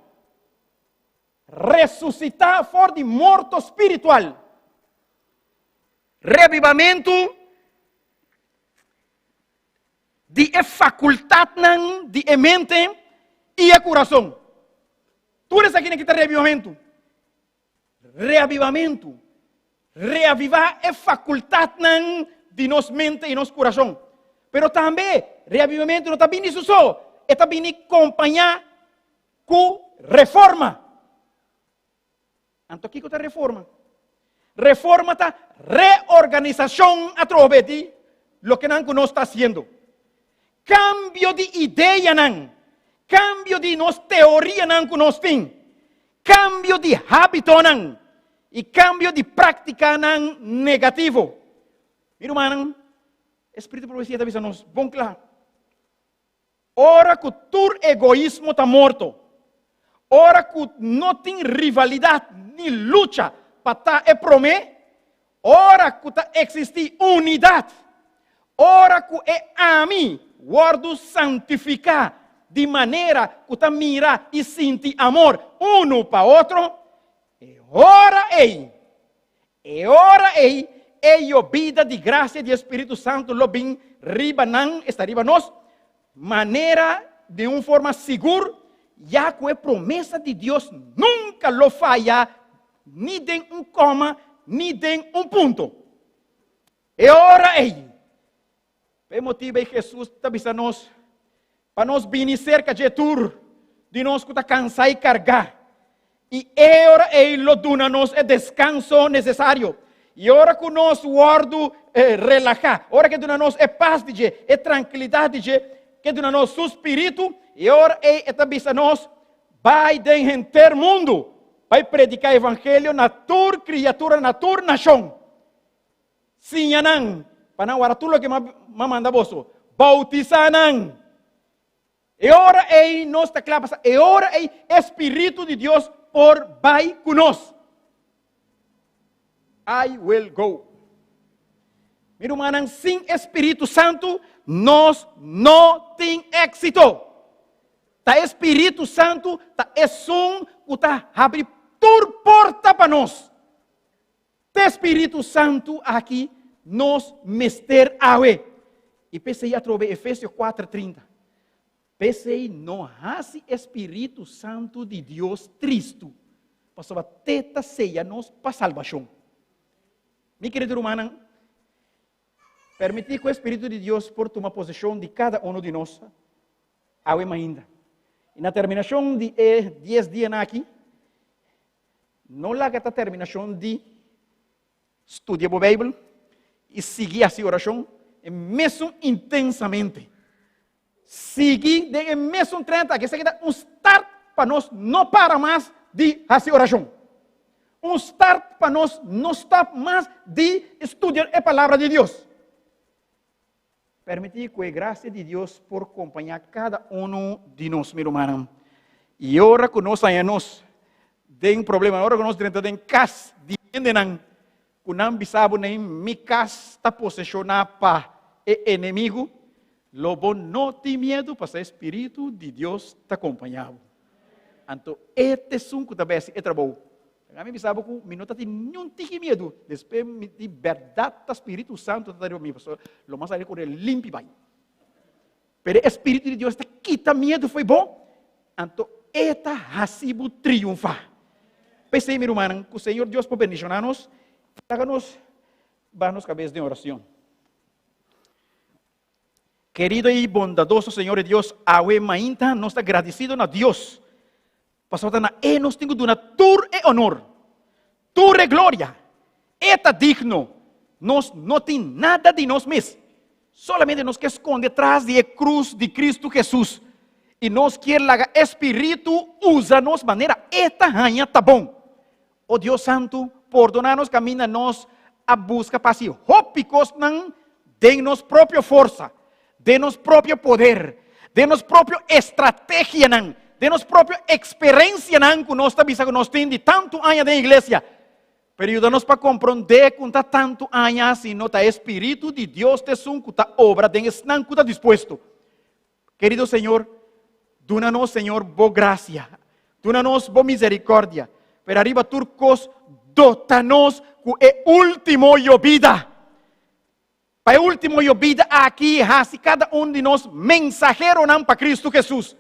Resusitá for di morto spiritual. Reavivamentu di e fakultatnan di e mente i e kurason. Tur esakinan ki ta reavivamentu. Reavivamentu. Reavivá e fakultatnan di nos mente i nos kurason. Pero tambe, reavivamentu no ta bini su so, e ta bini kompañá ku reforma. Anto kiko ta reforma? Reforma ta reorganisashon atrobe di lokenan ku nos ta hasiendo. Kambio di ideanan, kambio di nos teorianan ku nos tin, kambio di hábitonan i kambio di práktikanan negativo. Mi rumannan, e spiritu di profesia ta bisa nos bon kla, Ora ku tur egoismo ta morto, ora ku no tin rivalidat ni lucha pa ta e promé, ora ku ta eksistí unidat, ora ku e ami wòrdu santifiká di manera ku ta mira i sinti amor unu pa otro, e ora ei, e ora ei e yobida di grasia di e Spiritu Santu lo bin riba nan, esta riba nos, manera di un forma sigur, ya ku e promesa di Dios nunka lo faya ni den un koma ni den un punto. E ora ei, pa e motibu ei Hesus ta bisa nos pa nos bini serka dje tur. di nos ku ta kansá i kargá. I e ora ei lo duna nos e deskanso nesesario. I ora ku nos wòrdu relahá, ora ku e duna nos e pas di dje, e trankilidat di dje, ku e duna nos su spiritu, e ora ei e ta bisa nos, Bai den henter mundu, bai prediká evangelio na tur kriatura, na tur nashon. Siña nan pa nan wara tur loke m'a manda boso. Boutisá nan. E ora ei nos ta kla pa sa, e ora ei e Spiritu di Dios por bai ku nos. I will go. Mi rumannan, sin e Spiritu Santu nos no tin éksito. Ta e Spiritu Santu ta esun ku ta habri tur porta pa nos. Te Spiritu Santu aki nos mester awe. I p'esei atrobe Efesio 4:30. P'esei no hasi e Spiritu Santu di Dios tristu, pasobra te ta seya nos pa salbashon. Mi kerido rumannan, permití ku e Spiritu di Dios por tuma poseshon di kada unu di nos awe mainda. I na terminashon di e dies dianan aki, No laga ta terminashon di studia bo Beibel i sigui hasi orashon e mesun intensamente. Sigui den e mesun trend aki. Esaki ta un start pa nos no para mas di hasi orashon. Un start pa nos no stop mas di studia e Palabra di Dios. Permití ku e grasia di Dios por kompañá kada unu di nos, mi rumannan. I ora ku nos haña nos den problema, ora ku nos drenta den kas di hendenan ku nan bisa bo nei mi kas ta poseshoná pa e enemigu, lo bo no tin miedu pasobra e spiritu di Dios ta kompañá bo. Anto e ta esun ku ta besi e trabou. Laga mi bisa bo ku mi no ta tin niun tiki miedu. Despues mi di bèrdat ta Spiritu Santu ta riba mi, pasobra lo mas sali kore limpi bai. Pero e Spiritu di Dios ta kita miedu fo'i bo, anto e ta hasi bo triunfá. P'esei, mi rumannan, ku Señor Dios por bendishoná nos, laga nos baha nos kabes den orashon. Kerido i bondadoso Señor i Dios, awe mainta nos ta gradisido na Dios, pasobra ta na E nos tin ku duna tur e onor, tur e gloria. E ta digno. Nos no tin nada di nos mes. Solamente nos ke skonde tras di e krus di Kristu Hesus i nos kier laga e Spiritu usa nos manera E ta haña ta bon. O Dios Santu, pordoná nos kaminda nos a buska pa hasi hopi kosnan den nos propio forsa, den nos propio poder, den nos propio estrategianan, den nos propio eksperensianan ku nos ta bisa ku nos tin di tantu aña den iglesia. Pero yuda nos pa komprondé ku ta tantu aña sino ta e Spiritu di Dios ta esun ku ta obra den esnan ku ta dispuesto. Kerido Señor, duna nos, Señor, bo gracia. Duna nos bo misericordia. Pero ariba tur cos, dota nos cu e ultimo yobida. Pa e ultimo yobida aki haci cada un di nos mensaheronan pa Cristo Jesus.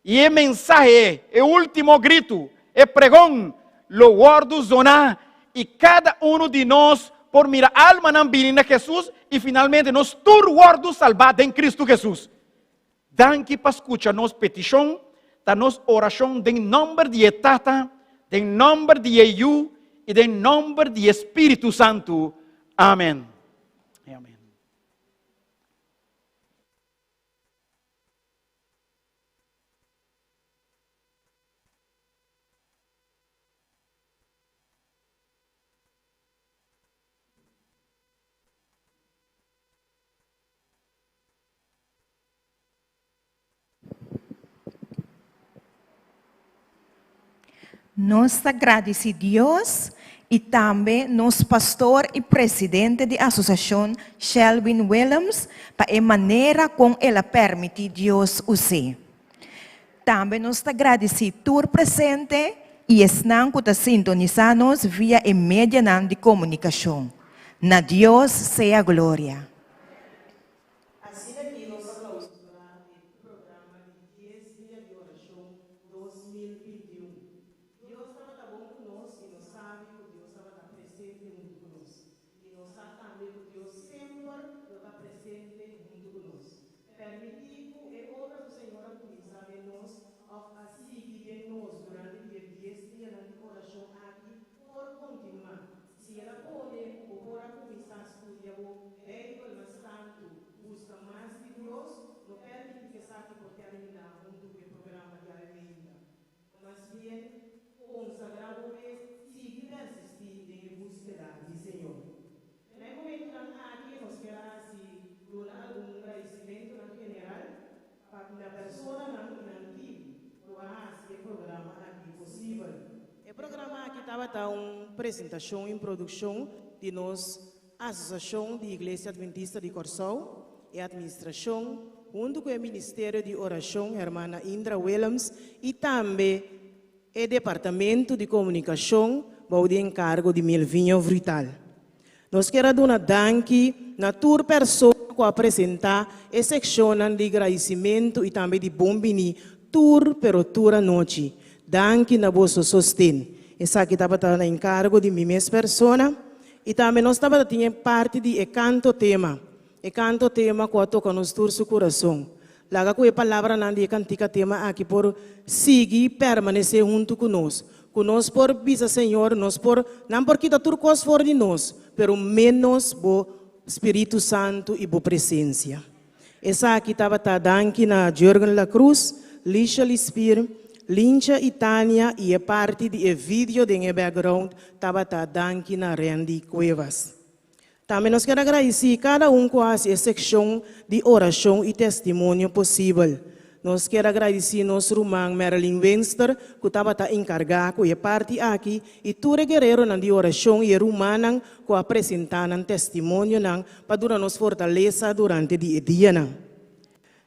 Y e mensahe, e ultimo gritu, e pregon, lo wordu zona y cada uno di nos por mira almanan bini na Jesus y finalmente nos tur wordu salba den Cristo Jesus. Danki pa scucha nos peticion, ta nos oracion den nomber di e Tata, den nomber di e Yu y den nomber di e Spiritu Santu. Amen. Amen. Nos ta gradisí Dios i tambe nos pastor i presidente di asosiashon Shelwin Willems pa e manera kon el a pèrmití Dios us'é. Tambe nos ta gradisí tur presente i esnan ku ta sintonisá nos via e medianan di komunikashon. Na Dios sea gloria. Asina ki nos a klausurá e programa di dies dia di orashon 2021. Dios tabata bon ku nos i nos sabi ku Dios tabata presente huntu ku nos. I nos sa tambe ku Dios semper lo ta presente huntu ku nos. Permití ku e obra ku Señor a kuminsá den nos. òf a sigui den nos durante di e dies dianan di orashon aki por kontinuá. Si el a pone ku bo por a kuminsá studia bo Beibel mas tantu, buska mas di Dios, no permití ku esaki por terminá huntu ku e programa di awe meinta. Mas bien, konsagrá bo mes, sigui persistí den e búskeda di Señor. Na e momentunan aki nos kier a hasi duna algun gradisimentunan general pa na personanan i nan tim ku a hasi e programa aki posibel. E programa aki tabata un presentashon i produkshon di nos Asosiashon di Iglesia Adventista di Kòrsou, e administrashon, huntu ku e Ministerio di Orashon Hermana Indra Willems i tambe e Departamento di Komunikashon bou di enkargo di Melvinho Vrutaal. Nos kier a duna danki na tur persona ku a presentá e sekshonnan di gradisimentu i tambe di bon bini tur pero tur anochi. Danki na boso sosten. Esaki tabata na enkargo di mi mes persona i tambe nos tabata tin e parti di e kanto tema. E kanto tema ku a toka nos tur su kurason. Laga ku e palabranan di e kantika tema aki por sigui permanesé huntu ku nos. Ku nos por bisa Señor, nos por, nan por kita tur kos for di nos, pero ménos bo Spiritu Santu i bo presensia. Esaki tabata danki na Jurgen La Cruz, Lisha Lispier, Lincha i Tania i e parti di e video den e background tabata danki na Randy Cuevas. Tambe nos kier a gradisí kada un ku a hasi e sekshon di orashon i testimonio posibel. Nos kier a gradisí nos ruman Marilyn Winster ku tabata enkargá ku e parti aki i tur e guereronan di orashon i e rumannan ku a presentá nan testimonionan pa duna nos fortalesa durante di e dianan.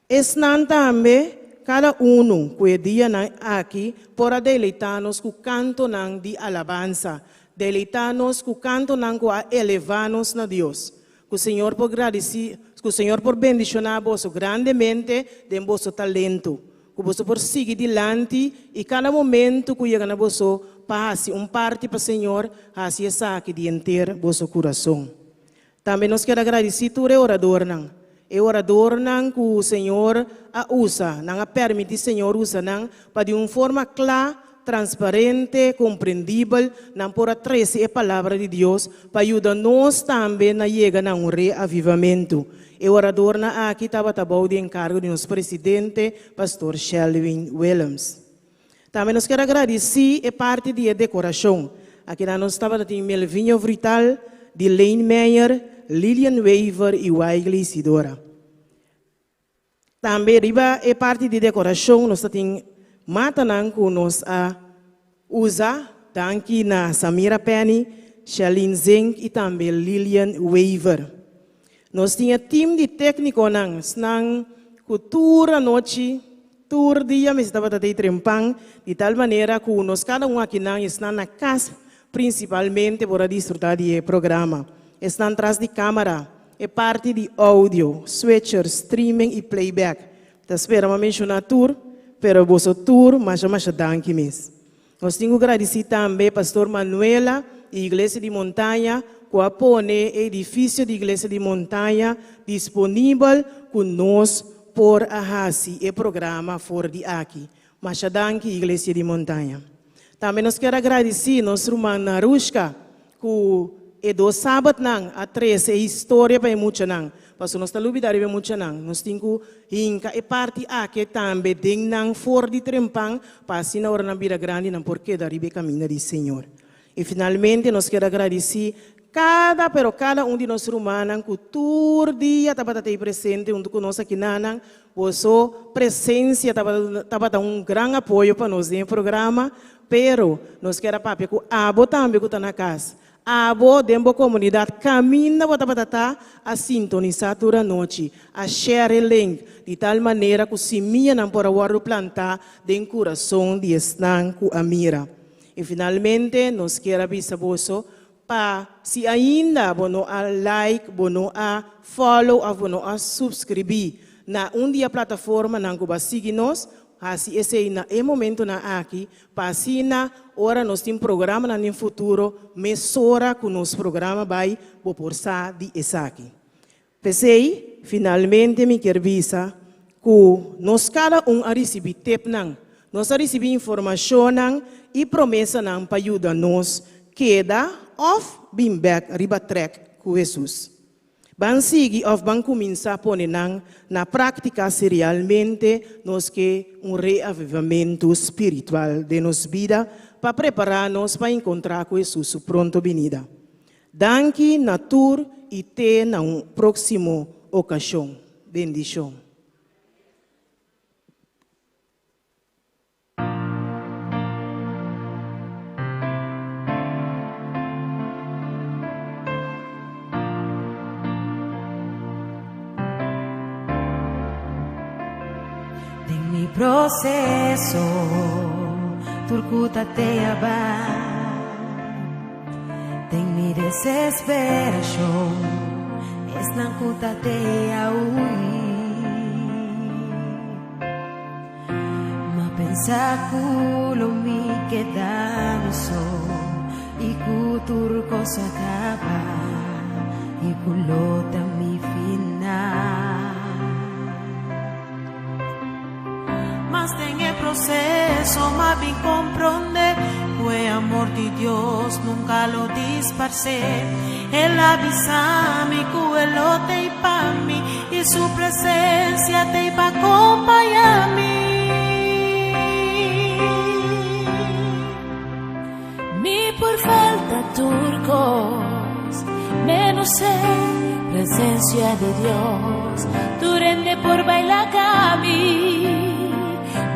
Esnan tambe, kada unu ku e dianan aki por a deleitá nos ku kantonan di alabansa, deleitá nos ku kantonan ku a elevá nos na Dios. Ku Señor por gradisí, ku Señor por bendishoná boso grandemente den boso talento, ku boso por sigui dilanti i kada momentu ku yega na boso pa hasi un parti pa Señor, hasi esaki di henter boso kurason. Tambe nos kier a gradisí tur e oradornan, e oradornan ku Señor a usa, nan a permití Señor usa nan pa di un forma kla, transparente, komprendibel, nan por a trese e Palabra di Dios pa yuda nos tambe na yega na un reavivamentu. E oradornan aki tabata bou di enkargo di nos presidente, Pastor Shelwin Willems. Tambe nos kier a gradisí e parti di e dekorashon. Akinan nos tabata tin Melvinho Vrutaal, Dilaine Meyer, Lilian Wever i Waigle Isidora. Tambe riba e parti di dekorashon nos ta tin matanan ku nos a usa, danki na Samira Penny, Shelene Zink i tambe Lilian Wever. Nos tin e tim di téknikonan, esnan ku tur anochi Tur dia mester tabata tei trempan, di tal manera ku nos kada un akinan, esnan na kas prinsipalmente por a disfrutá di e programa. Esnan tras di kámara, e parti di oudio, switcher, streaming i playback. Ta spera mi a menshoná tur, pero boso tur masha masha danki mes. Nos tin ku gradisí tambe Pastor Manuela i Iglesia di Montaña ku a pone e edifisio di Iglesia di Montaña disponibel ku nos por a hasi e programa for di aki. Masha danki Iglesia di Montaña. Tambe nos kier a gradisí nos ruman Narushka ku e dos sabatnan a trese e historia pa e muchanan, pasobra nos ta lubida riba e muchanan. Nos tin ku hinka e parti aki tambe den nan for di trempan pa asina ora nan bira grandi nan por keda riba e kaminda di Señor. I finalmente nos kier a gradisí kada pero kada un di nos rumannan ku tur dia tabata ta ei presente huntu ku nos akinanan. Boso presensia tabata tabata un gran apoyo pa nos den e programa. Pero, nos kier a papia ku abo tambe ku ta na kas. Abo den bo komunidat kaminda bo tabata ta, a sintonisá tur anochi, a share e link, di tal manera ku simianan por a wòrdu plantá den kurason di esnan ku a mira. I finalmente, nos kier a bisa boso pa si ainda bo no a like, bo no a follow òf bo no a supskribí na un di e plataformanan ku bo a sigui nos, Hasi esei na e momentonan aki pa asina ora nos tin programanan den futuro mesora ku nos programa bai bo por sa di esaki. P'esei, finalmente mi kier bisa ku nos kada un a risibí tepnan. Nos a risibí informashonnan i promesanan pa yuda nos keda òf bin bèk riba trèk ku Hesus. Ban sigui òf ban kuminsá pone nan na práktika si realmente nos ke un reavivamentu spiritual den nos bida pa prepará nos pa enkontrá ku Hesus su pronto binida. Danki na tur i te na un próksimo okashon. Bendishon. Den mi proceso tur ku ta te aba Den mi desesperacion esnan ku ta te a hui Ma pensa ku lo mi keda mi so i ku tur kos a kaba i ku lo ta mi final. Mas den e proceso m'a bin comprende cu e amor di Dios nunca lo disparce. El a bisa mi cu e lo t'ey pa mi y su presencia t'ey pa compaña mi. Mi por falta tur cos, menos e presencia di Dios. Tur hende por baila cami,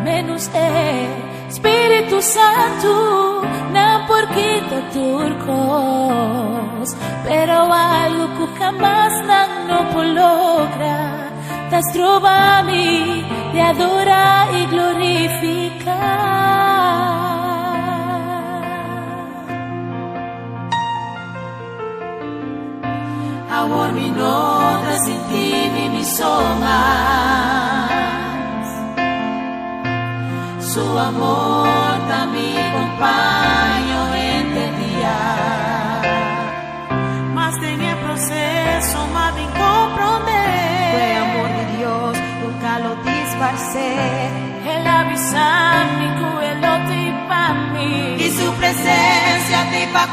menos e Spiritu Santu. Nan por kita tur cos, pero algo cu hamas nan no por logra, ta stroba mi di adora y glorifica. Awor mi no ta sinti mi mi so mas. Su amor ta mi compaño henter dia. Mas den e proceso m'a bin comprende. Cu e amor di Dios nunca lo disparce. El a bisa mi cu e lo t'ey pa mi. Y su presencia t'ey pa.